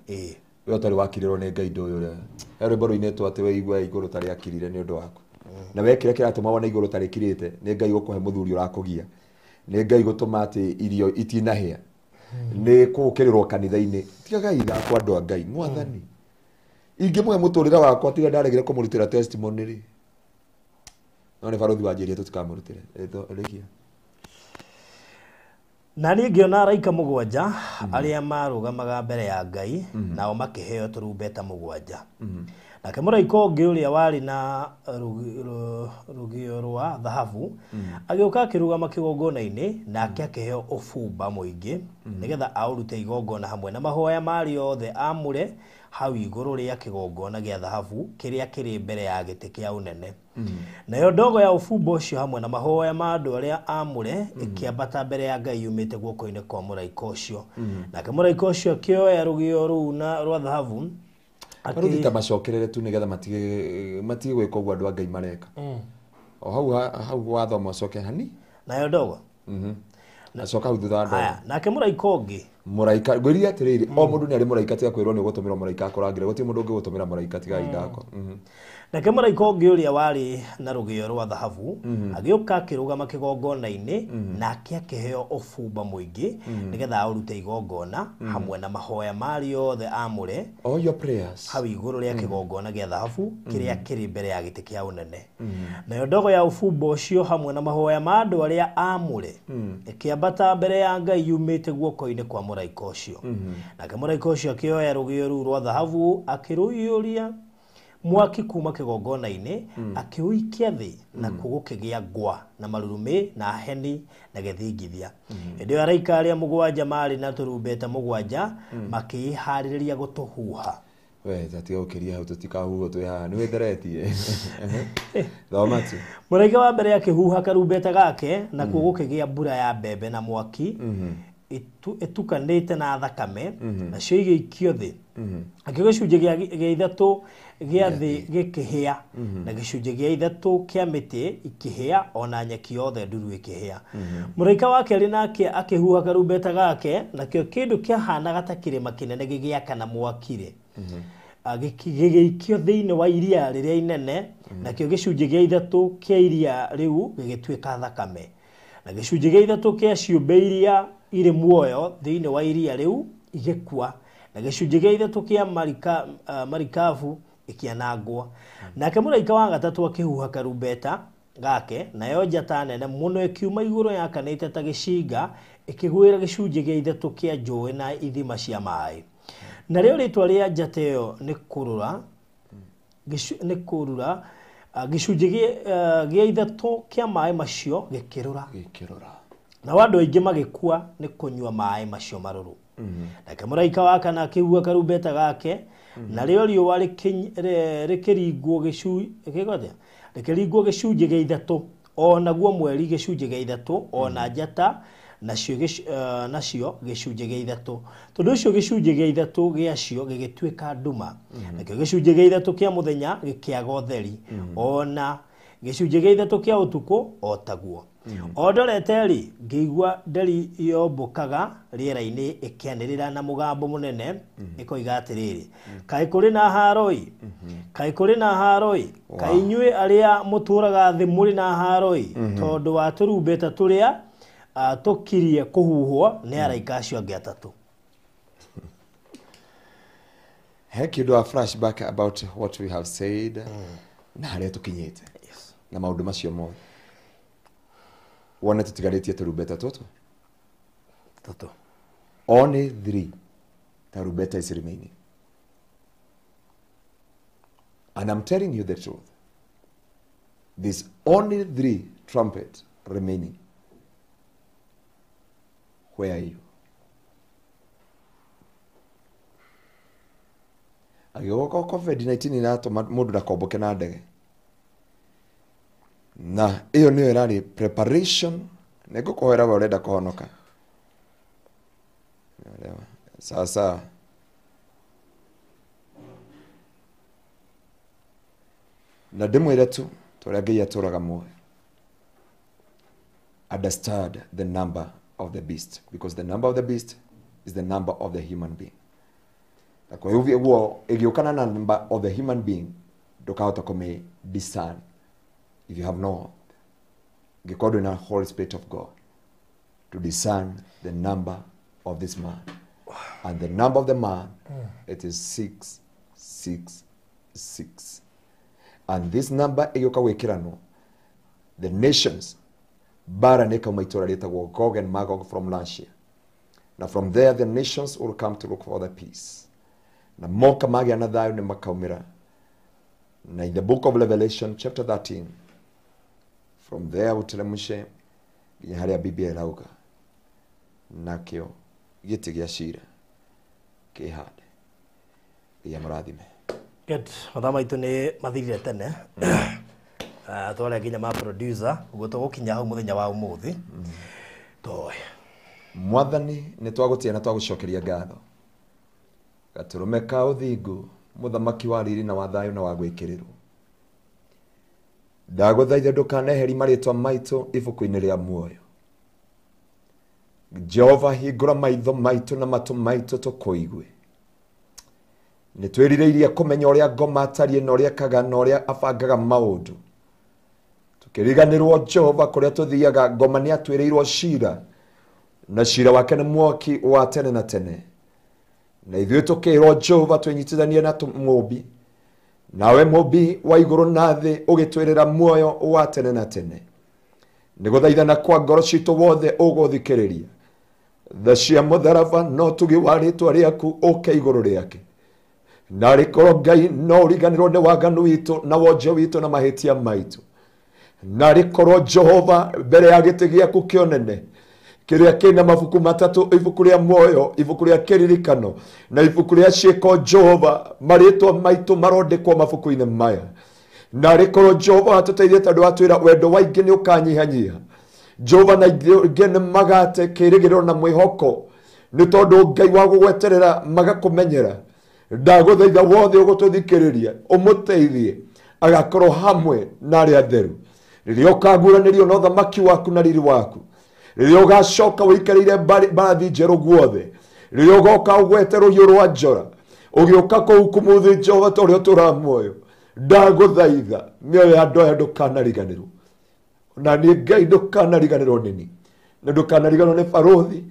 S2: We ũtarĩ wakirĩrwo nĩ Ngai ndũĩ ũrĩa he rwĩmbo rũinĩtwo atĩ we igua igũrũ ta rĩakirire nĩ ũndũ waku, na we kĩrĩa kĩratũma wone igũrũ ta rĩkirĩte nĩ Ngai gũkũhe mũthuri ũrakũgia, nĩ Ngai gũtũma atĩ irio itinahĩa, nĩ kũũkĩrĩrwo kanitha-inĩ. Tigagai ithako andũ a Ngai. Mwathani ingĩmũhe mũtũrĩre wakwa tiga ndaregire kũmũrutĩra testimony rĩ, no nĩ barũthi wanjĩrire tũtikamũrutĩre. Rĩkia.
S1: Na niĩ ngĩona araika mũgwanja arĩa marũgamaga mbere ya Ngai, nao makĩheo tũrumbeta mũgwanja. Nake mũraika ũngĩ ũrĩa warĩ na rũgĩo rwa thahabu agĩũka akĩrũgama kĩgongona-inĩ, nake akĩheo ũbumba mũingĩ nĩgetha aũrute igongona hamwe na mahoya marĩa othe amũre hau igũrũ rĩa kĩgongona gĩa thahabu kĩrĩa kĩrĩ mbere ya gĩtĩ kĩa ũnene. Nayo ndogo ya ũbumba ũcio hamwe na mahoya ma andũ arĩa amũre ĩkĩambata mbere ya Ngai yumĩte guoko-inĩ kwa mũraika ũcio. Nake mũraika ũcio akĩoya rũgĩo rũu na rwa thahabu
S2: Barũthi ta macokerere tu nĩgetha matige gwĩka ũguo andũ a Ngai mareka. O hau hau wathoma ũcoke hani.
S1: Nayo ndogo.
S2: Acoka hau thutha wa ndogo.
S1: Haya, nake mũraika ũngĩ.
S2: Mũraika, ngwĩrire atĩrĩrĩ, o mũndũ nĩ arĩ mũraika tiga kwĩrwo nĩ ũgũtũmĩrwo mũraika akũrangĩre, gũtirĩ mũndũ ũngĩgũtũmĩra mũraika tiga ithako.
S1: Nake mũraika ũngĩ ũrĩa warĩ na rũgĩo rwa thahabu agĩũka akĩrũgama kĩgongona-inĩ, nake akĩheo ũbumba mũingĩ nĩgetha aũrute igongona hamwe na mahoya marĩa othe amũre
S2: All your prayers.
S1: hau igũrũ rĩa kĩgongona gĩa thahabu kĩrĩa kĩrĩ mbere ya gĩtĩ kĩa ũnene. Nayo ndogo ya ũbumba ũcio hamwe na mahoya ma andũ arĩa amũre ĩkĩambata mbere ya Ngai yumĩte guoko-inĩ kwa mũraika ũcio. Nake mũraika ũcio akĩoya rũgĩo rũu rwa thahabu akĩrũiyũria Mwaki kuma kĩgongona-inĩ akĩũikia thĩ, nakuo gũkĩgĩa ngwa na marurumĩ na heni na gĩthingithia. Hĩndĩ ĩyo araika arĩa mũgwanja marĩ na tũrumbeta mũgwanja makĩĩharĩrĩria gũtũhuha.
S2: We tatiga gũkĩria hau, tũtikahuhwo twĩ haha, nĩ wĩtheretie. Thoma tu.
S1: Mũraika wa mbere akĩhuha karumbeta gake, nakuo gũkĩgĩa mbura ya mbembe na mwaki ĩtukanĩte na thakame, nacio igĩikio thĩ. Nakĩo gĩcunjĩ gĩa ithatũ gĩa thĩ gĩkĩhĩa, na gĩcunjĩ gĩa ithatũ kĩa mĩtĩ ikĩhĩa, ona nyeki yothe nduru ĩkĩhĩa. Mũraika wa kerĩ nake akĩhuha karumbeta gake, nakĩo kĩndũ kĩahanaga ta kĩrĩma kĩnene gĩgĩakana mwaki-rĩ, gĩgĩikio thĩinĩ wa iria rĩrĩa inene, nakĩo gĩcunjĩ gĩa ithatũ kĩa iria rĩu gĩgĩtuĩka thakame, na gĩcunjĩ gĩa ithatũ kĩa ciũmbe iria irĩ muoyo thĩinĩ wa iria rĩu igĩkua, na gĩcunjĩ gĩa ithatũ kĩa marikabu ĩkĩanangwo. Nake mũraika wa gatatũ akĩhuha karumbeta gake, nayo njata nene mũno ĩkiuma igũrũ yakanĩte ta gĩcinga, ĩkĩgwĩra gĩcunjĩ gĩa ithatũ kĩa njũĩ na ithima cia maĩ. Narĩo rĩtwa rĩa njata ĩyo nĩ kũrũra, nĩ kũrura, gĩcunjĩ gĩa ithatũ kĩa maĩ macio gĩkĩrũra.
S2: Gĩkĩrũra.
S1: Nao andũ aingĩ magĩkua nĩ kũnyua maĩ macio marũrũ. Nake mũraika wa kana akĩhuha karumbeta gake, narĩo riũa rĩkĩringwo rĩkĩringwo gĩcunjĩ gĩa ithatũ, o naguo mweri gĩcunjĩ gĩa ithatũ, o na njata nacio nacio gĩcunjĩ gĩa ithatũ. Tondũ ũcio gĩcunjĩ gĩa ithatũ gĩacio gĩgĩtuĩka nduma, nakĩo gĩcunjĩ gĩa ithatũ kĩa mũthenya gĩkĩaga ũtheri, o na gĩcunjĩ gĩa ithatũ kĩa ũtukũ o taguo. O ndorete-rĩ, ngĩigua nderi yombũkaga rĩera-inĩ ĩkĩanĩrĩra na mũgambo mũnene ĩkoiga atĩrĩrĩ, kaĩ kũrĩ na haro-ĩ, kaĩ kũrĩ na haro-ĩ, kaĩ inyuĩ arĩa mũtũũraga thĩ mũrĩ na haro-ĩ, tondũ wa tũrumbeta tũrĩa tũkirie kũhuhwo nĩ araika acio angĩ atatũ.
S2: He kĩndũ a flashback about what we have said na harĩa tũkinyĩte na maũndũ macio mothe. Wone tũtigarĩtie tũrumbeta tũtũ.
S1: Tũtũ.
S2: Only 3 tarumbeta is remaining. And I'm telling you the truth. There's only 3 trumpets remaining. Where are you? Agĩgoka COVID-19 iratũma mũndũ ndakomboke na ndege. Na ĩyo nĩyo ĩrarĩ preparation. Nĩngũkũhoera we ũrenda kũhonoka. Sawa sawa. Na ndĩmwĩre tu tũrĩa Ngai atũraga muoyo. Understand the number of the beast, because the number of the beast is the number of the human being. Na kwa hivyo guo ĩgĩũkana na number of the human being, ndũkahota kũmĩ discern if you have no ngĩkorwo ndwĩna Holy Spirit of God to discern the number of this man. And the number of the man, it is 666. And this number ĩgĩũka gwĩkĩranwo, the nations bara nĩ ĩkauma itũũra rĩtagwo Gog and Magog from Russia. Na from there the nations will come to look for the peace. Na moka magĩa na thayũ nĩ makaumĩra. Na in the book of Revelation chapter 13, from there ũteremshe nginya harĩa Biblia ĩrauga nakĩo gĩtĩ gĩa cira kĩhande. Ngai amũrathime.
S1: Good. Mathaa maitũ nĩ mathirire tene. Twarĩa nginya ma producer, ũguo tũgũkinya hau mũthenya wa ũmũthĩ. Toe.
S2: Mwathani nĩ twagũtĩa na twagũcokeria ngatho. Gatũrũme ka ũthingu, mũthamaki wa riri na wa thayũ na wa gwĩkĩrĩrwo. Ndagũthaitha ndũkaneheri marĩtwa maitũ ibuku-inĩ rĩa muoyo. Jehova hingũra maitho maitũ na matũ maitũ tũkũigue. Nĩ twĩrirĩirie kũmenya ũrĩa ngoma atariĩ na ũrĩa ekaga na ũrĩa abangaga maũndũ. Tũkĩriganĩrwo Jehova kũrĩa tũthiaga, ngoma nĩ atwĩrĩirwo cira, na cira wake nĩ mwaki wa tene na tene. Na ithuĩ tũkĩrwo Jehova twĩnyitithanie na mũũmbi, nawe mũũmbi wa igũrũ na thĩ ũgĩtwĩrĩra muoyo wa tene na tene. Nĩ gũthaithana kwa ngoro citũ wothe ũgũthikĩrĩria. Tha cia mũtharaba no tuge wa rĩtwa rĩaku ũke igũrũ rĩake. Na rĩkorwo Ngai no ũriganĩrwo nĩ waganu witũ na wonje witũ na mahĩtia maitũ. Na rĩkorwo Jehova mbere ya gĩtĩ gĩaku kĩonene kĩrĩa kĩna mabuku matatũ, ibuku rĩa muoyo, ibuku rĩa kĩririkano na ibuku rĩa ciĩko, Jehova marĩtwa maitũ marondĩkwo mabuku-inĩ maya. Na rĩkorwo Jehova atũteithie tondũ watwĩra wendo wa aingĩ nĩ ũkanyihanyiha. Jehova na aingĩ nĩ magate kĩĩrĩgĩrĩro na mwĩhoko nĩ tondũ Ngai wa gũgweterera magakũmenyera. Ndagũthaitha wothe ũgũtũthikĩrĩria ũmũteithie agakorwo hamwe na arĩa atheru rĩrĩa ũkaguũranĩrio na ũthamaki waku na riri waku, rĩrĩa ũgacoka ũikarĩire mbarathi njerũ guothe, rĩrĩa ũgoka ũgwete rũhiũ rwa njora ũgĩũka kũhukumuthi Jehova ta ũrĩa ũtũũraga muoyo. Ndagũthaitha mĩoyo ya andũ aya ndũkanariganĩrwo, na niĩ Ngai ndũkanariganĩrwo nĩ niĩ, na ndũkanariganĩrwo nĩ barũthi,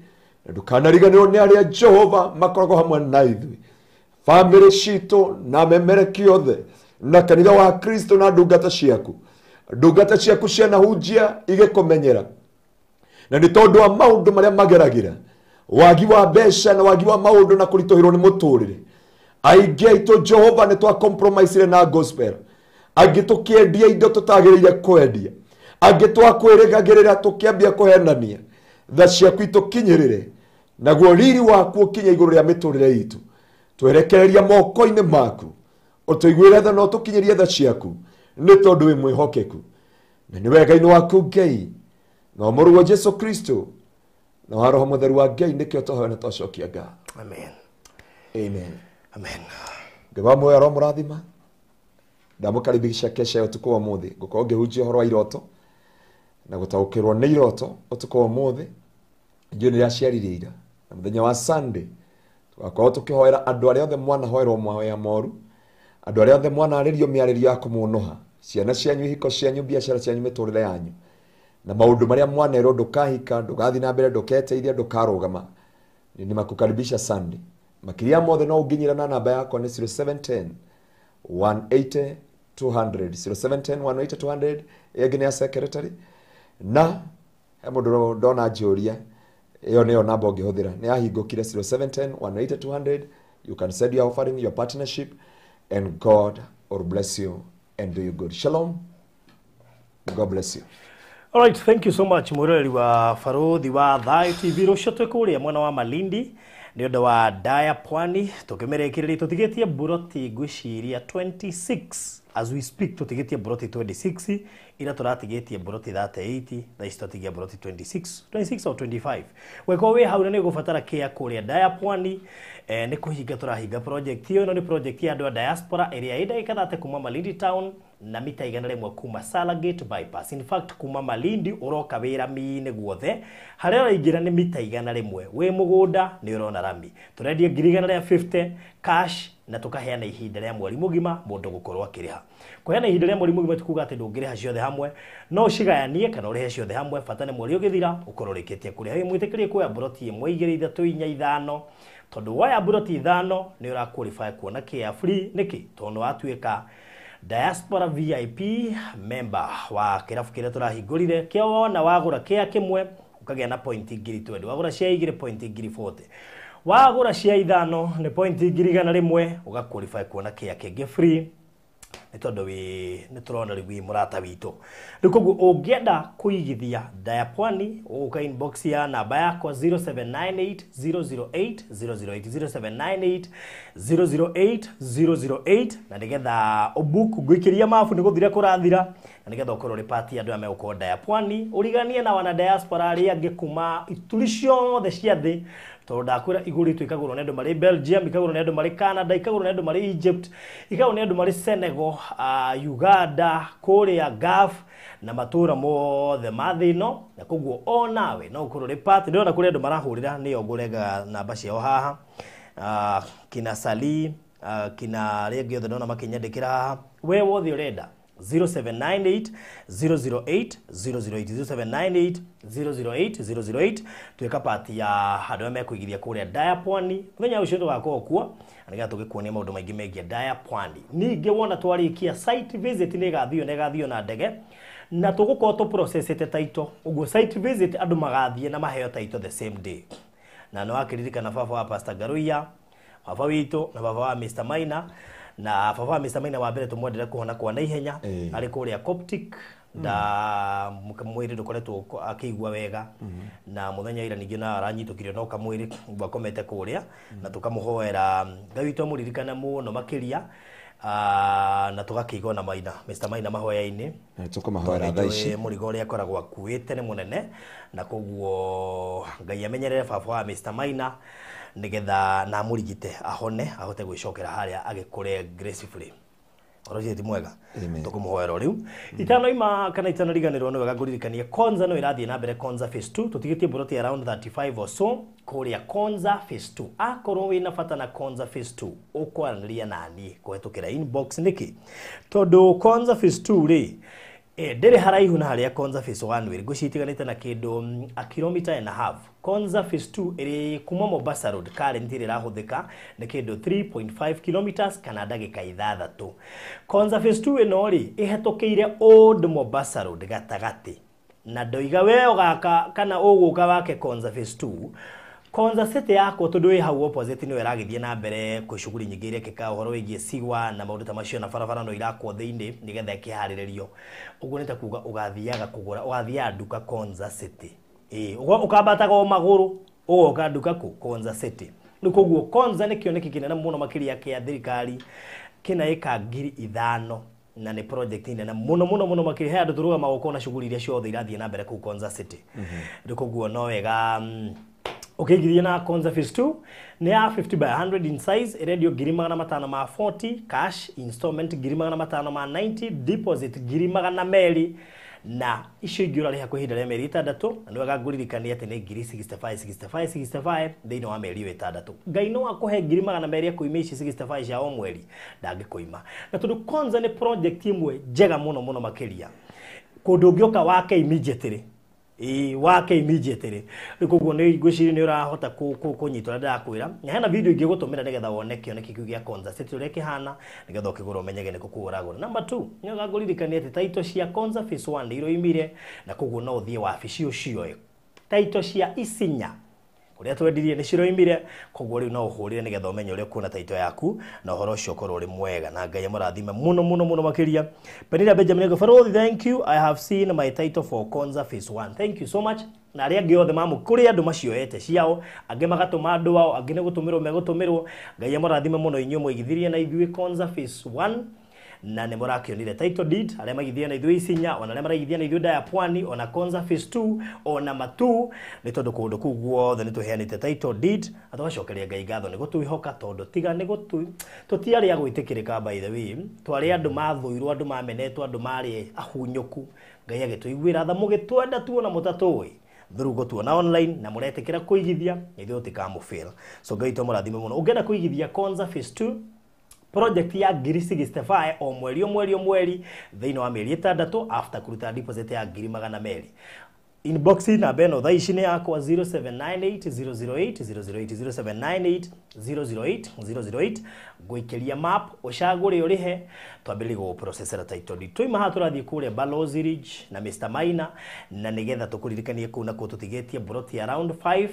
S2: na ndũkanariganĩrwo nĩ arĩa Jehova makoragwo hamwe na ithuĩ, bamĩrĩ citũ na memereki othe na kanitha wa Kristo na ndungata ciaku. Ndungata ciaku cianahunjia igĩkũmenyera, na nĩ tondũ wa maũndũ marĩa mageragĩra, wagi wa mbeca na wagi wa maũndũ na kũritũhĩrwo nĩ mũtũrĩre. Aingĩ aitũ Jehova nĩ twa compromise na gospel, angĩ tũkĩendia indo tũtagĩrĩire kwendia, angĩ twakwĩrĩgagĩrĩra tũkĩambia kũhenania. Tha ciaku itũkinyĩrĩre, naguo riri waku ũkinye igũrũ rĩa mĩtũrĩre itũ. Twerekereria moko-inĩ maku, ũtũiguĩre tha na ũtũkinyĩrie tha ciaku, nĩ tondũ wĩ mwĩhokeku na nĩ wega-inĩ waku Ngai na mũrũ Jesu Kristo na wa Roho Mũtheru wa Ngai nĩkĩo twahoya na twacokia ngatho.
S1: Amen.
S2: Amen.
S1: Amen.
S2: Ngai wa muoyo aromũrathima. Ndamũkaribisha kesha ya ũtukũ wa ũmũthĩ ngũkorwo ngĩhunjia ũhoro wa iroto na gũtaũkĩrwo nĩ iroto ũtukũ wa ũmũthĩ. Njũĩ nĩ rĩaciarire ira na mũthenya wa Sunday tũgakorwo tũkĩhoera andũ arĩa othe mwanahoerwo mahoya moru, andũ arĩa othe mwanarĩrio mĩarĩrio ya kũmũnũha, ciana cianyu, ihiko cianyu, biacara cianyu, mĩtũrĩre yanyu na maũndũ marĩa mwanerwo ndũkahika, ndũgathiĩ na mbere, ndũketeithia, ndũkarũgama. Nĩ makukaribisha Sunday. Makĩria mothe no ũnginyĩra na namba yakwa nĩ 0710 180 200, 0710 180 200. Ĩngĩ nĩ ya secretary na he mũndũ ndona njũria ĩyo nĩyo namba ũngĩhũthĩra, nĩ yahingũkire 0710 180 200. You can send your offering, your partnership, and God will bless you and do you good. Shalom. God bless you.
S1: All right, thank you so much mwĩroreri wa Barũthi wa Thayũ TV. Rũciũ twĩ kũrĩa mwena wa Malindi nĩ ũndũ wa Daya Pwani tũkĩmĩrĩkĩrĩria tũtigĩtie mburoti ngwĩciria 26 as we speak, tũtigĩtie mburoti 26 ira tũratigĩtie mburoti 38, thaa ici twatigia mburoti 26, 26 or 25. Weko wĩ hau na nĩ ũgũbatara kĩa kũrĩa Daya Pwani, nĩ kũhinga tũrahinga project ĩyo. Ĩno nĩ project ya andũ a diaspora ĩrĩa ĩ ndagĩka 30 kuma Malindi town na mita 100 kuma Salagate bypass. In fact kuma Malindi ũroka wĩ rami-inĩ guothe harĩa ũraingĩra nĩ mita 100, wĩ mũgũnda nĩ ũrona rami. Tũrendia 150,000 cash na tũkaheana ihinda rĩa mweri mũgima mũndũ gũkorwo akĩrĩha. Kũheana ihinda rĩa mweri mũgima ti kuga atĩ ndũngĩrĩha ciothe hamwe, no ũcigayanie kana ũrĩhe ciothe hamwe, bata nĩ mweri ũgĩthira ũkorwo ũrĩkĩtie kũrĩha. Wĩ mwĩtĩkĩrie kuoya mburoti 1, 2, 3, 4, 5, tondũ woya mburoti 5 nĩ ũra qualify kuona kĩa free. Nĩkĩ? Tondũ watuĩka diaspora VIP member wa kĩrabu kĩrĩa tũrahingũrire kĩa wona wagũra kĩa kĩmwe ũkagĩa na point 20,000, wagũra cia 2 point 40,000, wagũra cia 5 nĩ point 100,000, ũga qualify kuona kĩa kĩngĩ free nĩ tondũ wĩ nĩ tũrona rĩu wĩ mũrata witũ. Rĩu koguo ũngĩenda kũigithia Daya Pwani ũgũka inbox ya namba yakwa 0798 008 008, 0798 008 008, na nĩgetha ũbook ngũikĩria mabu nĩ gũthira kũrathira, na nĩgetha ũkorwo ũrĩ part ya andũ arĩa megũkorwo Daya Pwani, ũriganie na wana diaspora arĩa angĩ kuma ituri ciothe cia thĩ, tondũ ndakwĩra igũrũ itũ ikagũrwo nĩ andũ marĩ Belgium, ikagũrwo nĩ andũ marĩ Canada, ikagũrwo nĩ andũ marĩ Egypt, ikagũrwo nĩ andũ marĩ Senegal, Uganda, kũrĩa Gulf na matũra mothe ma thĩ ĩno. Na koguo o nawe no ũkorwo ũrĩ part. Ndĩrona kũrĩ andũ marahũrĩra, nĩo ngũrengaga namba ciao haha, kina Sali, kina arĩa angĩ othe ndona makĩnyandĩkĩra haha. We wothe ũrenda 0798 008 008, 0798 008 008, tuĩka part ya andũ arĩa mekũigithia kũrĩa Daya Pwani. Mũthenya ũcio tũgakorwo kuo na nĩgetha tũgĩkuonia maũndũ maingĩ megiĩ Daya Pwani. Ningĩ wona twarĩkia site visit nĩ ĩgathio, na ĩgathio na ndege, na tũgũkorwo tũ processĩte title, ũguo site visit andũ magathiĩ na maheo title the same day. Na nĩ wakĩririkana baba wa Pastor Ngaruiya Baba witũ na baba wa Mr. Maina, na baba wa Mr. Maina wa mbere tũmwendere kũhona kwa naihenya, arĩ kũrĩa Coptic nda mwĩrĩ ndũkoretwo akĩigua wega, na mũthenya ira ningĩ na aranyitũkirio no kamwĩrĩ ũguo akomete kũrĩa, na tũkamũhoera Ngai witũ amũririkane mũno makĩria, na tũgakĩigua na Maina, Mr. Maina mahoya-inĩ.
S2: Tũkũmahoera thaa ici.
S1: Mũrigo ũrĩa akoragwo akuĩte nĩ mũnene, na koguo Ngai amenyerere baba wa Mr. Maina nĩgetha na amũrigite ahone ahote gwĩcokera harĩa agĩkũre gracefully. Ũhoro ũcio ti mwega, tũkũmũhoera o rĩu. Itanoima kana itanariganĩrwo nĩ wega ngũririkanie Konza no ĩrathiĩ na mbere, Konza phase 2 tũtigĩtie mburoti around 35 or so kũrĩa Konza phase 2. Akorwo wĩna bata na Konza phase 2 ũkwaranĩria naniĩ kũhetũkĩra inbox. Nĩkĩ? Tondũ Konza phase 2 rĩ, ndĩrĩ haraihu na harĩa Konza phase 1 ĩrĩ, ngũci itiganĩte na kĩndũ a kilometer and a half. Konza phase 2 ĩrĩ kuma Mombasa Road, current ĩrĩa ĩrahũthĩka nĩ kĩndũ 3.5 kilometers kana ndagĩka 6. Konza phase 2 ĩno rĩ, ĩhetũkĩire Old Mombasa Road gatagatĩ, na ndoiga we ũgaka kana ũgũka wake Konza phase 2. Konza City yakwo tondũ ĩ hau opposite nĩyo ĩragĩthiĩ na mbere kwĩ shughuli nyingĩ irekĩka ũhoro wĩgiĩ siwa na maũndũ ta macio, na barabara no irakwo thĩinĩ nĩgetha ĩkĩharĩrĩrio. Ũguo nĩ ta kuga ũgathiaga kũgũra, ũgathiaga nduka Konza City, ĩĩ ũkambataga o magũrũ ũgoka nduka kũ Konza City. Rĩu koguo Konza nĩ kĩoneki kĩnene mũno makĩria kĩa thirikari kĩna ĩka 5,000, na nĩ project nene mũno mũno mũno makĩria. He andũ tũrũgamaga ũkona shughuli iria ciothe irathiĩ na mbere kũu Konza City. Rĩu koguo no wega ũkĩigithia na Konza phase 2 nĩ ya 50 by 100 in size, ĩrendio 540,000 cash, installment 590,000, deposit 200,000, na icio ingĩ ũrarĩha kwa ihinda rĩa mĩeri 6. Na nĩ wega ngũririkanie atĩ nĩ ngiri 65 65 65 thĩinĩ wa mĩeri ĩyo 6. Ngai no akũhe 200,000 akũime ici 65 cia o mweri, ndangĩkũima. Na tondũ Konza nĩ project ĩmwe njega mũno mũno makĩria, kũndũ ũngĩũka wake immediately, ĩĩ wake immediately. Rĩu koguo nĩ ngwĩciria nĩ ũrahota kũnyita ũrĩa ndĩrakwĩra, na hena video ingĩgũtũmĩra nĩgetha wone kĩoneki kĩu gĩa Konza City ũrĩa kĩhana, nĩgetha ũkĩgũra ũmenyage nĩkũ kũu ũragũra. Number 2, nĩ wega ngũririkanie atĩ title cia Konza phase 1 nĩ iroimire, na koguo no ũthiĩ wabici ũcioe. Title cia Isinya ũrĩa twendirie nĩ ciroimire, koguo rĩu no ũhũrĩre nĩgetha ũmenye ũrĩa ũkuona title yaku, na ũhoro ũcio ũkorwo ũrĩ mwega, na Ngai amũrathime mũno mũno mũno makĩria. Penina Benjamin Barũthi, thank you, I have seen my title for Konza phase 1, thank you so much. Na arĩa angĩ othe mamũ kũrĩ andũ macioete ciao, angĩ magatũma andũ ao, angĩ nĩ gũtũmĩrwo megũtũmĩrwo. Ngai amũrathime mũno inyuĩ mũigithirie na ithuĩ Konza phase 1, na nĩ mũrakĩonire title deed, arĩa maigithia na ithuĩ Isinya, ona arĩa maraigithia na ithuĩ Ndaya Pwani, ona Konza phase 2, ona Matu, nĩ tondũ kũndũ kũu guothe nĩ tũheanĩte title deed, na tũgacokeria Ngai ngatho nĩ gũtwĩhoka, tondũ tiga nĩ gũtũ tũtiarĩ a gwĩtĩkĩrĩka. By the way, twarĩ andũ mathũirwo, andũ mamenetwo, andũ marĩ ahunyũku. Ngai agĩtũiguĩra tha, mũgĩtwenda tuona mũtatũĩ through gũtuona online, na mũretĩkĩra kũigithia, ithuĩ tũtikamũfail. So Ngai tũmũrathime mũno. Ũngĩenda kũigithia Konza phase 2 project ya ngiri 65 o mweri o mweri o mweri thĩinĩ wa mĩeri 6 after kũruta deposit ya 200,000, inbox namba ĩno thaa ici nĩ yakwa, 0798 008 008, 0798 008 008. Ngũikĩria map ũcagũre ũrĩhe, twambĩrĩrie gũgũprocessera title deed. Twaima haha tũrathiĩ kũrĩa Balozi Ridge na Mr. Maina, na nĩgetha tũkũririkanie kũu nakuo tũtigĩtie broti around 5,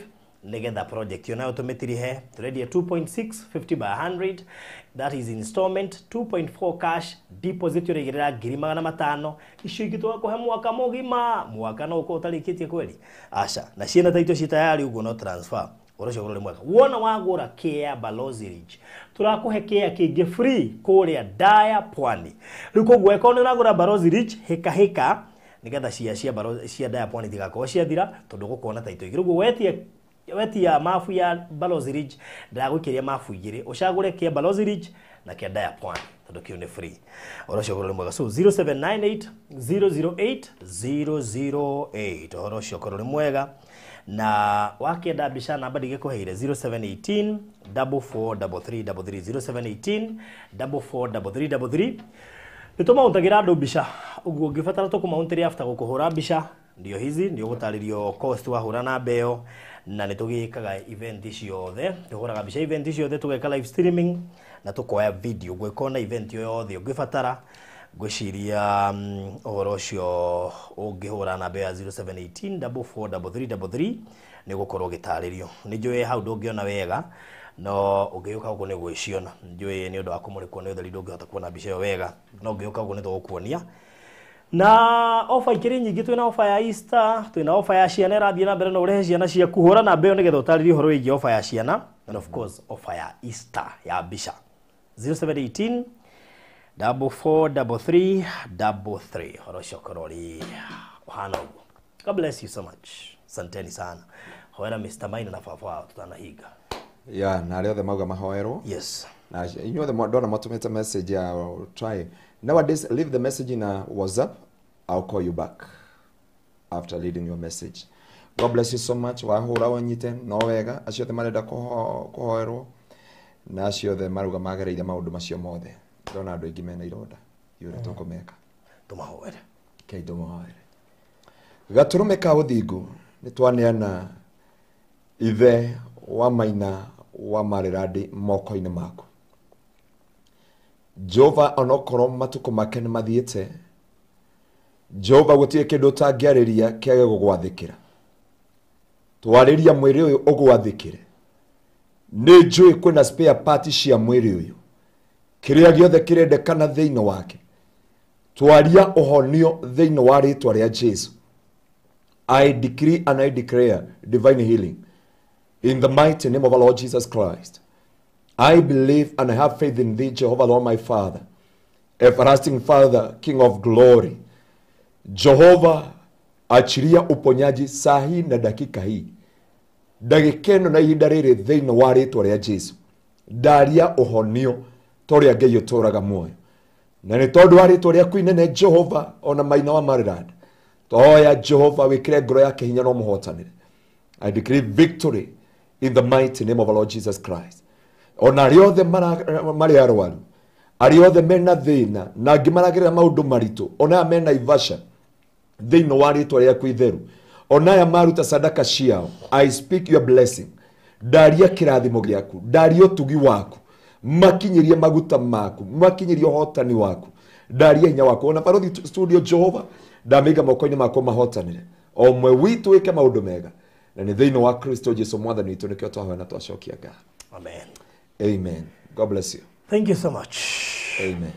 S1: nĩgetha project ĩyo nayo tũmĩtirihe. Tũrendia 2.6, 50 by 100, that is installment 2.4 cash, deposit ũraigĩrĩra 500,000, icio ingĩ tũgakũhe mwaka mũgima. Mwaka no ũkorwo ũtarĩkĩtie kweli, aca, na ciĩna title ci tayari, ũguo no transfer. Ũhoro ũcio ũkorwo ũrĩ mwega. Wona wagũra kĩa Balozi Ridge, tũrakũhe kĩa kĩngĩ free kũrĩa Ndaya Pwani. Rĩu koguo ĩkorwo nĩ ũragũra Balozi Ridge, hĩka hĩka nĩgetha cia Balozi cia Ndaya Pwani itigakorwo ciathira, tondũ gũkona title igĩrĩ. Ũguo wetia mabu ya Balozi Ridge, ndĩragũikĩria mabu igĩrĩ, ũcagũre kĩa Balozi Ridge na kĩa Ndaya Pwani, tondũ kĩu nĩ free. Ũhoro ũcio ũkorwo ũrĩ mwega. So 0798 008 008, ũhoro ũcio ũkorwo ũrĩ mwega. Na wakĩenda mbica, namba ndigĩkũheire, 0718 4433 33, 0718 4433 33. Nĩ tũmaũntagĩra andũ mbica, ũguo ũngĩbatara tũkũmaũntĩre after gũkũhũra mbica, ndio hizi ndio gũtarĩrio cost wahũra namba ĩyo. Na nĩ tũgĩkaga event ciothe, tũhũraga mbica event ciothe, tũgeka live streaming na tũkoya video gwĩkona event ĩyo yothe ũngĩbatara. Ngwĩciria ũhoro ũcio ũngĩhũra namba ya 0718 4433 33 nĩ gũkorwo ũgĩtarĩrio. Nĩ njũĩ hau ndũngĩona wega, No ũngĩũka gũkũ nĩ ũgwĩciona. Njũĩ nĩ ũndũ wa kũmũrĩkwo nĩ ũtheri ndũngĩhota kuona mbica ĩyo wega, no ũngĩũka gũkũ nĩ tũgũkuonia. Na ofa ikĩrĩ nyingĩ, twĩna ofa ya Easter, twĩna ofa ya ciana ĩrathiĩ na mbere, no ũrehe ciana ciaku. Hũra namba ĩyo nĩgetha ũtarĩrie ũhoro wĩgiĩ ofa ya ciana and of course ofa ya Easter ya mbica. 0718 4433 33. Ũhoro ũcio ũkorwo ũrĩ ũhana ũguo. God bless you so much. Asanteni sana. Hoera Mr. Maina na baba wao tutanahinga.
S2: Ya, na arĩa othe mauga mahoerwo.
S1: Yes.
S2: Na inyuothe ndona matũmĩte message ya try nowadays, leave the message in a WhatsApp, I'll call you back after reading your message. God bless you so much. Wahũra ũnyite no wega. Acio othe marenda kũhoerwo na acio othe marauga magereire maũndũ macio mothe, ndona andũ aingĩ mena ironda iũrĩa tũkũmeka.
S1: Tũmahoere.
S2: Kei tũmahoere. Gatũrũme ka ũthingu, nĩ twaneana ithe wa Maina wa Marĩrandi moko-inĩ maku. Jehova, onokorwo matukũ make nĩ mathiĩte, Jehova, gũtirĩ kĩndũ ũtangĩarĩria kĩage gũgwathĩkĩra. Twarĩria mwĩrĩ ũyũ ũgwathĩkĩre. Nĩ njũĩ kwĩna spare part cia mwĩrĩ ũyũ, kĩrĩa gĩothe kĩrendekana thĩinĩ wake, twaria ũhonio thĩinĩ wa rĩtwa rĩa Jesu. I decree and I declare divine healing in the mighty name of our Lord Jesus Christ. I believe and I have faith in thee, Jehovah, Lord my Father, everlasting Father, King of glory. Jehovah, achiria uponyaji saa hii na dakika hii, ndagĩka ĩno na ihinda rĩrĩ, thĩinĩ wa rĩtwa rĩa Jesu. Ndaria ũhonio ta ũrĩa Ngai ũtũũraga muoyo, na nĩ tondũ wa rĩtwa rĩaku inene, Jehova, ona Maina wa Maryland, twahoya Jehova wĩkĩre ngoro yake hinya na ũmũhotanĩre. I decree victory in the mighty name of our Lord Jesus Christ. Ona arĩa othe marĩ arwaru, arĩa othe mena thĩna na angĩ maragerera maũndũ maritũ, ona aya mena ivasha, thĩinĩ wa rĩtwa rĩaku itheru, ona aya maruta sadaka ciao, I speak your blessing. Ndaria kĩrathimo gĩaku, ndaria ũtugi waku, makinyĩrie maguta maku, makinyĩrie ũhotani waku, ndaria hinya waku. Ona Barothi Studio, Jehova, ndamĩiga moko-inĩ makwa, mahotanĩre o ũmwe witũ, wĩke maũndũ mega, na nĩ thĩinĩ wa Kristo Jesu mwathani witũ nĩkĩo twahoya na twacokia ngatho.
S1: Amen.
S2: Amen. God bless you.
S1: Thank you so much.
S2: Amen.